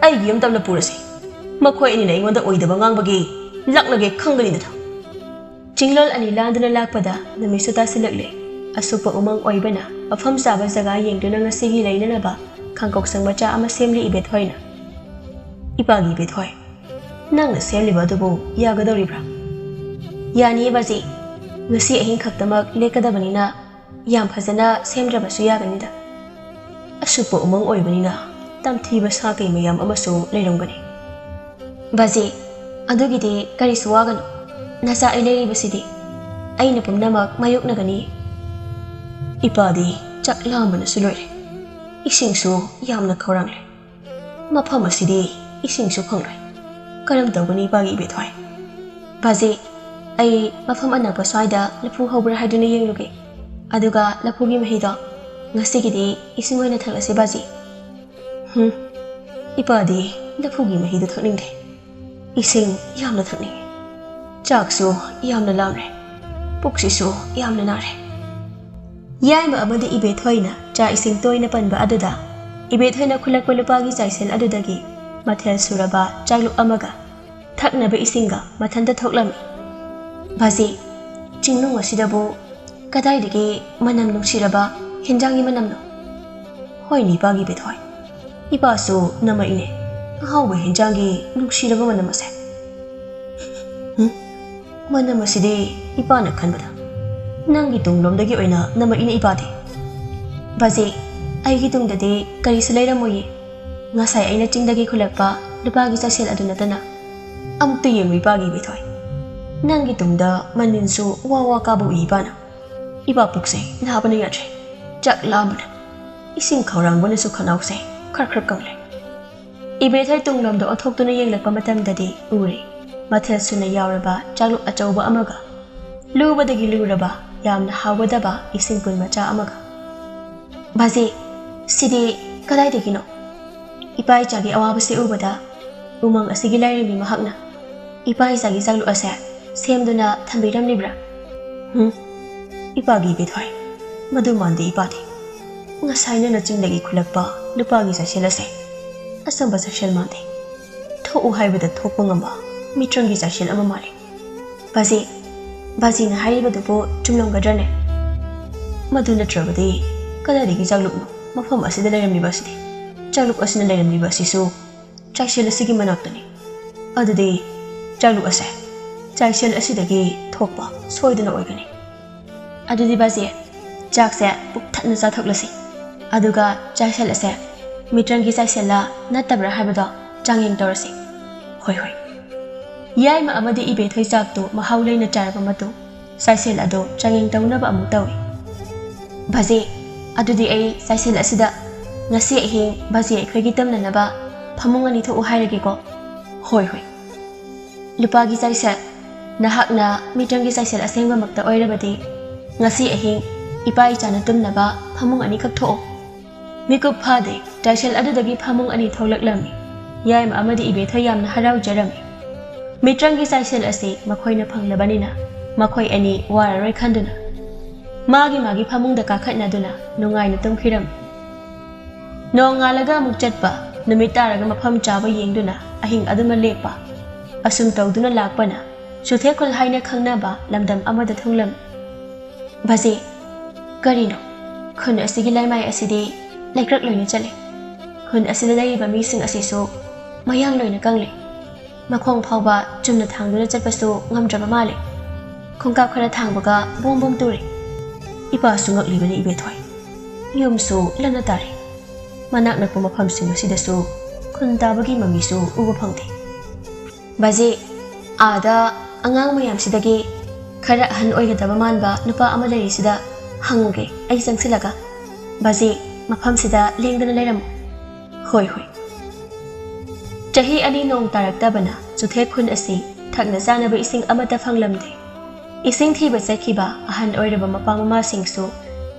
ꯑꯩꯒꯤ ꯌꯨꯝ ꯇꯝꯅ ꯄꯨꯔꯁꯤ꯫ ꯃꯈꯣꯏ ꯑꯅꯤꯅ ꯑꯩꯉꯣꯟꯗ ꯑꯣꯏꯗꯕ ꯉꯥꯡꯕꯒꯤ ꯂꯛꯅꯒꯦ ꯈꯪꯒꯅꯤꯗꯅ꯫" ꯆꯤꯡꯂꯣꯜ ꯑꯅꯤ ꯂꯥꯟꯗꯨꯅ ꯂꯥꯛꯄꯗ ꯅꯨꯃꯤꯠꯁꯨ ꯇꯥꯁꯤꯜꯂꯛꯂꯦ꯫ ꯑꯁꯨꯞꯄ ꯎꯃꯪ ꯑꯣꯏꯕꯅ ꯃꯐꯝ ꯆꯥꯕ ꯖꯒꯥ ꯌꯦꯡꯗꯨꯅ ꯉꯁꯤꯒꯤ ꯂꯩꯅꯅꯕ ꯈꯥꯡꯀꯣꯛꯁꯪ ꯃꯆꯥ ꯑꯃ ꯁꯦꯝꯂꯤ ꯏꯕꯦꯊꯣꯏꯅ꯫ "ꯏꯄꯥꯒꯤ ꯏꯕꯦꯊꯣꯏ, ꯅꯪꯅ ꯁꯦꯝꯂꯤꯕ ꯑꯗꯨꯕꯨ ꯌꯥꯒꯗꯧꯔꯤꯕ꯭ꯔꯥ?" "ꯌꯥꯅꯤꯌꯦ ꯕꯥꯖꯤ, ꯉꯁꯤ ꯑꯍꯤꯡ ꯈꯛꯇꯃꯛ ꯂꯦꯛꯀꯗꯕꯅꯤꯅ ꯌꯥꯝ ꯐꯖꯅ ꯁꯦꯝꯗ꯭ꯔꯕꯁꯨ ꯌꯥꯒꯅꯤꯗ꯫ ꯑꯁꯨꯛꯄ ꯎꯃꯪ ꯑꯣꯏꯕꯅꯤꯅ ꯇꯝꯊꯤꯕ ꯁꯥ ꯀꯩ ꯃꯌꯥꯝ ꯑꯃꯁꯨ ꯂꯩꯔꯝꯒꯅꯤ꯫" "ꯕꯥꯖꯤ, ꯑꯗꯨꯒꯤꯗꯤ ꯀꯔꯤꯁꯨ ꯋꯥꯒꯅꯨ꯫ ꯅꯆꯥ ꯑꯩ ꯂꯩꯔꯤꯕꯁꯤꯗꯤ꯫ ꯑꯩꯅ ꯄꯨꯝꯅꯃꯛ ꯃꯥꯌꯣꯛꯅꯒꯅꯤ꯫" "ꯏꯄꯥꯗꯤ ꯆꯥꯛ ꯂꯥꯝꯕꯅꯁꯨ ꯂꯣꯏꯔꯦ꯫ ꯏꯁꯤꯡꯁꯨ ꯌꯥꯝꯅ ꯈꯧꯔꯥꯡꯂꯦ꯫ ꯃꯐꯝ ꯑꯁꯤꯗꯤ ꯏꯁꯤꯡꯁꯨ ꯐꯪꯂꯣꯏ꯫ ꯀꯔꯝ ꯇꯧꯒꯅꯤ ꯏꯄꯥꯒꯤ ꯏꯕꯦꯊꯣꯏ?" "ꯕꯥꯖꯤ, ꯑꯩ ꯃꯐꯝ ꯑꯅꯛꯄ ꯁ꯭ꯋꯥꯏꯗ ꯂꯐꯨ ꯍꯧꯕ꯭ꯔꯥ ꯍꯥꯏꯗꯨꯅ ꯌꯦꯡꯂꯨꯒꯦ꯫ ꯑꯗꯨꯒ ꯂꯐꯨꯒꯤ ꯃꯍꯤꯗꯣ ꯉꯁꯤꯒꯤꯗꯤ ꯏꯁꯤꯡ ꯑꯣꯏꯅ ꯊꯛꯂꯁꯤ ꯕꯥꯖꯤ꯫" "ꯍꯨꯝ, ꯏꯄꯥꯗꯤ ꯂꯐꯨꯒꯤ ꯃꯍꯤꯗꯨ ꯊꯛꯅꯤꯡꯗꯦ꯫ ꯏꯁꯤꯡ ꯌꯥꯝꯅ ꯊꯛꯅꯤꯡꯏ꯫" ꯆꯥꯛꯁꯨ ꯌꯥꯝꯅ ꯂꯥꯝꯂꯦ, ꯄꯨꯛꯁꯤꯁꯨ ꯌꯥꯝꯅ ꯅꯥꯔꯦ꯫ ꯌꯥꯏꯃ ꯑꯃꯗꯤ ꯏꯕꯦꯊꯣꯏꯅ ꯆꯥꯛ ꯏꯁꯤꯡ ꯇꯣꯏꯅ ꯄꯟꯕ ꯑꯗꯨꯗ ꯏꯕꯦꯊꯣꯏꯅ ꯈꯨꯜꯂꯛꯄ ꯂꯨꯄꯥꯒꯤ ꯆꯥꯏꯁꯦꯜ ꯑꯗꯨꯗꯒꯤ ꯃꯊꯦꯜ ꯁꯨꯔꯕ ꯆꯥꯛꯂꯨꯛ ꯑꯃꯒ ꯊꯛꯅꯕ ꯏꯁꯤꯡꯒ ꯃꯊꯟꯇ ꯊꯣꯛꯂꯝꯃꯤ꯫ "ꯕꯥꯖꯤ, ꯆꯤꯡꯅꯨꯡ ꯑꯁꯤꯗꯕꯨ ꯀꯗꯥꯏꯗꯒꯤ ꯃꯅꯝ ꯅꯨꯡꯁꯤꯔꯕ ꯍꯦꯟꯖꯥꯡꯒꯤ ꯃꯅꯝꯅꯣ?" "ꯍꯣꯏꯅꯦ, ꯏꯄꯥꯒꯤ ꯏꯕꯦꯊꯣꯏ, ꯏꯄꯥꯁꯨ ꯅꯝꯃꯛꯏꯅꯦ ꯑꯍꯥꯎꯕ ꯍꯦꯟꯖꯥꯡꯒꯤ ꯅꯨꯡꯁꯤꯔꯕ ꯃꯅꯝ ꯑꯁꯦ꯫" "ꯍꯨꯝ, ꯃꯅꯝ ꯑꯁꯤꯗꯤ ꯏꯄꯥꯅ ꯈꯟꯕꯗ ꯅꯪꯒꯤ ꯇꯨꯡꯂꯣꯝꯗꯒꯤ ꯑꯣꯏꯅ ꯅꯝꯃꯛꯏꯅꯦ ꯏꯄꯥꯗꯤ꯫" "ꯕꯥꯖꯤ, ꯑꯩꯒꯤ ꯇꯨꯡꯗꯗꯤ ꯀꯔꯤꯁꯨ ꯂꯩꯔꯝꯃꯣꯏꯌꯦ꯫ ꯉꯁꯥꯏ ꯑꯩꯅ ꯆꯤꯡꯗꯒꯤ ꯈꯨꯜꯂꯛꯄ ꯂꯨꯄꯥꯒꯤ ꯆꯥꯏꯁꯦꯜ ꯑꯗꯨ ꯅꯠꯇꯅ꯫ ꯑꯃꯨꯛꯇ ꯌꯦꯡꯉꯨ ꯏꯄꯥꯒꯤ ꯏꯕꯦꯊꯣꯏ, ꯅꯪꯒꯤ ꯇꯨꯡꯗ ꯃꯅꯤꯟꯁꯨ ꯋꯥ ꯋꯥ ꯀꯥꯕ ꯎꯏ ꯏꯄꯥꯅ꯫ ꯏꯄꯥ ꯄꯨꯛꯁꯦ ꯅꯥꯕꯅ ꯌꯥꯗ꯭ꯔꯦ, ꯆꯥꯛ ꯂꯥꯝꯕꯅ꯫ ꯏꯁꯤꯡ ꯈꯧꯔꯥꯡꯕꯅꯁꯨ ꯈꯅꯥꯎꯁꯦ ꯈꯔ ꯈꯔ ꯀꯪꯂꯦ꯫" ꯏꯕꯦꯊꯣꯏ ꯇꯨꯡꯂꯣꯝꯗ ꯑꯣꯟꯊꯣꯛꯇꯨꯅ ꯌꯦꯡꯂꯛꯄ ꯃꯇꯝꯗꯗꯤ ꯎꯔꯦ, ꯃꯊꯦꯜ ꯁꯨꯅ ꯌꯥꯎꯔꯕ ꯆꯥꯛꯂꯨꯛ ꯑꯆꯧꯕ ꯑꯃꯒ ꯂꯨꯕꯗꯒꯤ ꯂꯨꯔꯕ ꯌꯥꯝꯅ ꯍꯥꯎꯒꯗꯕ ꯏꯁꯤꯡ ꯄꯨꯟ ꯃꯆꯥ ꯑꯃꯒ꯫ "ꯕꯥꯖꯤ, ꯁꯤꯗꯤ ꯀꯗꯥꯏꯗꯒꯤꯅꯣ?" ꯏꯄꯥ ꯏꯆꯥꯒꯤ ꯑꯋꯥꯕꯁꯤ ꯎꯕꯗ ꯎꯃꯪ ꯑꯁꯤꯒꯤ ꯂꯥꯏꯔꯦꯝꯕꯤ ꯃꯍꯥꯛꯅ ꯏꯄꯥ ꯏꯆꯥꯒꯤ ꯆꯥꯛꯂꯨꯛ ꯑꯁꯦ ꯁꯦꯝꯗꯨꯅ ꯊꯝꯕꯤꯔꯝꯂꯤꯕ꯭ꯔꯥ? "ꯍꯨꯝ, ꯏꯄꯥꯒꯤ ꯏꯕꯦꯊꯣꯏ, ꯃꯗꯨ ꯃꯥꯟꯗꯦ ꯏꯄꯥꯗꯤ꯫ ꯉꯁꯥꯏ ꯅꯪꯅ ꯆꯤꯡꯗꯒꯤ ꯈꯨꯜꯂꯛꯄ ꯂꯨꯄꯥꯒꯤ ꯆꯥꯏꯁꯦꯜ ꯑꯁꯦ ꯑꯆꯝꯕ ꯆꯥꯏꯁꯦꯜ ꯃꯥꯟꯗꯦ꯫ ꯊꯣꯛꯎ ꯍꯥꯏꯕꯗ ꯊꯣꯛꯄ ꯉꯝꯕ ꯃꯤꯇ꯭ꯔꯪꯒꯤ ꯆꯥꯏꯁꯦꯜ ꯑꯃ ꯃꯥꯜꯂꯤ꯫ ꯕꯥꯖꯤ, ꯕꯥꯖꯤꯅ ꯍꯥꯏꯔꯤꯕꯗꯨꯕꯨ ꯆꯨꯝꯂꯝꯒꯗ꯭ꯔꯅꯦ? ꯃꯗꯨ ꯅꯠꯇ꯭ꯔꯕꯗꯤ ꯀꯗꯥꯏꯗꯒꯤ ꯆꯥꯛꯂꯨꯛꯅꯣ ꯃꯐꯝ ꯑꯁꯤꯗ ꯂꯩꯔꯝꯂꯤꯕ ꯑꯁꯤꯗꯤ? ꯆꯥꯛꯂꯨꯛ ꯑꯁꯤꯅ ꯂꯩꯔꯝꯂꯤꯕ ꯑꯁꯤꯁꯨ ꯆꯥꯏꯁꯦꯜ ꯑꯁꯤꯒꯤ ꯃꯅꯥꯛꯇꯅꯤ꯫ ꯑꯗꯨꯗꯤ ꯆꯥꯛꯂꯨꯛ ꯑꯁꯦ ꯆꯥꯏꯁꯦꯜ ꯑꯁꯤꯗꯒꯤ ꯊꯣꯛꯄ ꯁꯣꯏꯗꯅ ꯑꯣꯏꯒꯅꯤ꯫" "ꯑꯗꯨꯗꯤ ꯕꯥꯖꯤ, ꯆꯥꯛꯁꯦ ꯄꯨꯛ ꯊꯟꯅ ꯆꯥꯊꯣꯛꯂꯁꯤ꯫ ꯑꯗꯨꯒ ꯆꯥꯏꯁꯦꯜ ꯑꯁꯦ ꯃꯤꯇ꯭ꯔꯪꯒꯤ ꯆꯥꯏꯁꯦꯜꯂ ꯅꯠꯇꯕ꯭ꯔꯥ ꯍꯥꯏꯕꯗꯣ ꯆꯥꯡꯌꯦꯡ ꯇꯧꯔꯁꯤ꯫" "ꯍꯣꯏ, ꯍꯣꯏ꯫" ꯌꯥꯏꯃ ꯑꯃꯗꯤ ꯏꯕꯦꯊꯣꯏ ꯆꯥꯛꯇꯨ ꯃꯍꯥꯎ ꯂꯩꯅ ꯆꯥꯔꯕ ꯃꯇꯨꯡ ꯆꯥꯏꯁꯦꯜ ꯑꯗꯨ ꯆꯥꯡꯌꯦꯡ ꯇꯧꯅꯕ ꯑꯃꯨꯛ ꯇꯧꯏ꯫ "ꯕꯥꯖꯤ, ꯑꯗꯨꯗꯤ ꯑꯩ ꯆꯥꯏꯁꯦꯜ ꯑꯁꯤꯗ ꯉꯁꯤ ꯑꯍꯤꯡ ꯕꯥꯖꯤ ꯑꯩꯈꯣꯏꯒꯤ ꯇꯨꯝꯅꯅꯕ ꯐꯃꯨꯡ ꯑꯅꯤ ꯊꯣꯛꯎ ꯍꯥꯏꯔꯒꯦꯀꯣ꯫" "ꯍꯣꯏ, ꯍꯣꯏ꯫" "ꯂꯨꯄꯥꯒꯤ ꯆꯥꯏꯁꯦꯜ, ꯅꯍꯥꯛꯅ ꯃꯤꯇ꯭ꯔꯪꯒꯤ ꯆꯥꯏꯁꯦꯜ ꯑꯁꯦꯡꯕꯃꯛꯇ ꯑꯣꯏꯔꯕꯗꯤ ꯉꯁꯤ ꯑꯍꯤꯡ ꯏꯄꯥ ꯏꯆꯥꯅ ꯇꯨꯝꯅꯕ ꯐꯃꯨꯡ ꯑꯅꯤꯈꯛ ꯊꯣꯛꯑꯣ꯫" ꯃꯤꯀꯨꯞ ꯐꯥꯗꯦ, ꯆꯥꯏꯁꯦꯜ ꯑꯗꯨꯗꯒꯤ ꯐꯃꯨꯡ ꯑꯅꯤ ꯊꯣꯛꯂꯛꯂꯝꯃꯤ꯫ ꯌꯥꯏꯃ ꯑꯃꯗꯤ ꯏꯕꯦꯊꯣꯏ ꯌꯥꯝꯅ ꯍꯔꯥꯎꯖꯔꯝꯃꯤ꯫ ꯃꯤꯇ꯭ꯔꯪꯒꯤ ꯆꯥꯏꯁꯦꯜ ꯑꯁꯤ ꯃꯈꯣꯏꯅ ꯐꯪꯂꯕꯅꯤꯅ ꯃꯈꯣꯏ ꯑꯅꯤ ꯋꯥꯔꯔꯣꯏ ꯈꯟꯗꯨꯅ ꯃꯥꯒꯤ ꯃꯥꯒꯤ ꯐꯃꯨꯡꯗ ꯀꯥꯈꯠꯅꯗꯨꯅ ꯅꯨꯡꯉꯥꯏꯅ ꯇꯨꯝꯈꯤꯔꯝꯃꯤ꯫ ꯅꯣꯡꯉꯥꯜꯂꯒ ꯑꯃꯨꯛ ꯆꯠꯄ, ꯅꯨꯃꯤꯠ ꯇꯥꯔꯒ ꯃꯐꯝ ꯆꯥꯕ ꯌꯦꯡꯗꯨꯅ ꯑꯍꯤꯡ ꯑꯗꯨꯃ ꯂꯦꯞꯄ, ꯑꯁꯨꯝ ꯇꯧꯗꯨꯅ ꯂꯥꯛꯄꯅ ꯆꯨꯊꯦꯛꯈꯨꯜ ꯍꯥꯏꯅ ꯈꯪꯅꯕ ꯂꯝꯗꯝ ꯑꯃꯗ ꯊꯨꯡꯂꯝꯃꯤ꯫ ꯕꯥꯖꯤ, ꯀꯔꯤꯅꯣ? ꯈꯨꯟ ꯑꯁꯤꯒꯤ ꯂꯩꯃꯥꯏ ꯑꯁꯤꯗꯤ ꯂꯩꯀ꯭ꯔꯛ ꯂꯣꯏꯅ ꯆꯠꯂꯤ꯫ ꯈꯨꯟ ꯑꯁꯤꯗ ꯂꯩꯔꯤꯕ ꯃꯤꯁꯤꯡ ꯑꯁꯤꯁꯨ ꯃꯌꯥꯡ ꯂꯣꯏꯅ ꯀꯪꯂꯤ꯫ ꯃꯈꯣꯡ ꯐꯥꯎꯕ ꯆꯨꯝꯅ ꯊꯥꯡꯗꯨꯅ ꯆꯠꯄꯁꯨ ꯉꯝꯗ꯭ꯔꯕ ꯃꯥꯜꯂꯤ꯫ ꯈꯣꯡꯀꯥꯞ ꯈꯔ ꯊꯥꯡꯕꯒ ꯕꯣꯝ ꯕꯣꯝ ꯇꯨꯔꯤ꯫ ꯏꯄꯥꯁꯨ ꯉꯛꯂꯤꯕꯅꯤ ꯏꯕꯦꯊꯣꯏ꯫ ꯌꯨꯝꯁꯨ ꯂꯟꯅ ꯇꯥꯔꯦ꯫ ꯃꯅꯥꯛ ꯅꯛꯄ ꯃꯐꯝꯁꯤꯡ ꯑꯁꯤꯗꯁꯨ ꯈꯨꯟ ꯇꯥꯕꯒꯤ ꯃꯃꯤꯁꯨ ꯎꯕ ꯐꯪꯗꯦ꯫ ꯕꯥꯖꯤ, ꯑꯥꯗ ꯑꯉꯥꯡ ꯃꯌꯥꯝꯁꯤꯗꯒꯤ ꯈꯔ ꯑꯍꯟ ꯑꯣꯏꯒꯗꯕ ꯃꯥꯟꯕ ꯅꯨꯄꯥ ꯑꯃ ꯂꯩꯔꯤꯁꯤꯗ ꯍꯪꯉꯨꯒꯦ, ꯑꯩ ꯆꯪꯁꯤꯜꯂꯒ꯫ ꯕꯥꯖꯤ, ꯃꯐꯝꯁꯤꯗ ꯂꯦꯡꯗꯅ ꯂꯩꯔꯝꯃꯨ꯫ ꯍꯣꯏ, ꯍꯣꯏ꯫ ꯆꯍꯤ ꯑꯅꯤ ꯅꯣꯡ ꯇꯥꯔꯛꯇꯕꯅ ꯆꯨꯊꯦꯛ ꯈꯨꯟ ꯑꯁꯤ ꯊꯛꯅ ꯆꯥꯅꯕ ꯏꯁꯤꯡ ꯑꯃꯠꯇ ꯐꯪꯂꯝꯗꯦ꯫ ꯏꯁꯤꯡ ꯊꯤꯕ ꯆꯠꯈꯤꯕ ꯑꯍꯟ ꯑꯣꯏꯔꯕ ꯃꯄꯥ ꯃꯃꯥꯁꯤꯡꯁꯨ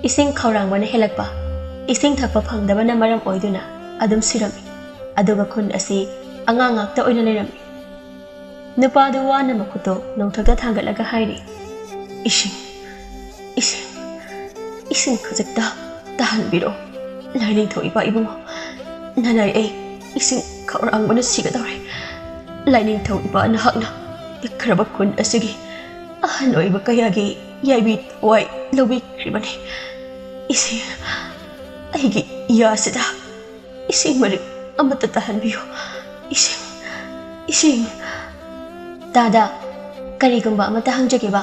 ꯏꯁꯤꯡ ꯈꯧꯔꯥꯡꯕꯅ ꯍꯦꯜꯂꯛꯄ, ꯏꯁꯤꯡ ꯊꯛꯄ ꯐꯪꯗꯕꯅ ꯃꯔꯝ ꯑꯣꯏꯗꯨꯅ ꯑꯗꯨꯝ ꯁꯤꯔꯝꯃꯤ꯫ ꯑꯗꯨꯒ ꯈꯨꯟ ꯑꯁꯤ ꯑꯉꯥꯡ ꯉꯥꯛꯇ ꯑꯣꯏꯅ ꯂꯩꯔꯝꯃꯤ꯫ ꯅꯨꯄꯥꯗꯨ ꯋꯥꯅ ꯃꯈꯨꯠꯇꯣ ꯅꯣꯡꯊꯛꯇ ꯊꯥꯡꯒꯠꯂꯒ ꯍꯥꯏꯔꯤ, "ꯏꯁꯤꯡ, ꯏꯁꯤꯡ, ꯏꯁꯤꯡ ꯈꯖꯤꯛꯇ ꯇꯥꯍꯟꯕꯤꯔꯛꯑꯣ꯫ ꯂꯥꯏꯅꯤꯡꯊꯧ ꯏꯄꯥ ꯏꯕꯨꯡꯉꯣ, ꯅꯅꯥꯏ ꯑꯩ ꯏꯁꯤꯡ ꯈꯧꯔꯥꯡꯕꯅ ꯁꯤꯒꯗꯧꯔꯦ꯫ ꯂꯥꯏꯅꯤꯡꯊꯧ ꯏꯄꯥ ꯅꯍꯥꯛꯅ ꯄꯤꯛꯈ꯭ꯔꯕ ꯈꯨꯟ ꯑꯁꯤꯒꯤ ꯑꯍꯟ ꯑꯣꯏꯕ ꯀꯌꯥꯒꯤ ꯌꯥꯏꯕꯤ ꯊꯋꯥꯏ ꯂꯧꯕꯤꯈ꯭ꯔꯤꯕꯅꯤ꯫ ꯏꯁꯤꯡ, ꯑꯩꯒꯤ ꯌꯥꯁꯤꯗ ꯏꯁꯤꯡ ꯃꯔꯤꯛ ꯑꯃꯠꯇ ꯇꯥꯍꯟꯕꯤꯌꯨ꯫ ꯏꯁꯤꯡ, ꯏꯁꯤꯡ꯫" "ꯇꯥꯗ, ꯀꯔꯤꯒꯨꯝꯕ ꯑꯃꯠꯇ ꯍꯪꯖꯒꯦꯕ?"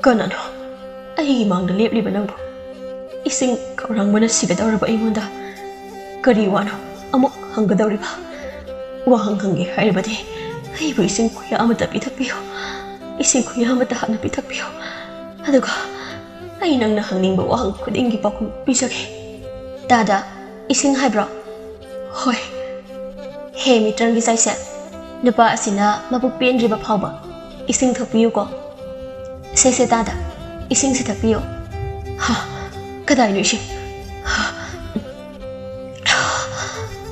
"ꯀꯅꯥꯅꯣ? ꯑꯩꯒꯤ ꯃꯥꯡꯗ ꯂꯦꯞꯂꯤꯕ ꯅꯪꯕꯨ? ꯏꯁꯤꯡ ꯈꯧꯔꯥꯡꯕꯅ ꯁꯤꯒꯗꯧꯔꯕ ꯑꯩꯉꯣꯟꯗ ꯀꯔꯤ ꯋꯥꯅꯣ ꯑꯃꯨꯛ ꯍꯪꯒꯗꯧꯔꯤꯕ? ꯋꯥꯍꯪ ꯍꯪꯒꯦ ꯍꯥꯏꯔꯕꯗꯤ ꯑꯩꯕꯨ ꯏꯁꯤꯡ ꯈꯨꯌꯥ ꯑꯃꯠꯇ ꯄꯤꯊꯛꯄꯤꯌꯨ꯫ ꯏꯁꯤꯡ ꯈꯨꯌꯥ ꯑꯃꯠꯇ ꯍꯥꯟꯅ ꯄꯤꯊꯛꯄꯤꯌꯨ꯫ ꯑꯗꯨꯒ ꯑꯩ ꯅꯪꯅ ꯍꯪꯅꯤꯡꯕ ꯋꯥꯍꯪ ꯈꯨꯗꯤꯡꯒꯤ ꯄꯥꯎꯈꯨꯝ ꯄꯤꯖꯒꯦ꯫" "ꯇꯥꯗ, ꯏꯁꯤꯡ ꯍꯥꯏꯕ꯭ꯔꯣ?" "ꯍꯣꯏ꯫" "ꯍꯦ ꯃꯤꯇ꯭ꯔꯪꯒꯤ ꯆꯥꯏꯁꯦꯜ, ꯅꯨꯄꯥ ꯑꯁꯤꯅ ꯃꯕꯨꯛ ꯄꯦꯟꯗ꯭ꯔꯤꯕ ꯐꯥꯎꯕ ꯏꯁꯤꯡ ꯊꯛꯄꯤꯌꯨꯀꯣ꯫ ꯁꯦ, ꯁꯦ, ꯇꯥꯗ, ꯏꯁꯤꯡꯁꯤ ꯊꯛꯄꯤꯌꯨ꯫" "ꯍꯥ? ꯀꯗꯥꯏꯅꯣ ꯏꯁꯤꯡ? ꯍꯥ?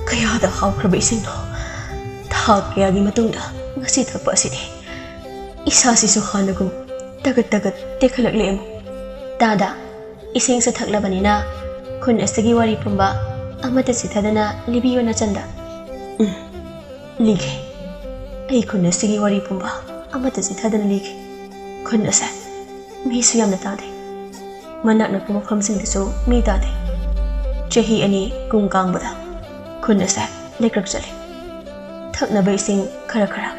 ꯀꯌꯥꯗ ꯍꯥꯎꯈ꯭ꯔꯕ ꯏꯁꯤꯡꯅꯣ! ꯊꯥ ꯀꯌꯥꯒꯤ ꯃꯇꯨꯡꯗ ꯉꯁꯤ ꯊꯛꯄ ꯑꯁꯤꯗꯤ ꯏꯁꯥꯁꯤꯁꯨ ꯍꯥꯟꯅꯒꯨꯝ ꯇꯒꯠ ꯇꯒꯠ ꯇꯦꯛꯈꯠꯂꯛꯂꯦ ꯑꯃꯨꯛ꯫ ꯇꯥꯗ, ꯏꯁꯤꯡꯁꯨ ꯊꯛꯂꯕꯅꯤꯅ ꯈꯨꯟ ꯑꯁꯤꯒꯤ ꯋꯥꯔꯤ ꯄꯨꯝꯕ ꯑꯃꯠꯇ ꯆꯤꯊꯗꯅ ꯂꯤꯕꯤꯌꯨ ꯅꯆꯟꯗ꯫ ꯎꯝ, ꯂꯤꯒꯦ꯫ ꯑꯩ ꯈꯨꯟ ꯑꯁꯤꯒꯤ ꯋꯥꯔꯤ ꯄꯨꯝꯕ ꯑꯃꯠꯇ ꯆꯤꯊꯗꯅ ꯂꯤꯒꯦ꯫ ꯈꯨꯟ ꯑꯁꯦ ꯃꯤꯁꯨ ꯌꯥꯝꯅ ꯇꯥꯗꯦ꯫ ꯃꯅꯥꯛ ꯅꯛꯄ ꯃꯐꯝꯁꯤꯡꯗꯁꯨ ꯃꯤ ꯇꯥꯗꯦ꯫ ꯆꯍꯤ ꯑꯅꯤ ꯀꯨꯝ ꯀꯥꯡꯕꯗ ꯈꯨꯟ ꯑꯁꯦ ꯂꯩꯀ꯭ꯔꯛ ꯆꯠꯂꯤ꯫ ꯊꯛꯅꯕ ꯏꯁꯤꯡ ꯈꯔ ꯈꯔ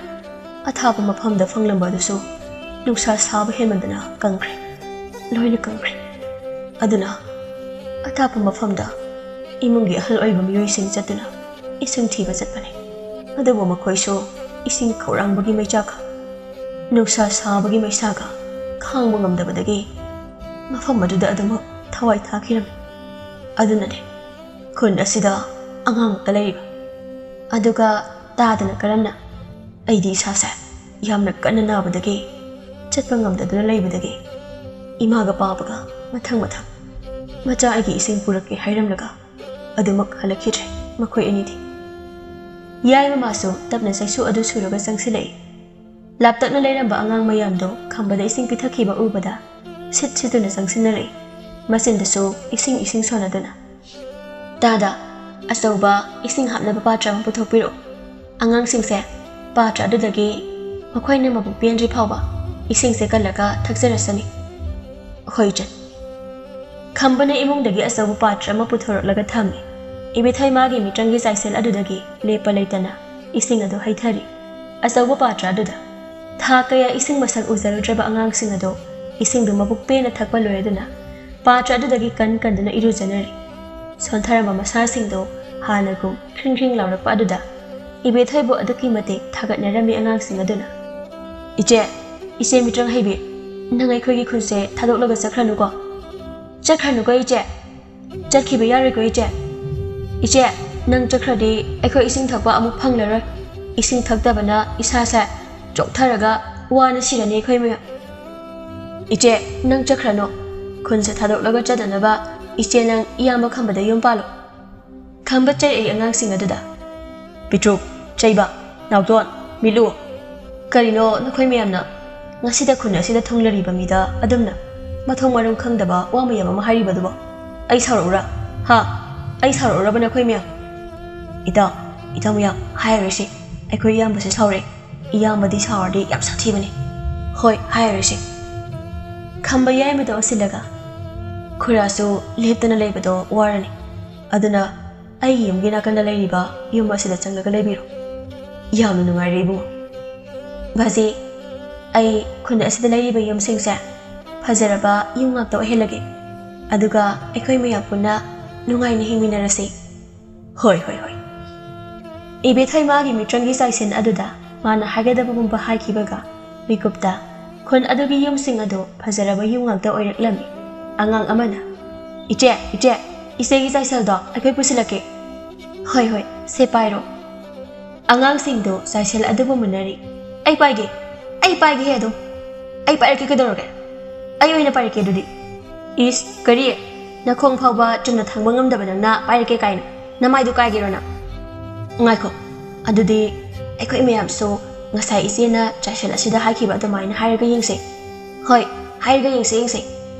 ꯑꯊꯥꯞꯄ ꯃꯐꯝꯗ ꯐꯪꯂꯝꯕ ꯑꯗꯨꯁꯨ ꯅꯨꯡꯁꯥ ꯁꯥꯕ ꯍꯦꯟꯃꯟꯗꯅ ꯀꯪꯈ꯭ꯔꯦ, ꯂꯣꯏꯅ ꯀꯪꯈ꯭ꯔꯦ꯫ ꯑꯗꯨꯅ ꯑꯊꯥꯞꯄ ꯃꯐꯝꯗ ꯏꯃꯨꯡꯒꯤ ꯑꯍꯜ ꯑꯣꯏꯕ ꯃꯤꯑꯣꯏꯁꯤꯡ ꯆꯠꯇꯨꯅ ꯏꯁꯤꯡ ꯊꯤꯕ ꯆꯠꯄꯅꯤ꯫ ꯑꯗꯨꯕꯨ ꯃꯈꯣꯏꯁꯨ ꯏꯁꯤꯡ ꯈꯧꯔꯥꯡꯕꯒꯤ ꯃꯩꯆꯥꯛꯀ ꯅꯨꯡꯁꯥ ꯁꯥꯕꯒꯤ ꯃꯩꯁꯥꯒ ꯈꯥꯡꯕ ꯉꯝꯗꯕꯗꯒꯤ ꯃꯐꯝ ꯑꯗꯨꯗ ꯑꯗꯨꯃꯛ ꯊꯋꯥꯏ ꯊꯥꯈꯤꯔꯝꯃꯤ꯫ ꯑꯗꯨꯅꯅꯦ ꯈꯨꯟ ꯑꯁꯤꯗ ꯑꯉꯥꯡ ꯑꯃꯠꯇ ꯂꯩꯔꯤꯕ꯫ ꯑꯗꯨꯒ ꯇꯥꯗꯅ ꯀꯔꯝꯅ ꯑꯩꯗꯤ ꯏꯁꯥꯁꯦ ꯌꯥꯝꯅ ꯀꯟꯅ ꯅꯥꯕꯗꯒꯤ, ꯆꯠꯄ ꯉꯝꯗꯗꯨꯅ ꯂꯩꯕꯗꯒꯤ ꯏꯃꯥꯒ ꯄꯥꯕꯒ ꯃꯊꯪ ꯃꯊꯪ "ꯃꯆꯥ, ꯑꯩꯒꯤ ꯏꯁꯤꯡ ꯄꯨꯔꯛꯀꯦ" ꯍꯥꯏꯔꯝꯂꯒ ꯑꯗꯨꯃꯛ ꯍꯜꯂꯛꯈꯤꯗ꯭ꯔꯦ ꯃꯈꯣꯏ ꯑꯅꯤꯗꯤ꯫ ꯌꯥꯏꯃ ꯃꯥꯁꯨ ꯇꯞꯅ ꯆꯩꯁꯨ ꯑꯗꯨ ꯁꯨꯔꯒ ꯆꯪꯁꯤꯜꯂꯛꯏ꯫ ꯂꯥꯞꯇꯛꯅ ꯂꯩꯔꯝꯕ ꯑꯉꯥꯡ ꯃꯌꯥꯝꯗꯣ ꯈꯝꯕꯗ ꯏꯁꯤꯡ ꯄꯤꯊꯛꯈꯤꯕ ꯎꯕꯗ ꯁꯤꯠ ꯁꯤꯠꯇꯨꯅ ꯆꯪꯁꯤꯟꯅꯔꯛꯏ꯫ ꯃꯆꯤꯟꯗꯁꯨ ꯏꯁꯤꯡ ꯏꯁꯤꯡ ꯁꯣꯟꯅꯗꯨꯅ, "ꯇꯥꯗ, ꯑꯆꯧꯕ ꯏꯁꯤꯡ ꯍꯥꯞꯅꯕ ꯄꯥꯇ꯭ꯔ ꯑꯃ ꯄꯨꯊꯣꯛꯄꯤꯔꯛꯎ꯫ ꯑꯉꯥꯡꯁꯤꯡꯁꯦ ꯄꯥꯇ꯭ꯔ ꯑꯗꯨꯗꯒꯤ ꯃꯈꯣꯏꯅ ꯃꯕꯨꯛ ꯄꯦꯟꯗ꯭ꯔꯤ ꯐꯥꯎꯕ ꯏꯁꯤꯡꯁꯦ ꯀꯜꯂꯒ ꯊꯛꯆꯔꯁꯅꯤ꯫" "ꯍꯣꯏ, ꯏꯆꯟ꯫" ꯈꯝꯕꯅ ꯏꯃꯨꯡꯗꯒꯤ ꯑꯆꯧꯕ ꯄꯥꯇ꯭ꯔ ꯑꯃ ꯄꯨꯊꯣꯔꯛꯂꯒ ꯊꯝꯃꯤ꯫ ꯏꯕꯦꯊꯣꯏ ꯃꯥꯒꯤ ꯃꯤꯇ꯭ꯔꯪꯒꯤ ꯆꯥꯏꯁꯦꯜ ꯑꯗꯨꯗꯒꯤ ꯂꯦꯞꯄ ꯂꯩꯇꯅ ꯏꯁꯤꯡ ꯑꯗꯨ ꯍꯩꯊꯔꯤ꯫ ꯑꯆꯧꯕ ꯄꯥꯇ꯭ꯔ ꯑꯗꯨꯗ ꯊꯥ ꯀꯌꯥ ꯏꯁꯤꯡ ꯃꯁꯛ ꯎꯖꯔꯨꯗ꯭ꯔꯕ ꯑꯉꯥꯡꯁꯤꯡ ꯑꯗꯨ ꯏꯁꯤꯡꯗꯨ ꯃꯕꯨꯛ ꯄꯦꯟꯅ ꯊꯛꯄ ꯂꯣꯏꯔꯗꯨꯅ ꯄꯥꯇ꯭ꯔ ꯑꯗꯨꯗꯒꯤ ꯀꯟ ꯀꯟꯗꯨꯅ ꯏꯔꯨꯖꯅꯔꯤ꯫ ꯁꯣꯟꯊꯔꯝꯕ ꯃꯁꯥꯁꯤꯡꯗꯨ ꯍꯥꯟꯅꯒꯨꯝ ꯈ꯭ꯔꯤꯡ ꯈ꯭ꯔꯤꯡ ꯂꯥꯎꯔꯛꯄ ꯑꯗꯨꯗ ꯏꯕꯦꯊꯣꯏꯕꯨ ꯑꯗꯨꯛꯀꯤ ꯃꯇꯤꯛ ꯊꯥꯒꯠꯅꯔꯝꯃꯤ ꯑꯉꯥꯡꯁꯤꯡ ꯑꯗꯨꯅ꯫ "ꯏꯆꯦ, ꯏꯆꯦ ꯃꯤꯇ꯭ꯔꯪ ꯍꯩꯕꯤ, ꯅꯪ ꯑꯩꯈꯣꯏꯒꯤ ꯈꯨꯟꯁꯦ ꯊꯥꯗꯣꯛꯂꯒ ꯆꯠꯈ꯭ꯔꯅꯨꯀꯣ꯫ ꯆꯠꯈ꯭ꯔꯅꯨꯀꯣ ꯏꯆꯦ꯫ ꯆꯠꯈꯤꯕ ꯌꯥꯔꯣꯏꯀꯣ ꯏꯆꯦ꯫ ꯏꯆꯦ, ꯅꯪ ꯆꯠꯈ꯭ꯔꯗꯤ ꯑꯩꯈꯣꯏ ꯏꯁꯤꯡ ꯊꯛꯄ ꯑꯃꯨꯛ ꯐꯪꯂꯔꯣꯏ꯫ ꯏꯁꯤꯡ ꯊꯛꯇꯕꯅ ꯏꯁꯥꯁꯦ ꯆꯣꯛꯊꯔꯒ ꯋꯥꯅ ꯁꯤꯔꯅꯤ ꯑꯩꯈꯣꯏ ꯃꯌꯥꯝ꯫ ꯏꯆꯦ, ꯅꯪ ꯆꯠꯈ꯭ꯔꯅꯨ꯫ ꯈꯨꯟꯁꯦ ꯊꯥꯗꯣꯛꯂꯒ ꯆꯠꯅꯅꯕ ꯏꯆꯦ ꯅꯪ ꯏꯌꯥꯝꯕ ꯈꯝꯕꯗ ꯌꯨꯝ ꯄꯥꯜꯂꯣ꯫" ꯈꯝꯕ ꯆꯩꯔꯛꯏ ꯑꯉꯥꯡꯁꯤꯡ ꯑꯗꯨꯗ꯫ "ꯄꯤꯇ꯭ꯔꯨꯛ, ꯆꯩꯕ, ꯅꯥꯎꯇꯣꯟ, ꯃꯤꯠꯂꯨ, ꯀꯔꯤꯅꯣ ꯅꯈꯣꯏ ꯃꯌꯥꯝꯅ ꯉꯁꯤꯗ ꯈꯨꯟ ꯑꯁꯤꯗ ꯊꯨꯡꯂꯔꯤꯕ ꯃꯤꯗ ꯑꯗꯨꯝꯅ ꯃꯊꯣꯡ ꯃꯔꯝ ꯈꯪꯗꯕ ꯋꯥ ꯃꯌꯥꯝ ꯑꯃ ꯍꯥꯏꯔꯤꯕꯗꯨꯕꯣ? ꯑꯩ ꯁꯥꯎꯔꯛꯎꯔꯥ? ꯍꯥ? ꯑꯩ ꯁꯥꯎꯔꯛꯎꯔꯕ ꯅꯈꯣꯏ ꯃꯌꯥꯝ? ꯏꯇꯥꯎ, ꯏꯇꯥꯎ ꯃꯌꯥꯝ, ꯍꯥꯏꯔꯔꯣꯏꯁꯤ꯫ ꯑꯩꯈꯣꯏ ꯏꯌꯥꯝꯕꯁꯦ ꯁꯥꯎꯔꯦ꯫ ꯏꯌꯥꯝꯕꯗꯤ ꯁꯥꯎꯔꯗꯤ ꯌꯥꯝ ꯁꯥꯊꯤꯕꯅꯤ꯫ ꯍꯣꯏ, ꯍꯥꯏꯔꯔꯣꯏꯁꯤ꯫ ꯈꯝꯕ ꯌꯥꯏꯃꯗꯣ ꯑꯣꯟꯁꯤꯜꯂꯒ, ꯈꯨꯔꯥꯁꯨ ꯂꯦꯞꯇꯅ ꯂꯩꯕꯗꯣ ꯋꯥꯔꯅꯤ꯫ ꯑꯗꯨꯅ ꯑꯩꯒꯤ ꯌꯨꯝꯒꯤ ꯅꯥꯀꯟꯗ ꯂꯩꯔꯤꯕ ꯌꯨꯝ ꯑꯁꯤꯗ ꯆꯪꯂꯒ ꯂꯩꯕꯤꯔꯣ꯫ ꯌꯥꯝꯅ ꯅꯨꯡꯉꯥꯏꯔꯦ ꯏꯕꯨꯡꯉꯣ꯫ ꯕꯥꯖꯤ, ꯑꯩ ꯈꯨꯟ ꯑꯁꯤꯗ ꯂꯩꯔꯤꯕ ꯌꯨꯝꯁꯤꯡꯁꯦ ꯐꯖꯔꯕ ꯌꯨꯝ ꯉꯥꯛꯇ ꯑꯣꯏꯍꯜꯂꯒꯦ꯫ ꯑꯗꯨꯒ ꯑꯩꯈꯣꯏ ꯃꯌꯥꯝ ꯄꯨꯟꯅ ꯅꯨꯡꯉꯥꯏꯅ ꯍꯤꯡꯃꯤꯟꯅꯔꯁꯤ꯫ ꯍꯣꯏ, ꯍꯣꯏ, ꯍꯣꯏ꯫ ꯏꯕꯦꯊꯣꯏ ꯃꯥꯒꯤ ꯃꯤꯇ꯭ꯔꯪꯒꯤ ꯆꯥꯏꯁꯦꯟ ꯑꯗꯨꯗ ꯃꯥꯅ ꯍꯥꯏꯒꯗꯕꯒꯨꯝꯕ ꯍꯥꯏꯈꯤꯕꯒ ꯃꯤꯀꯨꯞꯇ ꯈꯨꯟ ꯑꯗꯨꯒꯤ ꯌꯨꯝꯁꯤꯡ ꯑꯗꯨ ꯐꯖꯔꯕ ꯌꯨꯝ ꯉꯥꯛꯇ ꯑꯣꯏꯔꯛꯂꯝꯃꯤ꯫ ꯑꯉꯥꯡ ꯑꯃꯅ, "ꯏꯆꯦ, ꯏꯆꯦ, ꯏꯆꯦꯒꯤ ꯆꯥꯏꯁꯦꯜꯗꯣ ꯑꯩꯈꯣꯏ ꯄꯨꯁꯤꯜꯂꯛꯀꯦ꯫" "ꯍꯣꯏ, ꯍꯣꯏ, ꯁꯦ ꯄꯥꯏꯔꯣ꯫" ꯑꯉꯥꯡꯁꯤꯡꯗꯨ ꯆꯥꯏꯁꯦꯜ ꯑꯗꯨꯕꯨ ꯃꯨꯟꯅꯔꯤ꯫ "ꯑꯩ ꯄꯥꯏꯒꯦ, ꯑꯩ ꯄꯥꯏꯒꯦ ꯍꯦ ꯑꯗꯨꯝ꯫ ꯑꯩ ꯄꯥꯏꯔꯛꯀꯦ ꯀꯩꯗꯧꯔꯒꯦ? ꯑꯩ ꯑꯣꯏꯅ ꯄꯥꯏꯔꯛꯀꯦ ꯑꯗꯨꯗꯤ꯫" "ꯏꯁ, ꯀꯔꯤ? ꯅꯈꯣꯡ ꯐꯥꯎꯕ ꯆꯨꯝꯅ ꯊꯥꯡꯕ ꯉꯝꯗꯕ ꯅꯪꯅ ꯄꯥꯏꯔꯛꯀꯦ ꯀꯥꯏꯅ? ꯅꯃꯥꯏꯗꯨ ꯀꯥꯏꯒꯦꯔꯣ ꯅꯪ?" "ꯉꯥꯏꯈꯣ, ꯑꯗꯨꯗꯤ ꯑꯩꯈꯣꯏ ꯃꯌꯥꯝꯁꯨ ꯉꯁꯥꯏ ꯏꯆꯦꯅ ꯆꯥꯏꯁꯦꯜ ꯑꯁꯤꯗ ꯍꯥꯏꯈꯤꯕ ꯑꯗꯨꯃꯥꯏꯅ ꯍꯥꯏꯔꯒ ꯌꯦꯡꯁꯦ꯫" "ꯍꯣꯏ, ꯍꯥꯏꯔꯒ ꯌꯦꯡꯁꯦ, ꯌꯦꯡꯁꯦ꯫"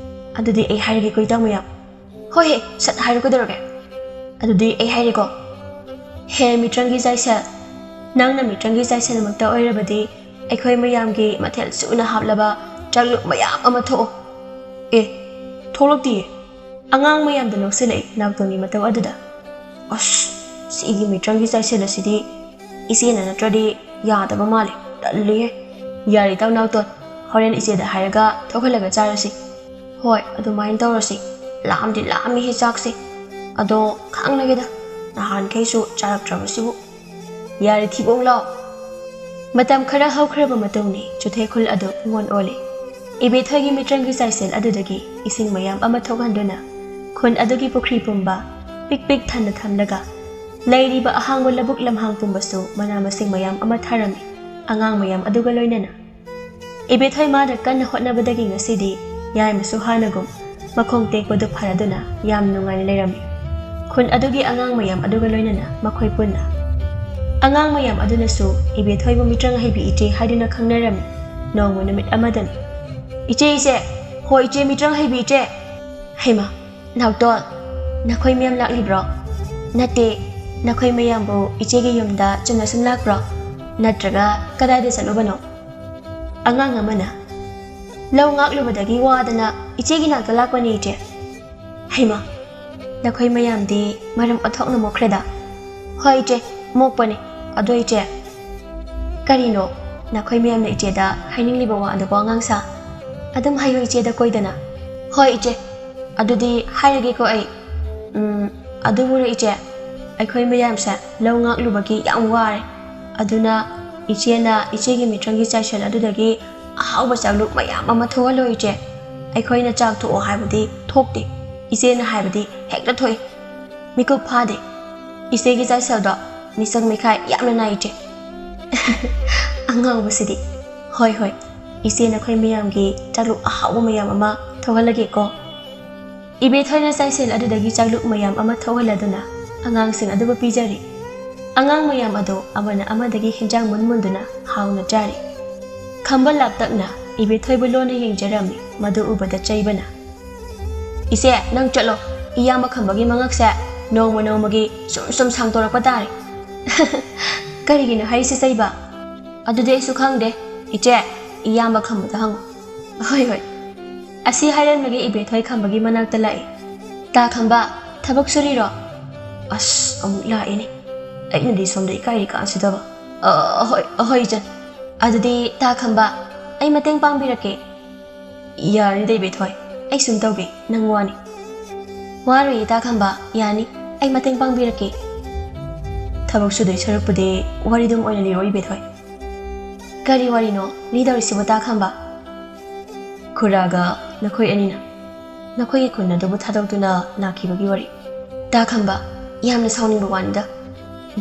"ꯑꯗꯨꯗꯤ ꯑꯩ ꯍꯥꯏꯔꯒꯦꯀꯣ ꯏꯇꯥꯎ ꯃꯌꯥꯝ꯫" "ꯍꯣꯏ ꯍꯦ, ꯁꯠ ꯍꯥꯏꯔꯣ ꯀꯩꯗꯧꯔꯒꯦ?" "ꯑꯗꯨꯗꯤ ꯑꯩ ꯍꯥꯏꯔꯦꯀꯣ꯫ ꯍꯦ ꯃꯤꯇ꯭ꯔꯪꯒꯤ ꯆꯥꯏꯁꯦꯜ, ꯅꯪꯅ ꯃꯤꯇ꯭ꯔꯪꯒꯤ ꯆꯥꯏꯁꯦꯜꯃꯛꯇ ꯑꯣꯏꯔꯕꯗꯤ ꯑꯩꯈꯣꯏ ꯃꯌꯥꯝꯒꯤ ꯃꯊꯦꯜ ꯁꯨꯅ ꯍꯥꯞꯂꯕ ꯆꯥꯛꯂꯨꯛ ꯃꯌꯥꯝ ꯑꯃ ꯊꯣꯛꯑꯣ꯫" "ꯑꯦ, ꯊꯣꯛꯂꯛꯇꯤꯌꯦ꯫" ꯑꯉꯥꯡ ꯃꯌꯥꯝꯗ ꯅꯣꯛꯁꯤꯜꯂꯛꯏ ꯅꯥꯎꯇꯣꯟꯒꯤ ꯃꯇꯧ ꯑꯗꯨꯗ꯫ "ꯑꯁ, ꯁꯤꯒꯤ ꯃꯤꯇ꯭ꯔꯪꯒꯤ ꯆꯥꯏꯁꯦꯜ ꯑꯁꯤꯗꯤ ꯏꯆꯦꯅ ꯅꯠꯇ꯭ꯔꯗꯤ ꯌꯥꯗꯕ ꯃꯥꯜꯂꯦ, ꯇꯜꯂꯤꯍꯦ꯫" "ꯌꯥꯔꯦ ꯏꯇꯥꯎ ꯅꯥꯎꯇꯣꯟ, ꯍꯣꯔꯦꯟ ꯏꯆꯦꯗ ꯍꯥꯏꯔꯒ ꯊꯣꯛꯍꯜꯂꯒ ꯆꯥꯔꯁꯤ꯫" "ꯍꯣꯏ, ꯑꯗꯨꯃꯥꯏꯅ ꯇꯧꯔꯁꯤ꯫ ꯂꯥꯝꯗꯤ ꯂꯥꯝꯃꯤꯍꯦ ꯆꯥꯛꯁꯦ꯫ ꯑꯗꯣ ꯈꯥꯡꯂꯒꯦꯗ, ꯅꯍꯥꯟꯈꯩꯁꯨ ꯆꯥꯔꯛꯇ꯭ꯔꯕꯁꯤꯕꯨ꯫ ꯌꯥꯔꯦ, ꯊꯤꯕꯣꯡ ꯂꯥꯎ꯫" ꯃꯇꯝ ꯈꯔ ꯍꯧꯈ꯭ꯔꯕ ꯃꯇꯨꯡꯅꯤ ꯆꯨꯊꯦ ꯈꯨꯜ ꯑꯗꯨ ꯄꯨꯡꯑꯣꯟ ꯑꯣꯜꯂꯤ꯫ ꯏꯕꯦꯊꯣꯏꯒꯤ ꯃꯤꯇ꯭ꯔꯪꯒꯤ ꯆꯥꯏꯁꯦꯜ ꯑꯗꯨꯗꯒꯤ ꯏꯁꯤꯡ ꯃꯌꯥꯝ ꯑꯃ ꯊꯣꯛꯍꯟꯗꯨꯅ ꯈꯨꯟ ꯑꯗꯨꯒꯤ ꯄꯨꯈ꯭ꯔꯤ ꯄꯨꯝꯕ ꯄꯤꯛ ꯄꯤꯛ ꯊꯟꯅ ꯊꯝꯂꯒ ꯂꯩꯔꯤꯕ ꯑꯍꯥꯡꯕ ꯂꯧꯕꯨꯛ ꯂꯝꯍꯥꯡ ꯄꯨꯝꯕꯁꯨ ꯃꯅꯥ ꯃꯁꯤꯡ ꯃꯌꯥꯝ ꯑꯃ ꯊꯥꯔꯝꯃꯤ꯫ ꯑꯉꯥꯡ ꯃꯌꯥꯝ ꯑꯗꯨꯒ ꯂꯣꯏꯅꯅ ꯏꯕꯦꯊꯣꯏ ꯃꯥꯅ ꯀꯟꯅ ꯍꯣꯠꯅꯕꯗꯒꯤ ꯉꯁꯤꯗꯤ ꯌꯥꯏꯃꯁꯨ ꯍꯥꯟꯅꯒꯨꯝ ꯃꯈꯣꯡ ꯇꯦꯛꯄꯗꯨ ꯐꯔꯗꯨꯅ ꯌꯥꯝ ꯅꯨꯡꯉꯥꯏꯅ ꯂꯩꯔꯝꯃꯤ꯫ ꯈꯨꯟ ꯑꯗꯨꯒꯤ ꯑꯉꯥꯡ ꯃꯌꯥꯝ ꯑꯗꯨꯒ ꯂꯣꯏꯅꯅ ꯃꯈꯣꯏ ꯄꯨꯟꯅ ꯑꯉꯥꯡ ꯃꯌꯥꯝ ꯑꯗꯨꯅꯁꯨ ꯏꯕꯦꯊꯣꯏꯕꯨ ꯃꯤꯇ꯭ꯔꯪ ꯍꯩꯕꯤ ꯏꯆꯦ ꯍꯥꯏꯗꯨꯅ ꯈꯪꯅꯔꯝꯃꯤ꯫ ꯅꯣꯡꯃ ꯅꯨꯃꯤꯠ ꯑꯃꯗꯅꯤ꯫ "ꯏꯆꯦ, ꯏꯆꯦ! ꯍꯣ, ꯏꯆꯦ, ꯃꯤꯇ꯭ꯔꯪ ꯍꯩꯕꯤ ꯏꯆꯦ!" "ꯍꯩꯃꯥ, ꯅꯥꯎꯇꯣꯟ, ꯅꯈꯣꯏ ꯃꯌꯥꯝ ꯂꯥꯛꯂꯤꯕ꯭ꯔꯣ? ꯅꯠꯇꯦ, ꯅꯈꯣꯏ ꯃꯌꯥꯝꯕꯨ ꯏꯆꯦꯒꯤ ꯌꯨꯝꯗ ꯆꯨꯝꯅ ꯁꯨꯝ ꯂꯥꯛꯄ꯭ꯔꯣ? ꯅꯠꯇ꯭ꯔꯒ ꯀꯗꯥꯏꯗ ꯆꯠꯂꯨꯕꯅꯣ?" ꯑꯉꯥꯡ ꯑꯃꯅ, "ꯂꯧ ꯉꯥꯛꯂꯨꯕꯗꯒꯤ ꯋꯥꯗꯅ ꯏꯆꯦꯒꯤ ꯅꯥꯛꯇ ꯂꯥꯛꯄꯅꯤ, ꯏꯆꯦ꯫" "ꯍꯩꯃꯥ, ꯅꯈꯣꯏ ꯃꯌꯥꯝꯗꯤ ꯃꯔꯝ ꯑꯣꯟꯊꯣꯛꯅ ꯃꯣꯛꯈ꯭ꯔꯦꯗ꯫" "ꯍꯣꯏ ꯏꯆꯦ, ꯃꯣꯛꯄꯅꯤ꯫ ꯑꯗꯣ ꯏꯆꯦ꯫" "ꯀꯔꯤꯅꯣ ꯅꯈꯣꯏ ꯃꯌꯥꯝꯅ ꯏꯆꯦꯗ ꯍꯥꯏꯅꯤꯡꯂꯤꯕ ꯋꯥ ꯑꯗꯨꯕꯣ, ꯑꯉꯥꯡꯁꯥ? ꯑꯗꯨꯝ ꯍꯥꯏꯌꯨ ꯏꯆꯦꯗ ꯀꯣꯏꯗꯅ꯫" "ꯍꯣꯏ ꯏꯆꯦ, ꯑꯗꯨꯗꯤ ꯍꯥꯏꯔꯒꯦꯀꯣ ꯑꯩ꯫ ꯎꯝ, ꯑꯗꯨꯕꯨꯔꯣ ꯏꯆꯦ, ꯑꯩꯈꯣꯏ ꯃꯌꯥꯝꯁꯦ ꯂꯧ ꯉꯥꯛꯂꯨꯕꯒꯤ ꯌꯥꯝ ꯋꯥꯔꯦ꯫ ꯑꯗꯨꯅ ꯏꯆꯦꯅ ꯏꯆꯦꯒꯤ ꯃꯤꯇ꯭ꯔꯪꯒꯤ ꯆꯥꯏꯁꯦꯜ ꯑꯗꯨꯗꯒꯤ ꯑꯍꯥꯎꯕ ꯆꯥꯛꯂꯨꯛ ꯃꯌꯥꯝ ꯑꯃ ꯊꯣꯛꯍꯜꯂꯣ ꯏꯆꯦ꯫ ꯑꯩꯈꯣꯏꯅ ꯆꯥꯛ ꯊꯣꯛꯑꯣ ꯍꯥꯏꯕꯗꯤ ꯊꯣꯛꯇꯦ, ꯏꯆꯦꯅ ꯍꯥꯏꯕꯗꯤ ꯍꯦꯛꯇ ꯊꯣꯛꯏ꯫ ꯃꯤꯀꯨꯞ ꯐꯥꯗꯦ꯫ ꯏꯆꯦꯒꯤ ꯆꯥꯏꯁꯦꯜꯗꯣ ꯃꯤꯆꯪ ꯃꯤꯈꯥꯏ ꯌꯥꯝꯅ ꯅꯥꯏ ꯏꯆꯦ꯫" ꯑꯉꯥꯎꯕꯁꯤꯗꯤ꯫ "ꯍꯣꯏ, ꯍꯣꯏ, ꯏꯆꯦ ꯅꯈꯣꯏ ꯃꯌꯥꯝꯒꯤ ꯆꯥꯛꯂꯨꯛ ꯑꯍꯥꯎꯕ ꯃꯌꯥꯝ ꯑꯃ ꯊꯣꯛꯍꯜꯂꯒꯦꯀꯣ꯫" ꯏꯕꯦꯊꯣꯏꯅ ꯆꯥꯏꯁꯦꯜ ꯑꯗꯨꯗꯒꯤ ꯆꯥꯛꯂꯨꯛ ꯃꯌꯥꯝ ꯑꯃ ꯊꯣꯛꯍꯜꯂꯗꯨꯅ ꯑꯉꯥꯡꯁꯤꯡ ꯑꯗꯨꯕꯨ ꯄꯤꯖꯔꯤ꯫ ꯑꯉꯥꯡ ꯃꯌꯥꯝ ꯑꯗꯨ ꯑꯃꯅ ꯑꯃꯗꯒꯤ ꯍꯤꯟꯖꯥꯡ ꯃꯨꯟ ꯃꯨꯟꯗꯨꯅ ꯍꯥꯎꯅ ꯆꯥꯔꯤ꯫ ꯈꯝꯕ ꯂꯥꯞꯇꯛꯅ ꯏꯕꯦꯊꯣꯏꯕꯨ ꯂꯣꯟꯅ ꯌꯦꯡꯖꯔꯝꯃꯤ꯫ ꯃꯗꯨ ꯎꯕꯗ ꯆꯩꯕꯅ, "ꯏꯆꯦ, ꯅꯪ ꯆꯠꯂꯣ꯫ ꯏꯌꯥꯝꯕ ꯈꯝꯕꯒꯤ ꯃꯉꯛꯁꯦ ꯅꯣꯡꯃ ꯅꯣꯡꯃꯒꯤ ꯁꯨꯝ ꯁꯨꯝ ꯁꯥꯡꯗꯣꯔꯛꯄ ꯇꯥꯔꯦ꯫" "ꯀꯔꯤꯒꯤꯅꯣ ꯍꯥꯏꯔꯤꯁꯦ ꯆꯩꯕ?" "ꯑꯗꯨꯗꯤ ꯑꯩꯁꯨ ꯈꯪꯗꯦ꯫ ꯏꯆꯦ, ꯏꯌꯥꯝꯕ ꯈꯝꯕꯗ ꯍꯪꯉꯨ꯫" "ꯍꯣꯏ, ꯍꯣꯏ꯫" ꯑꯁꯤ ꯍꯥꯏꯔꯝꯂꯒ ꯏꯕꯦꯊꯣꯏ ꯈꯝꯕꯒꯤ ꯃꯅꯥꯛꯇ ꯂꯥꯛꯏ꯫ "ꯇꯥ ꯈꯝꯕ, ꯊꯕꯛ ꯁꯨꯔꯤꯔꯣ?" "ꯑꯁ, ꯑꯃꯨꯛ ꯂꯥꯛꯑꯦꯅꯦ꯫ ꯑꯩꯅꯗꯤ ꯁꯣꯝꯗ ꯏꯀꯥꯏꯔꯤ ꯀꯥꯟꯁꯤꯗꯕ꯫ ꯑ, ꯍꯣꯏ, ꯍꯣꯏ, ꯏꯆꯟ꯫ ꯑꯗꯨꯗꯤ ꯇꯥ ꯈꯝꯕ, ꯑꯩ ꯃꯇꯦꯡ ꯄꯥꯡꯕꯤꯔꯛꯀꯦ꯫" "ꯌꯥꯔꯅꯤꯗ ꯏꯕꯦꯊꯣꯏ, ꯑꯩ ꯁꯨꯝ ꯇꯧꯒꯦ, ꯅꯪ ꯋꯥꯅꯤ꯫" "ꯋꯥꯔꯣꯏꯌꯦ ꯇꯥ ꯈꯝꯕ, ꯌꯥꯅꯤ, ꯑꯩ ꯃꯇꯦꯡ ꯄꯥꯡꯕꯤꯔꯛꯀꯦ꯫" "ꯊꯕꯛ ꯁꯨꯗꯣꯏ ꯁꯔꯨꯛꯄꯨꯗꯤ ꯋꯥꯔꯤꯗꯨꯝ ꯑꯣꯏꯅ ꯂꯤꯔꯣ ꯏꯕꯦꯊꯣꯏ꯫" "ꯀꯔꯤ ꯋꯥꯔꯤꯅꯣ ꯂꯤꯗꯧꯔꯤꯁꯤꯕꯨ ꯇꯥ ꯈꯝꯕ?" "ꯈꯨꯔꯥꯒ ꯅꯈꯣꯏ ꯑꯅꯤꯅ ꯅꯈꯣꯏꯒꯤ ꯈꯨꯟ ꯑꯗꯨꯕꯨ ꯊꯥꯗꯣꯛꯇꯨꯅ ꯂꯥꯛꯈꯤꯕꯒꯤ ꯋꯥꯔꯤ꯫" "ꯇꯥ ꯈꯝꯕ, ꯌꯥꯝꯅ ꯁꯥꯎꯅꯤꯡꯕ ꯋꯥꯅꯤꯗ꯫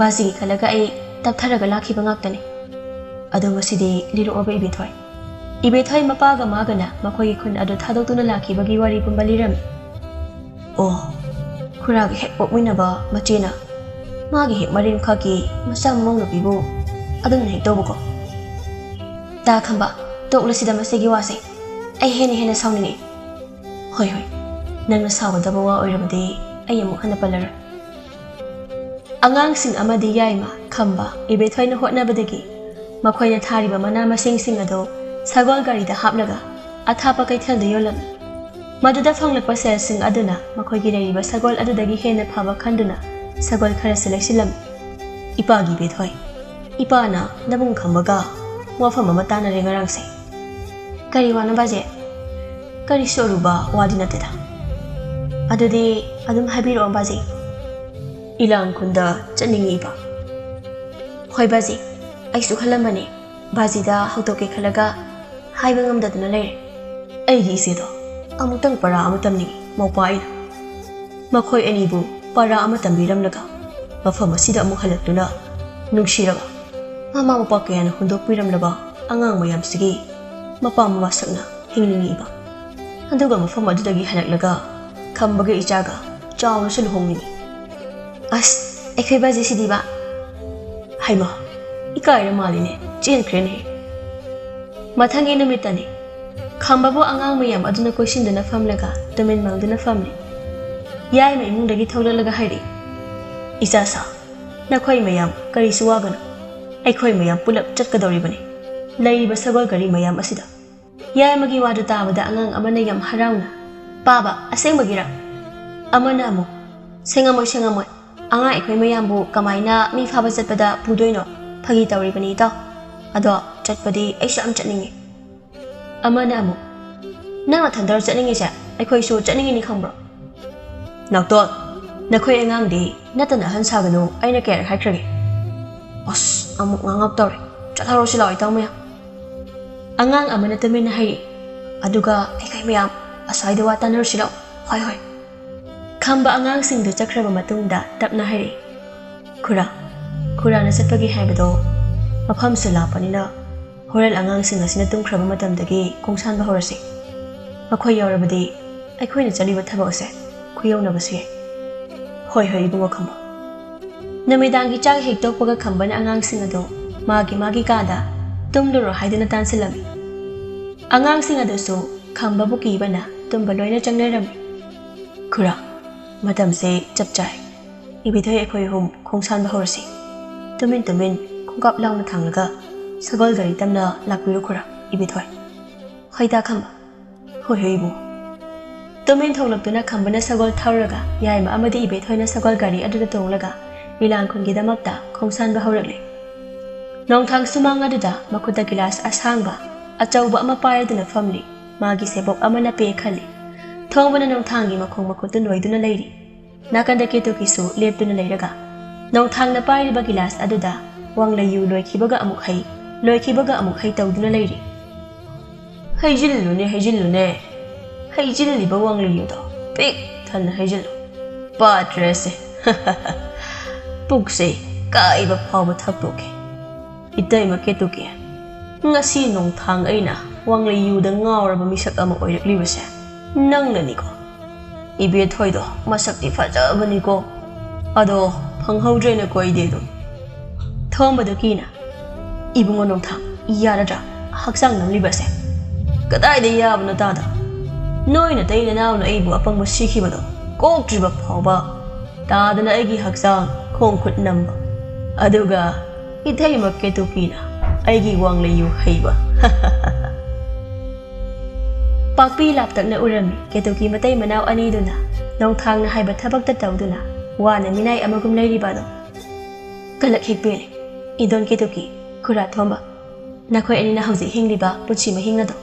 ꯕꯥꯖꯤꯒꯤ ꯈꯜꯂꯒ ꯑꯩ ꯇꯞꯊꯔꯒ ꯂꯥꯛꯈꯤꯕ ꯉꯥꯛꯇꯅꯤ꯫ ꯑꯗꯣ ꯉꯁꯤꯗꯤ ꯂꯤꯔꯛꯑꯣꯕ ꯏꯕꯦꯊꯣꯏ꯫" ꯏꯕꯦꯊꯣꯏ ꯃꯄꯥꯒ ꯃꯥꯒꯅ ꯃꯈꯣꯏꯒꯤ ꯈꯨꯟ ꯑꯗꯨ ꯊꯥꯗꯣꯛꯇꯨꯅ ꯂꯥꯛꯈꯤꯕꯒꯤ ꯋꯥꯔꯤ ꯄꯨꯝꯕ ꯂꯤꯔꯝꯃꯤ꯫ "ꯑꯣ, ꯈꯨꯔꯥꯒ ꯍꯦꯛ ꯄꯣꯛꯃꯤꯟꯅꯕ ꯃꯆꯦꯅ ꯃꯥꯒꯤ ꯍꯦꯛ ꯃꯔꯤꯟꯈꯛꯀꯤ ꯃꯆꯥ ꯃꯃꯧ ꯅꯨꯄꯤꯕꯨ ꯑꯗꯨꯝꯅ ꯍꯦꯛ ꯇꯧꯕꯀꯣ꯫ ꯇꯥ ꯈꯝꯕ, ꯇꯣꯛꯂꯁꯤꯗ ꯃꯁꯤꯒꯤ ꯋꯥꯁꯦ꯫ ꯑꯩ ꯍꯦꯟꯅ ꯍꯦꯟꯅ ꯁꯥꯎꯅꯤꯡꯉꯤ꯫ ꯍꯣꯏ, ꯍꯣꯏ, ꯅꯪꯅ ꯁꯥꯎꯒꯗꯕ ꯋꯥ ꯑꯣꯏꯔꯕꯗꯤ ꯑꯩ ꯑꯃꯨꯛ ꯍꯟꯅ ꯄꯜꯂꯔꯣꯏ꯫ ꯑꯉꯥꯡꯁꯤꯡ ꯑꯃꯗꯤ ꯌꯥꯏꯃ, ꯈꯝꯕ, ꯏꯕꯦꯊꯣꯏꯅ ꯍꯣꯠꯅꯕꯗꯒꯤ ꯃꯈꯣꯏꯅ ꯊꯥꯔꯤꯕ ꯃꯅꯥ ꯃꯁꯤꯡꯁꯤꯡ ꯑꯗꯨ ꯁꯒꯣꯜ ꯒꯥꯔꯤꯗ ꯍꯥꯞꯂꯒ ꯑꯊꯥꯞꯄ ꯀꯩꯊꯦꯜꯗ ꯌꯣꯜꯂꯝꯃꯤ꯫ ꯃꯗꯨꯗ ꯐꯪꯂꯛꯄ ꯁꯦꯜꯁꯤꯡ ꯑꯗꯨꯅ ꯃꯈꯣꯏꯒꯤ ꯂꯩꯔꯤꯕ ꯁꯒꯣꯜ ꯑꯗꯨꯗꯒꯤ ꯍꯦꯟꯅ ꯐꯕ ꯈꯟꯗꯨꯅ ꯁꯒꯣꯜ ꯈꯔꯁꯨ ꯂꯩꯁꯤꯜꯂꯝꯃꯤ꯫ ꯏꯄꯥꯒꯤ ꯏꯕꯦꯊꯣꯏ, ꯏꯄꯥꯅ ꯅꯕꯨꯡ ꯈꯝꯕꯒ ꯋꯥꯐꯝ ꯑꯃ ꯇꯥꯟꯅꯔꯦ ꯉꯔꯥꯡꯁꯦ꯫ ꯀꯔꯤ ꯋꯥꯅꯣ ꯕꯥꯖꯦ? ꯀꯔꯤꯁꯨ ꯑꯔꯨꯕ ꯋꯥꯗꯤ ꯅꯠꯇꯦꯗ꯫ ꯑꯗꯨꯗꯤ ꯑꯗꯨꯝ ꯍꯥꯏꯕꯤꯔꯛꯑꯣ ꯕꯥꯖꯦ꯫ ꯏꯂꯥꯡ ꯈꯨꯟꯗ ꯆꯠꯅꯤꯡꯉꯤ ꯏꯄꯥ꯫ ꯍꯣꯏ ꯕꯥꯖꯦ, ꯑꯩꯁꯨ ꯈꯜꯂꯝꯕꯅꯦ ꯕꯥꯖꯤꯗ ꯍꯧꯗꯣꯛꯀꯦ ꯈꯜꯂꯒ ꯍꯥꯏꯕ ꯉꯝꯗꯗꯨꯅ ꯂꯩꯔꯦ꯫ ꯑꯩꯒꯤ ꯏꯆꯦꯗꯣ ꯑꯃꯨꯛꯇꯪ ꯄꯔꯥ ꯑꯃ ꯇꯝꯅꯤꯡꯉꯤ ꯃꯧꯄꯥ ꯑꯩꯅ꯫ ꯃꯈꯣꯏ ꯑꯅꯤꯕꯨ ꯄꯔꯥ ꯑꯃ ꯇꯝꯕꯤꯔꯝꯂꯒ ꯃꯐꯝ ꯑꯁꯤꯗ ꯑꯃꯨꯛ ꯍꯜꯂꯛꯇꯨꯅ ꯅꯨꯡꯁꯤꯔꯕ ꯃꯃꯥ ꯃꯄꯥ ꯀꯌꯥꯅ ꯍꯨꯟꯗꯣꯛꯄꯤꯔꯝꯂꯕ ꯑꯉꯥꯡ ꯃꯌꯥꯝꯁꯤꯒꯤ ꯃꯄꯥ ꯃꯃꯥꯁꯛꯅ ꯍꯤꯡꯅꯤꯡꯉꯤꯕ꯫ ꯑꯗꯨꯒ ꯃꯐꯝ ꯑꯗꯨꯗꯒꯤ ꯍꯜꯂꯛꯂꯒ ꯈꯝꯕꯒ ꯏꯆꯥꯒ ꯆꯥꯎꯅꯁꯨ ꯂꯨꯍꯣꯡꯅꯤꯡꯉꯤ꯫ ꯑꯁ, ꯑꯩꯈꯣꯏ ꯕꯥꯖꯦ ꯁꯤꯗꯤꯕ꯫ ꯍꯩꯃꯥ, ꯏꯀꯥꯏꯔ ꯃꯥꯜꯂꯤꯅꯦ, ꯆꯦꯟꯈ꯭ꯔꯦꯅꯦ꯫ ꯃꯊꯪꯒꯤ ꯅꯨꯃꯤꯠꯇꯅꯤ꯫ ꯈꯝꯕꯕꯨ ꯑꯉꯥꯡ ꯃꯌꯥꯝ ꯑꯗꯨꯅ ꯀꯣꯏꯁꯤꯟꯗꯨꯅ ꯐꯝꯂꯒ ꯇꯨꯃꯤꯟ ꯃꯥꯡꯗꯨꯅ ꯐꯝꯂꯤ꯫ ꯌꯥꯏꯃ ꯏꯃꯨꯡꯗꯒꯤ ꯊꯣꯛꯂꯛꯂꯒ ꯍꯥꯏꯔꯛꯏ, "ꯏꯆꯥꯁꯥ, ꯅꯈꯣꯏ ꯃꯌꯥꯝ ꯀꯔꯤꯁꯨ ꯋꯥꯒꯅꯨ꯫ ꯑꯩꯈꯣꯏ ꯃꯌꯥꯝ ꯄꯨꯂꯞ ꯆꯠꯀꯗꯧꯔꯤꯕꯅꯤ ꯂꯩꯔꯤꯕ ꯁꯒꯣꯜ ꯒꯥꯔꯤ ꯃꯌꯥꯝ ꯑꯁꯤꯗ"꯫ ꯌꯥꯏꯃꯒꯤ ꯋꯥꯗꯨ ꯇꯥꯕꯗ ꯑꯉꯥꯡ ꯑꯃꯅ ꯌꯥꯝ ꯍꯔꯥꯎꯅ, "ꯄꯥꯕ, ꯑꯁꯦꯡꯕꯒꯤꯔ?" ꯑꯃꯅ ꯑꯃꯨꯛ, "ꯁꯦꯡꯉꯝꯃꯣꯏ, ꯁꯦꯡꯉꯝꯃꯣꯏ꯫ ꯑꯉꯥꯡ ꯑꯩꯈꯣꯏ ꯃꯌꯥꯝꯕꯨ ꯀꯃꯥꯏꯅ ꯃꯤ ꯐꯥꯕ ꯆꯠꯄꯗ ꯄꯨꯗꯣꯏꯅꯣ? ꯐꯥꯒꯤ ꯇꯧꯔꯤꯕꯅꯤ ꯏꯇꯥꯎ꯫ ꯑꯗꯣ ꯆꯠꯄꯗꯤ ꯑꯩꯁꯨ ꯌꯥꯝ ꯆꯠꯅꯤꯡꯉꯤ"꯫ ꯑꯃꯅ ꯑꯃꯨꯛ, "ꯅꯪ ꯅꯊꯟꯗꯔꯣ ꯆꯠꯅꯤꯡꯉꯤꯁꯦ? ꯑꯩꯈꯣꯏꯁꯨ ꯆꯠꯅꯤꯡꯉꯤꯅꯤ ꯈꯪꯕ꯭ꯔꯣ?" "ꯅꯥꯎꯇꯣꯟ, ꯅꯈꯣꯏ ꯑꯉꯥꯡꯗꯤ ꯅꯠꯇꯅ ꯑꯍꯟ ꯁꯥꯒꯅꯨ, ꯑꯩꯅ ꯀꯌꯥꯔꯛ ꯍꯥꯏꯈ꯭ꯔꯒꯦ?" ꯑꯁ, ꯑꯃꯨꯛ ꯉꯥꯡꯉꯛꯇꯧꯔꯦ꯫ "ꯆꯠꯍꯧꯔꯁꯤ ꯂꯥꯛꯑꯣ ꯏꯇꯥꯎ ꯃꯌꯥꯝ"꯫ ꯑꯉꯥꯡ ꯑꯃꯅ ꯇꯨꯃꯤꯟꯅ ꯍꯥꯏꯔꯛꯏ꯫ "ꯑꯗꯨꯒ ꯑꯩꯈꯣꯏ ꯃꯌꯥꯝ ꯑꯁ꯭ꯋꯥꯏꯗ ꯋꯥ ꯇꯥꯟꯅꯔꯨꯁꯤ ꯂꯥꯛꯑꯣ"꯫ "ꯍꯣꯏ, ꯍꯣꯏ"꯫ ꯈꯝꯕ ꯑꯉꯥꯡꯁꯤꯡꯗꯨ ꯆꯠꯈ꯭ꯔꯕ ꯃꯇꯨꯡꯗ ꯇꯞꯅ ꯍꯥꯏꯔꯛꯏ, "ꯈꯨꯔꯥ, ꯈꯨꯔꯥꯅ ꯆꯠꯄꯒꯤ ꯍꯥꯏꯕꯗꯣ ꯃꯐꯝꯁꯨ ꯂꯥꯞꯄꯅꯤꯅ ꯍꯣꯔꯦꯟ ꯑꯉꯥꯡꯁꯤꯡ ꯑꯁꯤꯅ ꯇꯨꯝꯈ꯭ꯔꯕ ꯃꯇꯝꯗꯒꯤ ꯈꯣꯡꯁꯥꯟꯕ ꯍꯧꯔꯁꯤ꯫ ꯃꯈꯣꯏ ꯌꯥꯎꯔꯕꯗꯤ ꯑꯩꯈꯣꯏꯅ ꯆꯠꯂꯤꯕ ꯊꯕꯛ ꯑꯁꯦ ꯈꯨꯌꯧꯅꯕꯁꯨ ꯌꯥꯏ"꯫ "ꯍꯣꯏ, ꯍꯣꯏ, ꯏꯕꯨꯡꯉꯣ ꯈꯝꯕ"꯫ ꯅꯨꯃꯤꯗꯥꯡꯒꯤ ꯆꯥꯛ ꯍꯦꯛ ꯇꯣꯛꯄꯒ ꯈꯝꯕꯅ ꯑꯉꯥꯡꯁꯤꯡ ꯑꯗꯨ ꯃꯥꯒꯤ ꯃꯥꯒꯤ ꯀꯥꯗ ꯇꯨꯝꯂꯨꯔꯣ ꯍꯥꯏꯗꯨꯅ ꯇꯥꯟꯁꯤꯜꯂꯝꯃꯤ꯫ ꯑꯉꯥꯡꯁꯤꯡ ꯑꯗꯨꯁꯨ ꯈꯝꯕꯕꯨ ꯀꯤꯕꯅ ꯇꯨꯝꯕ ꯂꯣꯏꯅ ꯆꯪꯅꯔꯝꯃꯤ꯫ "ꯈꯨꯔꯥ, ꯃꯇꯝꯁꯦ ꯆꯞ ꯆꯥꯏ꯫ ꯏꯕꯦꯊꯣꯏ ꯑꯩꯈꯣꯏ ꯑꯍꯨꯝ ꯈꯣꯡꯁꯥꯟꯕ ꯍꯧꯔꯁꯤ꯫ ꯇꯨꯃꯤꯟ ꯇꯨꯃꯤꯟ ꯈꯣꯡꯀꯥꯞ ꯂꯥꯎꯅ ꯊꯥꯡꯂꯒ ꯁꯒꯣꯜ ꯒꯥꯔꯤ ꯇꯝꯅ ꯂꯥꯛꯄꯤꯔꯣ ꯈꯨꯔꯥ, ꯏꯕꯦꯊꯣꯏ꯫" "ꯍꯣꯏꯗ ꯈꯝꯕ꯫ ꯍꯣꯏ ꯍꯣꯏ ꯏꯕꯨꯡ꯫" ꯇꯨꯃꯤꯟ ꯊꯣꯛꯂꯛꯇꯨꯅ ꯈꯝꯕꯅ ꯁꯒꯣꯜ ꯊꯧꯔꯒ ꯌꯥꯏꯃ ꯑꯃꯗꯤ ꯏꯕꯦꯊꯣꯏꯅ ꯁꯒꯣꯜ ꯒꯥꯔꯤ ꯑꯗꯨꯗ ꯇꯣꯡꯂꯒ ꯃꯤꯂꯥꯟ ꯈꯨꯟꯒꯤꯗꯃꯛꯇ ꯈꯣꯡꯁꯥꯟꯕ ꯍꯧꯔꯛꯂꯦ꯫ ꯅꯣꯡꯊꯥꯡ ꯁꯨꯃꯥꯡ ꯑꯗꯨꯗ ꯃꯈꯨꯠꯇ ꯒꯤꯂꯥꯁ ꯑꯁꯥꯡꯕ ꯑꯆꯧꯕ ꯑꯃ ꯄꯥꯏꯔꯗꯨꯅ ꯐꯝꯂꯤ꯫ ꯃꯥꯒꯤ ꯁꯦꯕꯣꯛ ꯑꯃꯅ ꯄꯦ ꯈꯜꯂꯤ꯫ ꯊꯣꯡꯕꯅ ꯅꯣꯡꯊꯥꯡꯒꯤ ꯃꯈꯣꯡ ꯃꯈꯨꯠꯇꯨ ꯅꯣꯏꯗꯨꯅ ꯂꯩꯔꯤ꯫ ꯅꯥꯀꯟꯗ ꯀꯦꯇꯨꯀꯤꯁꯨ ꯂꯦꯞꯇꯨꯅ ꯂꯩꯔꯒ ꯅꯣꯡꯊꯥꯡꯅ ꯄꯥꯏꯔꯤꯕ ꯒꯤꯂꯥꯁ ꯑꯗꯨꯗ ꯋꯥꯡꯂꯩꯌꯨ ꯂꯣꯏꯈꯤꯕꯒ ꯑꯃꯨꯛ ꯍꯩ, ꯂꯣꯏꯈꯤꯕꯒ ꯑꯃꯨꯛ ꯍꯩ ꯇꯧꯗꯨꯅ ꯂꯩꯔꯤ꯫ "ꯍꯩꯖꯤꯜꯂꯨꯅꯦ, ꯍꯩꯖꯤꯜꯂꯨꯅꯦ꯫ ꯍꯩꯖꯤꯜꯂꯤꯕ ꯋꯥꯡꯂꯩꯌꯨꯗꯣ ꯄꯤꯛ ꯊꯟꯅ ꯍꯩꯖꯤꯜꯂꯨ꯫ ꯄꯥꯠꯇ꯭ꯔꯦꯁꯦ꯫ ꯄꯨꯛꯁꯦ ꯀꯥꯏꯕ ꯐꯥꯎꯕ ꯊꯛꯇꯣꯛꯀꯦ꯫ ꯏꯇꯩꯃ ꯀꯦꯇꯨꯀꯤ, ꯉꯁꯤ ꯅꯣꯡꯊꯥꯡ ꯑꯩꯅ ꯋꯥꯡꯂꯩꯌꯨꯗ ꯉꯥꯎꯔꯕ ꯃꯤꯁꯛ ꯑꯃ ꯑꯣꯏꯔꯛꯂꯤꯕꯁꯦ ꯅꯪꯅꯅꯤꯀꯣ꯫ ꯏꯕꯦꯊꯣꯏꯗꯣ ꯃꯁꯛꯇꯤ ꯐꯖꯕꯅꯤꯀꯣ꯫ ꯑꯗꯣ ꯐꯪꯍꯧꯗ꯭ꯔꯦꯅꯦꯀꯣ ꯑꯩꯗꯤ ꯑꯗꯨꯝ꯫" ꯊꯣꯝꯕꯗꯨ ꯀꯤꯅ, "ꯏꯕꯨꯡꯉꯣ ꯅꯣꯡꯊꯥꯡ, ꯌꯥꯔꯗ꯭ꯔꯥ ꯍꯛꯆꯥꯡ ꯅꯝꯂꯤꯕꯁꯦ?" "ꯀꯗꯥꯏꯗ ꯌꯥꯕꯅꯣ ꯇꯥꯗ? ꯅꯣꯏ ꯅꯇꯩ ꯅꯅꯥꯎꯅ ꯑꯩꯕꯨ ꯑꯄꯪꯕ ꯁꯤꯈꯤꯕꯗꯣ ꯀꯣꯛꯇ꯭ꯔꯤꯕ ꯐꯥꯎꯕ ꯇꯥꯗꯅ ꯑꯩꯒꯤ ꯍꯛꯆꯥꯡ ꯈꯣꯡ ꯈꯨꯠ ꯅꯝꯕ, ꯑꯗꯨꯒ ꯏꯊꯩꯃꯛ ꯀꯦꯇꯨꯀꯤꯅ ꯑꯩꯒꯤ ꯋꯥꯡꯂꯩꯌꯨ ꯍꯩꯕ꯫" ꯄꯥꯛꯄꯤ ꯂꯥꯞꯇꯛꯅ ꯎꯔꯝꯃꯤ ꯀꯦꯇꯨꯀꯤ ꯃꯇꯩ ꯃꯅꯥꯎ ꯑꯅꯤꯗꯨꯅ ꯅꯣꯡꯊꯥꯡꯅ ꯍꯥꯏꯕ ꯊꯕꯛꯇ ꯇꯧꯗꯨꯅ ꯋꯥꯅ ꯃꯤꯅꯥꯏ ꯑꯃꯒꯨꯝ ꯂꯩꯔꯤꯕ ꯑꯗꯣ꯫ "ꯀꯂꯛ ꯍꯦꯛ ꯄꯦꯜꯂꯦ, ꯏꯗꯣꯟ ꯀꯦꯇꯨꯀꯤ, ꯈꯨꯔꯥ ꯊꯣꯝꯕ꯫ ꯅꯈꯣꯏ ꯑꯅꯤꯅ ꯍꯧꯖꯤꯛ ꯍꯤꯡꯂꯤꯕ ꯄꯨꯟꯁꯤ ꯃꯍꯤꯡ ꯑꯗꯣ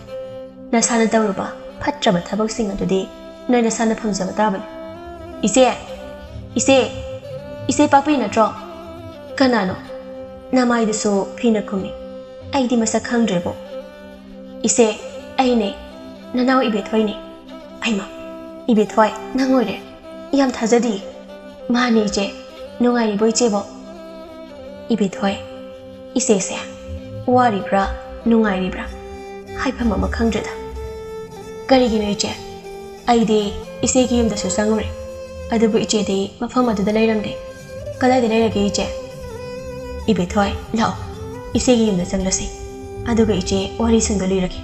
ꯅꯁꯥꯅ ꯇꯧꯔꯨꯕ ꯐꯠꯇ꯭ꯔꯕ ꯊꯕꯛꯁꯤꯡ ꯑꯗꯨꯗꯤ ꯅꯣꯏ ꯅꯁꯥꯅ ꯐꯪꯖꯕ ꯇꯥꯕꯅꯤ꯫" "ꯏꯆꯦ! ꯏꯆꯦ! ꯏꯆꯦ ꯄꯥꯛꯄꯤ ꯅꯠꯇ꯭ꯔꯣ?" "ꯀꯅꯥꯅꯣ? ꯅꯃꯥꯏꯗꯨꯁꯨ ꯐꯤꯅ ꯈꯨꯝꯃꯤ꯫ ꯑꯩꯗꯤ ꯃꯁꯛ ꯈꯪꯗ꯭ꯔꯦꯕꯣ꯫" "ꯏꯆꯦ, ꯑꯩꯅꯦ, ꯅꯅꯥꯎ ꯏꯕꯦꯊꯣꯏꯅꯦ꯫" "ꯑꯩꯃ, ꯏꯕꯦꯊꯣꯏ, ꯅꯪ ꯑꯣꯏꯔꯦ? ꯌꯥꯝ ꯊꯥꯖꯗꯤꯌꯦ꯫" "ꯃꯥꯅꯦ ꯏꯆꯦ, ꯅꯨꯡꯉꯥꯏꯔꯤꯕꯣ ꯏꯆꯦꯕꯣ?" "ꯏꯕꯦꯊꯣꯏ, ꯏꯆꯦꯁꯦ ꯋꯥꯔꯤꯕ꯭ꯔꯥ ꯅꯨꯡꯉꯥꯏꯔꯤꯕ꯭ꯔꯥ ꯍꯥꯏꯐꯝ ꯑꯃ ꯈꯪꯗ꯭ꯔꯦꯗ꯫" "ꯀꯔꯤꯒꯤꯅꯣ ꯏꯆꯦ? ꯑꯩꯗꯤ ꯏꯆꯦꯒꯤ ꯌꯨꯝꯗꯁꯨ ꯆꯪꯉꯨꯔꯦ, ꯑꯗꯨꯕꯨ ꯏꯆꯦꯗꯤ ꯃꯐꯝ ꯑꯗꯨꯗ ꯂꯩꯔꯝꯗꯦ꯫ ꯀꯗꯥꯏꯗ ꯂꯩꯔꯒꯦ, ꯏꯆꯦ? ꯏꯕꯦꯊꯣꯏ, ꯂꯥꯛꯑꯣ, ꯏꯆꯦꯒꯤ ꯌꯨꯝꯗ ꯆꯪꯂꯁꯤ꯫ ꯑꯗꯨꯒ ꯏꯆꯦ ꯋꯥꯔꯤꯁꯤꯡꯗꯣ ꯂꯤꯔꯒꯦ꯫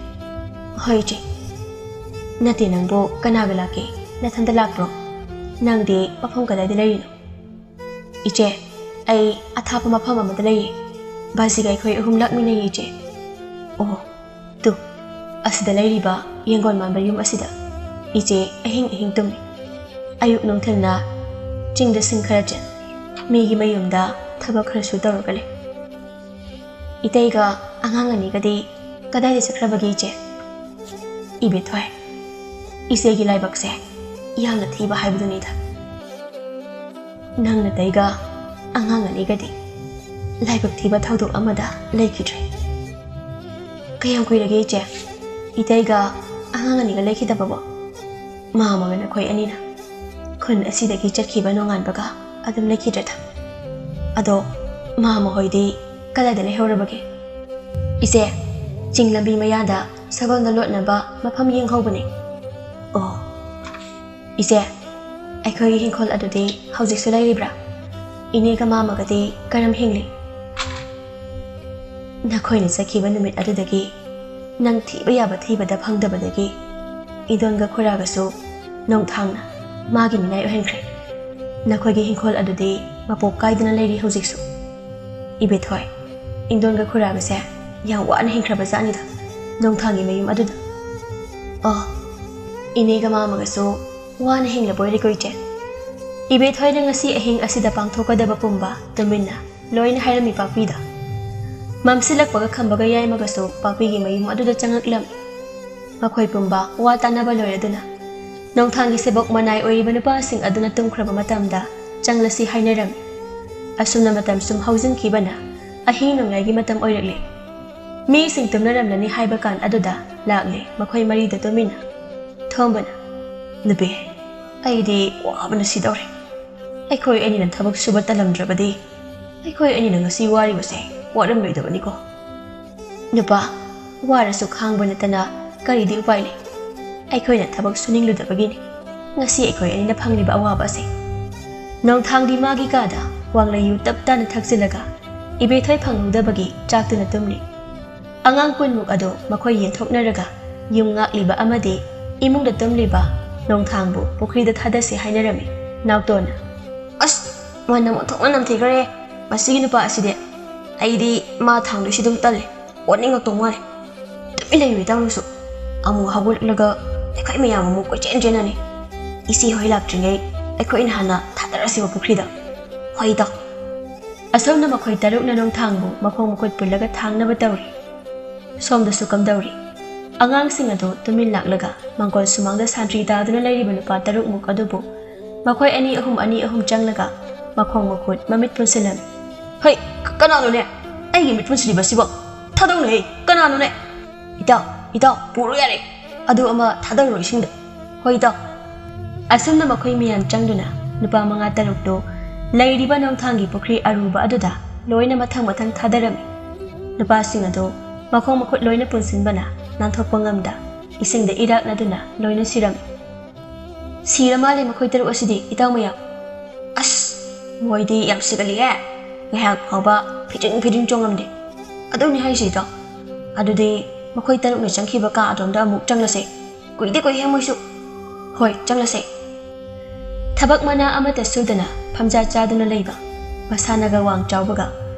ꯍꯣꯏ, ꯏꯆꯦ꯫ ꯅꯠꯇꯦ, ꯅꯪꯕꯨ ꯀꯅꯥꯒ ꯂꯥꯛꯀꯦ? ꯅꯊꯟꯇ ꯂꯥꯛꯄ꯭ꯔꯣ? ꯅꯪꯗꯤ ꯃꯐꯝ ꯀꯗꯥꯏꯗ ꯂꯩꯔꯤꯅꯣ? ꯏꯆꯦ, ꯑꯩ ꯑꯊꯥꯞꯄ ꯃꯐꯝ ꯑꯃꯗ ꯂꯩꯌꯦ꯫ ꯕꯥꯖꯤꯒ ꯑꯩꯈꯣꯏ ꯑꯍꯨꯝ ꯂꯥꯛꯃꯤꯟꯅꯩꯌꯦ, ꯏꯆꯦ꯫ ꯑꯣ, ꯇꯨ, ꯑꯁꯤꯗ ꯂꯩꯔꯤꯕ ꯌꯦꯡꯒꯣꯟ ꯃꯥꯟꯕ ꯌꯨꯝ ꯑꯁꯤꯗ ꯏꯆꯦ ꯑꯍꯤꯡ ꯑꯍꯤꯡ ꯇꯨꯝꯃꯤ꯫ ꯑꯌꯨꯛ ꯅꯨꯡꯊꯤꯜꯅ ꯆꯤꯡꯗ ꯁꯤꯡ ꯈꯔ ꯆꯠ, ꯃꯤꯒꯤ ꯃꯌꯨꯝꯗ ꯊꯕꯛ ꯈꯔꯁꯨ ꯇꯧꯔꯒ ꯂꯩ꯫ ꯏꯇꯩꯒ ꯑꯉꯥꯡ ꯑꯅꯤꯒꯗꯤ ꯀꯗꯥꯏꯗ ꯆꯠꯈ꯭ꯔꯕꯒꯦ, ꯏꯆꯦ? ꯏꯕꯦꯊꯣꯏ, ꯏꯆꯦꯒꯤ ꯂꯥꯏꯕꯛꯁꯦ ꯌꯥꯝꯅ ꯊꯤꯕ ꯍꯥꯏꯕꯗꯨꯅꯤꯗ꯫ ꯅꯪ ꯅꯇꯩꯒ ꯑꯉꯥꯡ ꯑꯅꯤꯒꯗꯤ ꯂꯥꯏꯕꯛ ꯊꯤꯕ ꯊꯧꯗꯣꯛ ꯑꯃꯗ ꯂꯩꯈꯤꯗ꯭ꯔꯦ꯫ ꯀꯌꯥꯝ ꯀꯨꯏꯔꯒꯦ, ꯏꯆꯦ, ꯏꯇꯩꯒ ꯑꯉꯥꯡ ꯑꯅꯤꯒ ꯂꯩꯈꯤꯗꯕꯕꯣ? ꯃꯥꯝꯃꯒ ꯅꯈꯣꯏ ꯑꯅꯤꯅ ꯈꯨꯟ ꯑꯁꯤꯗꯒꯤ ꯆꯠꯈꯤꯕ ꯅꯣꯡꯉꯥꯟꯕꯒ ꯑꯗꯨꯝ ꯂꯩꯈꯤꯗ꯭ꯔꯦꯗ꯫ ꯑꯗꯣ ꯃꯥꯝꯃ ꯍꯣꯏꯗꯤ ꯀꯗꯥꯏꯗ ꯂꯩꯍꯧꯔꯕꯒꯦ? ꯏꯆꯦ, ꯆꯤꯡ ꯂꯝꯕꯤ ꯃꯌꯥꯗ ꯁꯒꯣꯜꯗ ꯂꯣꯠꯅꯕ ꯃꯐꯝ ꯌꯦꯡꯍꯧꯕꯅꯦ꯫ ꯑꯣ, ꯏꯆꯦ, ꯑꯩꯈꯣꯏꯒꯤ ꯍꯤꯡꯈꯣꯜ ꯑꯗꯨꯗꯤ ꯍꯧꯖꯤꯛꯁꯨ ꯂꯩꯔꯤꯕ꯭ꯔꯥ? ꯏꯅꯦꯒ ꯃꯥꯝꯃꯒꯗꯤ ꯀꯔꯝ ꯍꯤꯡꯂꯤ? ꯅꯈꯣꯏꯅ ꯆꯠꯈꯤꯕ ꯅꯨꯃꯤꯠ ꯑꯗꯨꯗꯒꯤ ꯅꯪ ꯊꯤꯕ ꯌꯥꯕ ꯊꯤꯕꯗ ꯐꯪꯗꯕꯗꯒꯤ ꯏꯗꯣꯟꯒ ꯈꯨꯔꯥꯒꯁꯨ ꯅꯣꯡꯊꯥꯡꯅ ꯃꯥꯒꯤ ꯃꯤꯅꯥꯏ ꯑꯣꯏꯍꯟꯈ꯭ꯔꯦ꯫ ꯅꯈꯣꯏꯒꯤ ꯍꯤꯡꯈꯣꯜ ꯑꯗꯨꯗꯤ ꯃꯄꯣꯞ ꯀꯥꯏꯗꯅ ꯂꯩꯔꯤ ꯍꯧꯖꯤꯛꯁꯨ꯫ ꯏꯕꯦꯊꯣꯏ, ꯏꯗꯣꯟꯒ ꯈꯨꯔꯥꯒꯁꯦ ꯌꯥꯝ ꯋꯥꯅ ꯍꯤꯡꯈ꯭ꯔꯕ ꯖꯥꯠꯅꯤꯗ, ꯅꯣꯡꯊꯥꯡꯒꯤ ꯃꯌꯨꯝ ꯑꯗꯨꯗ꯫ ꯑꯣ, ꯏꯅꯦꯒ ꯃꯥꯝꯃꯒꯁꯨ ꯋꯥꯅ ꯍꯤꯡꯂꯕꯣꯏꯔꯦꯀꯣ, ꯏꯆꯦ꯫ ꯏꯕꯦꯊꯣꯏꯅ ꯉꯁꯤ ꯑꯍꯤꯡ ꯑꯁꯤꯗ ꯄꯥꯡꯊꯣꯛꯀꯗꯕ ꯄꯨꯝꯕ ꯇꯨꯃꯤꯟꯅ ꯂꯣꯏꯅ ꯍꯥꯏꯔꯝꯃꯤ ꯄꯥꯛꯄꯤꯗ꯫ ꯃꯝꯁꯤꯜꯂꯛꯄꯒ ꯈꯝꯕꯒ ꯌꯥꯏꯃꯒꯁꯨ ꯄꯥꯛꯄꯤꯒꯤ ꯃꯌꯨꯝ ꯑꯗꯨꯗ ꯆꯪꯉꯛꯂꯝꯃꯤ꯫ ꯃꯈꯣꯏ ꯄꯨꯝꯕ ꯋꯥ ꯇꯥꯅꯕ ꯂꯣꯏꯔꯗꯨꯅ ꯅꯣꯡꯊꯥꯡꯒꯤ ꯁꯦꯕꯣꯛ ꯃꯅꯥꯏ ꯑꯣꯏꯔꯤꯕ ꯅꯨꯄꯥꯁꯤꯡ ꯑꯗꯨꯅ ꯇꯨꯝꯈ꯭ꯔꯕ ꯃꯇꯝꯗ ꯆꯪꯂꯁꯤ ꯍꯥꯏꯅꯔꯝꯃꯤ꯫ ꯑꯁꯨꯝꯅ ꯃꯇꯝ ꯁꯨꯝ ꯍꯧꯖꯤꯟꯈꯤꯕꯅ ꯑꯍꯤꯡ ꯅꯣꯡꯌꯥꯏꯒꯤ ꯃꯇꯝ ꯑꯣꯏꯔꯛꯂꯦ꯫ ꯃꯤꯁꯤꯡ ꯇꯨꯝꯅꯔꯝꯂꯅꯤ ꯍꯥꯏꯕ ꯀꯥꯟ ꯑꯗꯨꯗ ꯂꯥꯛꯂꯦ ꯃꯈꯣꯏ ꯃꯔꯤꯗ ꯇꯨꯃꯤꯟꯅ꯫ ꯊꯣꯝꯕꯅ, "ꯅꯨꯄꯤ, ꯑꯩꯗꯤ ꯋꯥꯕꯅ ꯁꯤꯗꯧꯔꯦ꯫ ꯑꯩꯈꯣꯏ ꯑꯅꯤꯅ ꯊꯕꯛ ꯁꯨꯕ ꯇꯜꯂꯝꯗ꯭ꯔꯕꯗꯤ ꯑꯩꯈꯣꯏ ꯑꯅꯤꯅ ꯉꯁꯤ ꯋꯥꯔꯤꯕꯁꯦ ꯋꯥꯔꯝꯂꯣꯏꯗꯕꯅꯤꯀꯣ꯫ ꯅꯨꯄꯥ, ꯋꯥꯔꯁꯨ ꯈꯥꯡꯕ ꯅꯠꯇꯅ ꯀꯔꯤꯗꯤ ꯎꯄꯥꯏ ꯂꯩ? ꯑꯩꯈꯣꯏꯅ ꯊꯕꯛ ꯁꯨꯅꯤꯡꯂꯨꯗꯕꯒꯤꯅꯤ ꯉꯁꯤ ꯑꯩꯈꯣꯏ ꯑꯅꯤꯅ ꯐꯪꯂꯤꯕ ꯑꯋꯥꯕ ꯑꯁꯦ꯫" ꯅꯣꯡꯊꯥꯡꯗꯤ ꯃꯥꯒꯤ ꯀꯥꯗ ꯋꯥꯡꯂꯩ ꯌꯨ ꯇꯞ ꯇꯥꯅ ꯊꯛꯆꯤꯜꯂꯒ ꯏꯕꯦꯊꯣꯏ ꯐꯪꯍꯧꯗꯕꯒꯤ ꯆꯥꯛꯇꯨꯅ ꯇꯨꯝꯂꯤ꯫ ꯑꯉꯥꯡ ꯀꯨꯟꯃꯨꯛ ꯑꯗꯨ ꯃꯈꯣꯏ ꯌꯦꯟꯊꯣꯛꯅꯔꯒ ꯌꯨꯝ ꯉꯥꯛꯂꯤꯕ ꯑꯃꯗꯤ ꯏꯃꯨꯡꯗ ꯇꯨꯝꯂꯤꯕ ꯅꯣꯡꯊꯥꯡꯕꯨ ꯄꯨꯈ꯭ꯔꯤꯗ ꯊꯥꯗꯁꯤ ꯍꯥꯏꯅꯔꯝꯃꯤ꯫ ꯅꯥꯎꯇꯣꯟꯅ, "ꯑꯁ, ꯃꯅꯝ ꯑꯣꯟꯊꯣꯛꯅ ꯅꯝꯊꯤꯈ꯭ꯔꯦ ꯃꯁꯤꯒꯤ ꯅꯨꯄꯥ ꯑꯁꯤꯗꯤ꯫ ꯑꯩꯗꯤ ꯃꯥ ꯊꯥꯡꯗꯣꯏꯁꯤ ꯑꯗꯨꯝ ꯇꯜꯂꯦ꯫ ꯑꯣꯠꯅꯤꯡꯉꯛꯇꯧ ꯃꯥꯜꯂꯦ꯫ ꯇꯨꯃꯤꯟ ꯂꯩꯌꯨ ꯏꯇꯥꯎ ꯅꯪꯁꯨ꯫ ꯑꯃꯨꯛ ꯍꯧꯒꯠꯂꯛꯂꯒ ꯑꯩꯈꯣꯏ ꯃꯌꯥꯝ ꯑꯃꯨꯛ ꯀꯣꯏꯆꯦꯟ ꯆꯦꯟꯅꯅꯤ꯫ ꯏꯆꯦ ꯍꯣꯏ ꯂꯥꯛꯇ꯭ꯔꯤꯉꯩ ꯑꯩꯈꯣꯏꯅ ꯍꯥꯟꯅ ꯊꯥꯗꯔꯁꯤꯕ ꯄꯨꯈ꯭ꯔꯤꯗ꯫ ꯍꯣꯏ ꯏꯇꯥꯎ꯫" ꯑꯁꯣꯝꯅ ꯃꯈꯣꯏ ꯇꯔꯨꯛꯅ ꯅꯣꯡꯊꯥꯡꯕꯨ ꯃꯈꯣꯡ ꯃꯈꯨꯠ ꯄꯨꯜꯂꯒ ꯊꯥꯡꯅꯕ ꯇꯧꯔꯤ꯫ ꯁꯣꯝꯗꯁꯨ ꯀꯝꯗꯧꯔꯤ? ꯑꯉꯥꯡꯁꯤꯡ ꯑꯗꯨ ꯇꯨꯃꯤꯟ ꯂꯥꯛꯂꯒ ꯃꯥꯡꯒꯣꯜ ꯁꯨꯃꯥꯡꯗ ꯁꯥꯟꯇ꯭ꯔꯤ ꯇꯥꯗꯨꯅ ꯂꯩꯔꯤꯕ ꯅꯨꯄꯥ ꯇꯔꯨꯛꯃꯨꯛ ꯑꯗꯨꯕꯨ ꯃꯈꯣꯏ ꯑꯅꯤ ꯑꯍꯨꯝ, ꯑꯅꯤ ꯑꯍꯨꯝ ꯆꯪꯂꯒ ꯃꯈꯣꯡ ꯃꯈꯨꯠ ꯃꯃꯤꯠ ꯄꯨꯟꯁꯤꯜꯂꯝꯃꯤ꯫ "ꯍꯩ, ꯀ-, ꯀꯅꯥꯅꯣꯅꯦ? ꯑꯩꯒꯤ ꯃꯤꯠ ꯄꯨꯟꯁꯤꯜꯂꯤꯕ ꯑꯁꯤꯕꯣ? ꯊꯥꯗꯧꯅꯦ, ꯍꯩ, ꯀꯅꯥꯅꯣꯅꯦ?" "ꯏꯇꯥꯎ, ꯏꯇꯥꯎ, ꯄꯨꯔꯣ ꯌꯥꯔꯦ꯫ ꯑꯗꯨ ꯑꯃ ꯊꯥꯗꯔꯨꯔꯣ ꯏꯁꯤꯡꯗ꯫" "ꯍꯣꯏ ꯏꯇꯥꯎ꯫" ꯑꯁꯨꯝꯅ ꯃꯈꯣꯏ ꯃꯌꯥꯝ ꯆꯪꯗꯨꯅ ꯅꯨꯄꯥ ꯃꯉꯥ ꯇꯔꯨꯛꯇꯨ ꯂꯩꯔꯤꯕ ꯅꯣꯡꯊꯥꯡꯒꯤ ꯄꯨꯈ꯭ꯔꯤ ꯑꯔꯨꯕ ꯑꯗꯨꯗ ꯂꯣꯏꯅ ꯃꯊꯪ ꯃꯊꯪ ꯊꯥꯗꯔꯝꯃꯤ꯫ ꯅꯨꯄꯥꯁꯤꯡ ꯑꯗꯨ ꯃꯈꯣꯡ ꯃꯈꯨꯠ ꯂꯣꯏꯅ ꯄꯨꯟꯁꯤꯟꯕꯅ ꯅꯥꯟꯊꯣꯛꯄ ꯉꯝꯗ ꯏꯁꯤꯡꯗ ꯏꯔꯥꯛꯅꯗꯨꯅ ꯂꯣꯏꯅ ꯁꯤꯔꯝꯃꯤ꯫ "ꯁꯤꯔ ꯃꯥꯜꯂꯦ ꯃꯈꯣꯏ ꯇꯔꯨꯛ ꯑꯁꯤꯗꯤ, ꯏꯇꯥꯎ ꯃꯌꯥꯝ꯫" "ꯑꯁ, ꯃꯣꯏꯗꯤ ꯌꯥꯝ ꯁꯤꯒꯜꯂꯤꯍꯦ꯫ ꯉꯥꯏꯍꯥꯛ ꯐꯥꯎꯕ ꯐꯤꯗꯤꯡ ꯐꯤꯗꯤꯡ ꯆꯣꯡꯉꯝꯗꯦ꯫ ꯑꯗꯨꯅꯤ ꯍꯥꯏꯁꯦ ꯏꯇꯥꯎ꯫ ꯑꯗꯨꯗꯤ ꯃꯈꯣꯏ ꯇꯔꯨꯛꯅ ꯆꯪꯈꯤꯕ ꯀꯥ ꯑꯗꯣꯝꯗ ꯑꯃꯨꯛ ꯆꯪꯂꯁꯦ꯫ ꯀꯨꯏꯗꯤ ꯀꯨꯏꯍꯦ ꯃꯣꯏꯁꯨ꯫ ꯍꯣꯏ, ꯆꯪꯂꯁꯦ꯫" ꯊꯕꯛ ꯃꯅꯥ ꯑꯃꯠꯇ ꯁꯨꯗꯅ ꯐꯝꯖꯥ ꯆꯥꯗꯨꯅ ꯂꯩꯕ ꯃꯁꯥꯅꯒ ꯋꯥꯡ ꯆꯥꯎꯕꯒ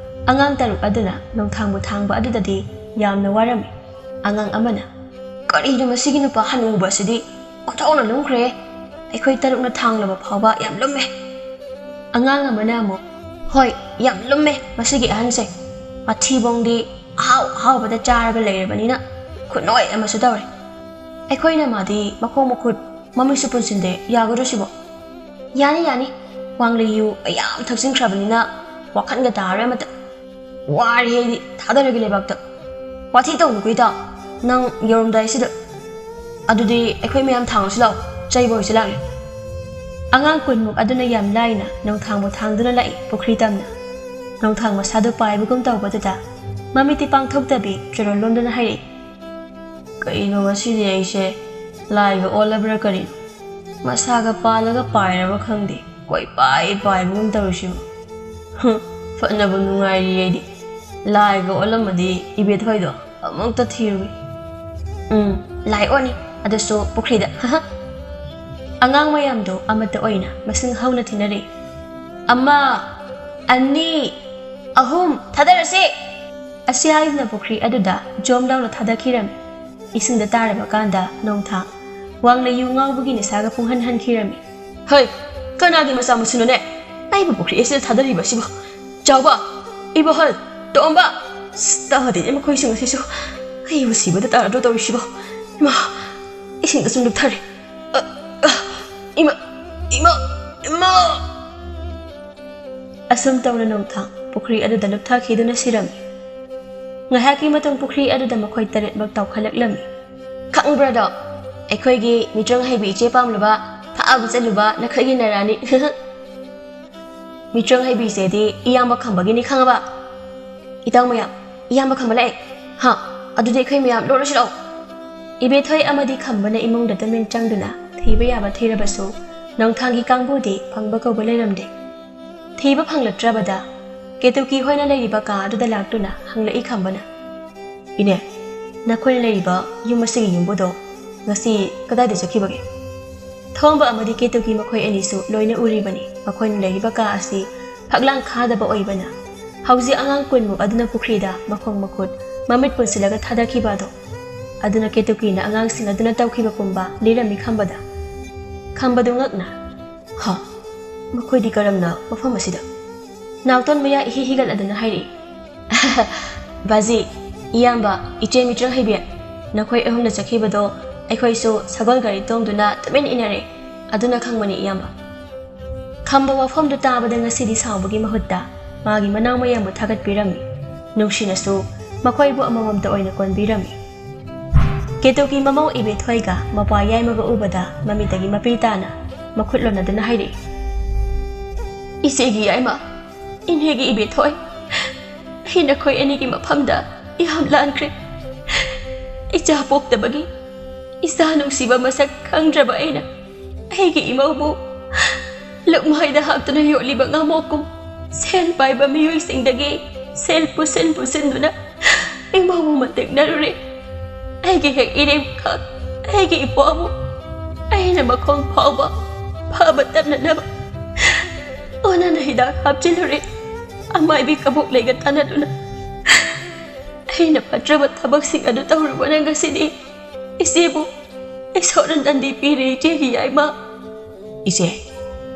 ꯑꯉꯥꯡ ꯇꯔꯨꯛ ꯑꯗꯨꯅ ꯅꯣꯡꯊꯥꯡꯕꯨ ꯊꯥꯡꯕ ꯑꯗꯨꯗꯗꯤ ꯌꯥꯝꯅ ꯋꯥꯔꯝꯃꯤ꯫ ꯑꯉꯥꯡ ꯑꯃꯅ, "ꯀꯔꯤꯅꯣ ꯃꯁꯤꯒꯤ ꯅꯨꯄꯥ ꯍꯅꯨꯕ ꯑꯁꯤꯗꯤ ꯑꯣꯟꯊꯣꯛꯅ ꯂꯨꯝꯈ꯭ꯔꯦ꯫ ꯑꯩꯈꯣꯏ ꯇꯔꯨꯛꯅ ꯊꯥꯡꯂꯕ ꯐꯥꯎꯕ ꯌꯥꯝ ꯂꯨꯝꯃꯦ꯫" ꯑꯉꯥꯡ ꯑꯃꯅ ꯑꯃꯨꯛ, "ꯍꯣꯏ, ꯌꯥꯝ ꯂꯨꯝꯃꯦ ꯃꯁꯤꯒꯤ ꯑꯍꯟꯁꯦ꯫ ꯃꯊꯤꯕꯣꯡꯗꯤ ꯑꯍꯥꯎ ꯑꯍꯥꯎꯕꯗ ꯆꯥꯔꯒ ꯂꯩꯔꯕꯅꯤꯅ ꯈꯨꯅꯣꯏ ꯑꯃꯁꯨ ꯇꯧꯔꯦ꯫ ꯑꯩꯈꯣꯏꯅ ꯃꯥꯗꯤ ꯃꯈꯣꯡ ꯃꯈꯨꯠ ꯃꯃꯤꯠꯁꯨ ꯄꯨꯟꯁꯤꯟꯗꯦ, ꯌꯥꯒꯗ꯭ꯔꯣ ꯁꯤꯕꯣ?" "ꯌꯥꯅꯤ, ꯌꯥꯅꯤ꯫ ꯋꯥꯡꯂꯩꯌꯨ ꯃꯌꯥꯝ ꯊꯛꯆꯤꯟꯈ꯭ꯔꯕꯅꯤꯅ ꯋꯥꯈꯜꯒ ꯇꯥꯔꯣꯏ ꯑꯃꯇ꯫ ꯋꯥꯔꯦ ꯑꯩꯗꯤ, ꯊꯥꯗꯔꯒꯦ ꯂꯩꯕꯥꯛꯇ꯫" "ꯋꯥꯊꯤ ꯇꯧꯅꯨꯀꯣ ꯏꯇꯥꯎ, ꯅꯪ ꯌꯧꯔꯝꯗꯥꯏꯁꯤꯗ꯫ ꯑꯗꯨꯗꯤ ꯑꯩꯈꯣꯏ ꯃꯌꯥꯝ ꯊꯥꯡꯉꯁꯤ ꯂꯥꯛꯑꯣ, ꯆꯩꯕ ꯍꯣꯏꯁꯨ ꯂꯥꯛꯂꯦ꯫" ꯑꯉꯥꯡ ꯀꯨꯟꯃꯨꯛ ꯑꯗꯨꯅ ꯌꯥꯝ ꯂꯥꯏꯅ ꯅꯣꯡꯊꯥꯡꯕꯨ ꯊꯥꯡꯗꯨꯅ ꯂꯥꯛꯏ ꯄꯨꯈ꯭ꯔꯤ ꯇꯝꯅ꯫ ꯅꯣꯡꯊꯥꯡ ꯃꯁꯥꯗꯨ ꯄꯥꯏꯕꯒꯨꯝ ꯇꯧꯕꯗꯨꯗ ꯃꯃꯤꯠꯇꯤ ꯄꯥꯡꯊꯣꯛꯇꯕꯤ ꯆꯨꯔꯣꯜ ꯂꯣꯟꯗꯨꯅ ꯍꯥꯏꯔꯛꯏ, "ꯀꯩꯅꯣ ꯉꯁꯤꯗꯤ ꯑꯩꯁꯦ ꯂꯥꯏꯒ ꯑꯣꯜꯂꯕ꯭ꯔꯥ ꯀꯔꯤꯅꯣ? ꯃꯁꯥꯒ ꯄꯥꯜꯂꯒ ꯄꯥꯏꯔꯕ ꯈꯪꯗꯦ, ꯀꯣꯏꯄꯥꯏ ꯄꯥꯏꯕꯒꯨꯝ ꯇꯧꯔꯤꯁꯤꯕꯨ?" ꯍꯨꯝ, ꯐꯅꯕꯨ ꯅꯨꯡꯉꯥꯏꯔꯤ ꯑꯩꯗꯤ꯫ ꯂꯥꯏꯒ ꯑꯣꯜꯂꯝꯃꯗꯤ ꯏꯕꯦꯊꯣꯏꯗꯣ ꯑꯃꯨꯛꯇ ꯊꯤꯔꯨꯒꯦ꯫ ꯎꯝ, ꯂꯥꯏ ꯑꯣꯟꯅꯤ, ꯑꯗꯨꯁꯨ ꯄꯨꯈ꯭ꯔꯤꯗ꯫ ꯑꯉꯥꯡ ꯃꯌꯥꯝꯗꯣ ꯑꯃꯠꯇ ꯑꯣꯏꯅ ꯃꯁꯤꯡ ꯍꯧꯅ ꯊꯤꯅꯔꯦ꯫ "ꯑꯃ, ꯑꯅꯤ, ꯑꯍꯨꯝ, ꯊꯥꯗꯔꯁꯤ!" ꯑꯁꯤ ꯍꯥꯏꯗꯨꯅ ꯄꯨꯈ꯭ꯔꯤ ꯑꯗꯨꯗ ꯖꯣꯝ ꯂꯥꯎꯅ ꯊꯥꯗꯈꯤꯔꯝꯃꯤ꯫ ꯏꯁꯤꯡꯗ ꯇꯥꯔꯕ ꯀꯥꯟꯗ ꯅꯣꯡꯊꯥꯡ ꯋꯥꯡꯅ ꯌꯨ ꯉꯥꯎꯕꯒꯤ ꯅꯤꯁꯥꯒ ꯄꯨꯡꯍꯟ ꯍꯟꯈꯤꯔꯝꯃꯤ꯫ "ꯍꯩ, ꯀꯅꯥꯒꯤ ꯃꯆꯥ ꯃꯁꯨꯅꯣꯅꯦ? ꯑꯩꯕꯨ ꯄꯨꯈ꯭ꯔꯤ ꯑꯁꯤꯗ ꯊꯥꯗꯔꯤꯕ ꯑꯁꯤꯕꯨ? ꯆꯥꯎꯕ, ꯏꯕꯣꯍꯜ, ꯇꯣꯝꯕ!" ꯑꯁ, ꯇꯥꯗꯦꯅꯦ ꯃꯈꯣꯏꯁꯤꯡ ꯑꯁꯤꯁꯨ꯫ ꯑꯩꯕꯨ ꯁꯤꯕꯗ ꯇꯥꯔꯗ꯭ꯔꯣ ꯇꯧꯔꯤꯁꯤꯕꯣ? ꯏꯃꯥ, ꯏꯁꯤꯡꯗ ꯁꯨꯝ ꯂꯨꯞꯊꯔꯦ꯫ ꯑ, ꯑ, ꯏꯃꯥ, ꯏꯃꯥ, ꯏꯃꯥ! ꯑꯁꯨꯝ ꯇꯧꯅ ꯅꯣꯡꯊꯥꯡ ꯄꯨꯈ꯭ꯔꯤ ꯑꯗꯨꯗ ꯂꯨꯞꯊꯈꯤꯗꯨꯅ ꯁꯤꯔꯝꯃꯤ꯫ ꯉꯥꯏꯍꯥꯛꯀꯤ ꯃꯇꯨꯡ ꯄꯨꯈ꯭ꯔꯤ ꯑꯗꯨꯗ ꯃꯈꯣꯏ ꯇꯔꯦꯠꯃꯛ ꯇꯥꯎꯈꯠꯂꯛꯂꯝꯃꯤ꯫ "ꯈꯪꯕ꯭ꯔꯥꯗꯣ, ꯑꯩꯈꯣꯏꯒꯤ ꯃꯤꯇ꯭ꯔꯪ ꯍꯩꯕꯤ ꯏꯆꯦ ꯄꯥꯝꯂꯨꯕ ꯐꯥꯕ ꯆꯠꯂꯨꯕ ꯅꯈꯣꯏꯒꯤ ꯅꯔꯥꯅꯤ꯫" "ꯃꯤꯇ꯭ꯔꯪ ꯍꯩꯕꯤ ꯏꯆꯦꯗꯤ ꯏꯌꯥꯝꯕ ꯈꯝꯕꯒꯤꯅꯤ, ꯈꯪꯉꯕ? ꯏꯇꯥꯎ ꯃꯌꯥꯝ, ꯏꯌꯥꯝꯕ ꯈꯝꯕ ꯂꯥꯛꯑꯦ꯫ ꯍꯥ, ꯑꯗꯨꯗꯤ ꯑꯩꯈꯣꯏ ꯃꯌꯥꯝ ꯂꯣꯠꯂꯁꯤ ꯂꯥꯛꯑꯣ꯫" ꯏꯕꯦꯊꯣꯏ ꯑꯃꯗꯤ ꯈꯝꯕꯅ ꯏꯃꯨꯡꯗ ꯇꯨꯃꯤꯟ ꯆꯪꯗꯨꯅ ꯊꯤꯕ ꯌꯥꯕ ꯊꯤꯔꯕꯁꯨ ꯅꯣꯡꯊꯥꯡꯒꯤ ꯀꯥꯡꯕꯨꯗꯤ ꯐꯪꯕ ꯀꯧꯕ ꯂꯩꯔꯝꯗꯦ꯫ ꯊꯤꯕ ꯐꯪꯂꯛꯇ꯭ꯔꯕꯗ ꯀꯦꯇꯨꯀꯤ ꯍꯣꯏꯅ ꯂꯩꯔꯤꯕ ꯀꯥ ꯑꯗꯨꯗ ꯂꯥꯛꯇꯨꯅ ꯍꯪꯂꯛꯏ ꯈꯝꯕꯅ꯫ "ꯏꯅꯦ, ꯅꯈꯣꯏꯅ ꯂꯩꯔꯤꯕ ꯌꯨꯝ ꯑꯁꯤꯒꯤ ꯌꯨꯝꯕꯨꯗꯣ ꯉꯁꯤ ꯀꯗꯥꯏꯗ ꯆꯠꯈꯤꯕꯒꯦ?" ꯊꯣꯝꯕ ꯑꯃꯗꯤ ꯀꯦꯇꯨꯀꯤ ꯃꯈꯣꯏ ꯑꯅꯤꯁꯨ ꯂꯣꯏꯅ ꯎꯔꯤꯕꯅꯤ꯫ ꯃꯈꯣꯏꯅ ꯂꯩꯔꯤꯕ ꯀꯥ ꯑꯁꯤ ꯐꯛꯂꯥꯡ ꯈꯥꯗꯕ ꯑꯣꯏꯕꯅ ꯍꯧꯖꯤꯛ ꯑꯉꯥꯡ ꯀꯨꯟꯃꯨꯛ ꯑꯗꯨꯅ ꯄꯨꯈ꯭ꯔꯤꯗ ꯃꯈꯣꯡ ꯃꯈꯨꯠ ꯃꯃꯤꯠ ꯄꯨꯟꯁꯤꯜꯂꯒ ꯊꯥꯗꯈꯤꯕ ꯑꯗꯣ꯫ ꯑꯗꯨꯅ ꯀꯦꯇꯨꯀꯤꯅ ꯑꯉꯥꯡꯁꯤꯡ ꯑꯗꯨꯅ ꯇꯧꯈꯤꯕ ꯄꯨꯝꯕ ꯂꯤꯔꯝꯃꯤ ꯈꯝꯕꯗ꯫ ꯈꯝꯕꯗꯨ ꯉꯛꯅ, "ꯍꯥ, ꯃꯈꯣꯏꯗꯤ ꯀꯔꯝꯅ ꯃꯐꯝ ꯑꯁꯤꯗ?" ꯅꯥꯎꯇꯣꯟ ꯃꯌꯥ ꯏꯍꯤ ꯍꯤꯒꯠꯂꯗꯨꯅ ꯍꯥꯏꯔꯛꯏ, "ꯕꯥꯖꯤ, ꯏꯌꯥꯝꯕ, ꯏꯆꯦ ꯃꯤꯇ꯭ꯔꯪ ꯍꯩꯕꯤ, ꯅꯈꯣꯏ ꯑꯍꯨꯝꯅ ꯆꯠꯈꯤꯕꯗꯣ ꯑꯩꯈꯣꯏꯁꯨ ꯁꯒꯣꯜ ꯒꯥꯔꯤ ꯇꯣꯡꯗꯨꯅ ꯇꯨꯃꯤꯟ ꯏꯟꯅꯔꯦ, ꯑꯗꯨꯅ ꯈꯪꯕꯅꯤ ꯏꯌꯥꯝꯕ꯫" ꯈꯝꯕ ꯋꯥꯐꯝꯗꯨ ꯇꯥꯕꯗ ꯉꯁꯤꯗꯤ ꯁꯥꯎꯕꯒꯤ ꯃꯍꯨꯠꯇ ꯃꯥꯒꯤ ꯃꯅꯥꯎ ꯃꯌꯥꯝꯕꯨ ꯊꯥꯒꯠꯄꯤꯔꯝꯃꯤ꯫ ꯅꯨꯡꯁꯤꯅꯁꯨ ꯃꯈꯣꯏꯕꯨ ꯑꯃꯃꯝꯇ ꯑꯣꯏꯅ ꯀꯣꯟꯕꯤꯔꯝꯃꯤ꯫ ꯀꯦꯇꯨꯀꯤ ꯃꯃꯧ ꯏꯕꯦꯊꯣꯏꯒ ꯃꯄꯥ ꯌꯥꯏꯃꯒ ꯎꯕꯗ ꯃꯃꯤꯠꯇꯒꯤ ꯃꯄꯤ ꯇꯥꯅ ꯃꯈꯨꯠ ꯂꯣꯟꯅꯗꯨꯅ ꯍꯥꯏꯔꯛꯏ, "ꯏꯆꯦꯒꯤ ꯌꯥꯏꯃ, ꯏꯅꯦꯒꯤ ꯏꯕꯦꯊꯣꯏ, ꯑꯩ ꯅꯈꯣꯏ ꯑꯅꯤꯒꯤ ꯃꯐꯝꯗ ꯌꯥꯝ ꯂꯥꯟꯈ꯭ꯔꯦ꯫ ꯏꯆꯥ ꯄꯣꯛꯇꯕꯒꯤ ꯏꯆꯥ ꯅꯨꯡꯁꯤꯕ ꯃꯁꯛ ꯈꯪꯗ꯭ꯔꯕ ꯑꯩꯅ ꯑꯩꯒꯤ ꯏꯃꯧꯕꯨ ꯂꯨꯛꯃꯥꯏꯗ ꯍꯥꯞꯇꯨꯅ ꯌꯣꯠꯂꯤꯕ ꯉꯥꯃꯣꯛꯀꯨꯝ ꯁꯦꯜ ꯄꯥꯏꯕ ꯃꯤꯑꯣꯏꯁꯤꯡꯗꯒꯤ ꯁꯦꯜ ꯄꯨꯁꯤꯟ ꯄꯨꯁꯤꯟꯗꯨꯅ ꯏꯃꯧꯕꯨ ꯃꯟꯇꯤꯛꯅꯔꯨꯔꯦ꯫ ꯑꯩꯒꯤ ꯍꯦꯛ ꯏꯔꯦꯝꯈꯛ ꯑꯩꯒꯤ ꯏꯄ꯭ꯋꯥꯕꯨ ꯑꯩꯅ ꯃꯈꯣꯡ ꯐꯥꯎꯕ ꯐꯕ ꯇꯝꯅꯅꯕ ꯑꯣꯟꯅꯅ ꯍꯤꯗꯥꯛ ꯍꯥꯞꯆꯤꯜꯂꯨꯔꯦ꯫ ꯑꯃꯥꯏꯕꯤ ꯀꯕꯣꯛ ꯂꯩꯒ ꯇꯥꯟꯅꯗꯨꯅ ꯑꯩꯅ ꯐꯠꯇ꯭ꯔꯕ ꯊꯕꯛꯁꯤꯡ ꯑꯗꯨ ꯇꯧꯔꯨꯕꯅ ꯉꯁꯤꯗꯤ ꯏꯆꯦꯕꯨ ꯏꯁꯣꯔꯅ ꯗꯟꯗꯤ ꯄꯤꯔꯦ, ꯏꯆꯦꯒꯤ ꯌꯥꯏꯃ꯫ ꯏꯆꯦ,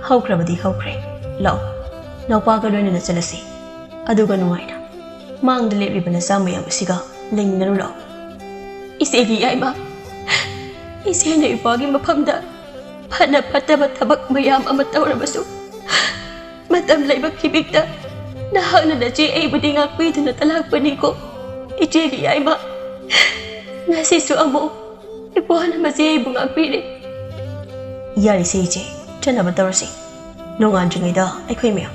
ꯍꯧꯈ꯭ꯔꯕꯗꯤ ꯍꯧꯈ꯭ꯔꯦ꯫ ꯂꯥꯛꯑꯣ, ꯅꯧꯄꯥꯒ ꯂꯣꯏꯅꯅ ꯆꯠꯂꯁꯤ꯫ ꯑꯗꯨꯒ ꯅꯨꯡꯉꯥꯏꯅ ꯃꯥꯡꯗ ꯂꯦꯞꯂꯤꯕ ꯅꯆꯥ ꯃꯌꯥꯝ ꯑꯁꯤꯒ ꯂꯩꯃꯤꯟꯅꯔꯨ ꯂꯥꯛꯑꯣ꯫ ꯏꯆꯦꯒꯤ ꯌꯥꯏꯃ, ꯏꯆꯦꯅ ꯏꯄꯥꯒꯤ ꯃꯐꯝꯗ ꯐꯅ ꯐꯠꯇꯕ ꯊꯕꯛ ꯃꯌꯥꯝ ꯑꯃ ꯇꯧꯔꯕꯁꯨ, ꯃꯇꯝ ꯂꯩꯕ ꯈꯤꯕꯤꯛꯇ ꯅꯍꯥꯛꯅ ꯅꯆꯦ ꯑꯩꯕꯨꯗꯤ ꯉꯥꯛꯄꯤꯗꯨꯅꯇ ꯂꯥꯛꯄꯅꯤꯀꯣ꯫ ꯏꯆꯦꯒꯤ ꯌꯥꯏꯃ, ꯉꯁꯤꯁꯨ ꯑꯃꯨꯛ ꯏꯄ꯭ꯋꯥꯅ ꯃꯆꯦ ꯑꯩꯕꯨ ꯉꯥꯛꯄꯤꯔꯦ꯫ ꯌꯥꯔꯤꯁꯦ ꯏꯆꯦ, ꯆꯠꯅꯕ ꯇꯧꯔꯁꯤ꯫ ꯅꯣꯡꯉꯥꯟꯗ꯭ꯔꯤꯉꯩꯗ ꯑꯩꯈꯣꯏ ꯃꯌꯥꯝ꯫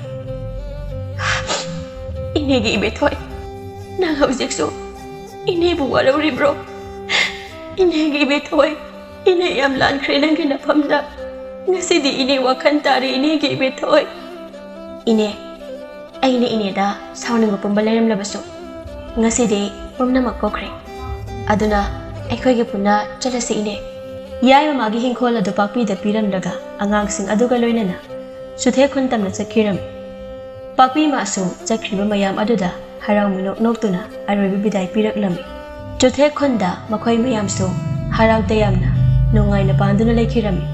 ꯏꯅꯦꯒꯤ ꯏꯕꯦꯊꯣꯏ, ꯅꯪ ꯍꯧꯖꯤꯛꯁꯨ ꯏꯅꯦꯕꯨ ꯋꯥꯔꯧꯔꯤꯕ꯭ꯔꯣ? ꯏꯅꯦꯒꯤ ꯏꯕꯦꯊꯣꯏ, ꯏꯅꯦ ꯌꯥꯝ ꯂꯥꯟꯈ꯭ꯔꯦ ꯅꯪꯒꯤ ꯅꯐꯝꯗ꯫ ꯉꯁꯤꯗꯤ ꯏꯅꯦ ꯋꯥꯈꯜ ꯇꯥꯔꯦ, ꯏꯅꯦꯒꯤ ꯏꯕꯦꯊꯣꯏ꯫ ꯏꯅꯦ, ꯑꯩꯅ ꯏꯅꯦꯗ ꯁꯥꯎꯅꯤꯡꯕ ꯄꯨꯝꯕ ꯂꯩꯔꯝꯂꯕꯁꯨ, ꯉꯁꯤꯗꯤ ꯄꯨꯝꯅꯃꯛ ꯀꯣꯛꯈ꯭ꯔꯦ꯫ ꯑꯗꯨꯅ ꯑꯩꯈꯣꯏꯒꯤ ꯄꯨꯟꯅ ꯆꯠꯂꯁꯤ ꯏꯅꯦ꯫ ꯌꯥꯏꯃ ꯃꯥꯒꯤ ꯍꯤꯡꯈꯣꯜ ꯑꯗꯨ ꯄꯥꯛꯄꯤꯗ ꯄꯤꯔꯝꯂꯒ ꯑꯉꯥꯡꯁꯤꯡ ꯑꯗꯨꯒ ꯂꯣꯏꯅꯅ ꯆꯨꯊꯦꯛ ꯈꯨꯟ ꯇꯝꯅ ꯆꯠꯈꯤꯔꯝꯃꯤ꯫ ꯄꯥꯛꯄꯤ ꯃꯥꯁꯨ ꯆꯠꯈ꯭ꯔꯤꯕ ꯃꯌꯥꯝ ꯑꯗꯨꯗ ꯍꯔꯥꯎ ꯃꯤꯅꯣꯛ ꯅꯣꯛꯇꯨꯅ ꯑꯔꯣꯏꯕ ꯕꯤꯗꯥꯏ ꯄꯤꯔꯛꯂꯝꯃꯤ꯫ ꯆꯨꯊꯦꯛ ꯈꯨꯟꯗ ꯃꯈꯣꯏ ꯃꯌꯥꯝꯁꯨ ꯍꯔꯥꯎ ꯇꯌꯥꯝꯅ ꯅꯨꯡꯉꯥꯏꯅ ꯄꯥꯟꯗꯨꯅ ꯂꯩꯈꯤꯔꯝꯃꯤ꯫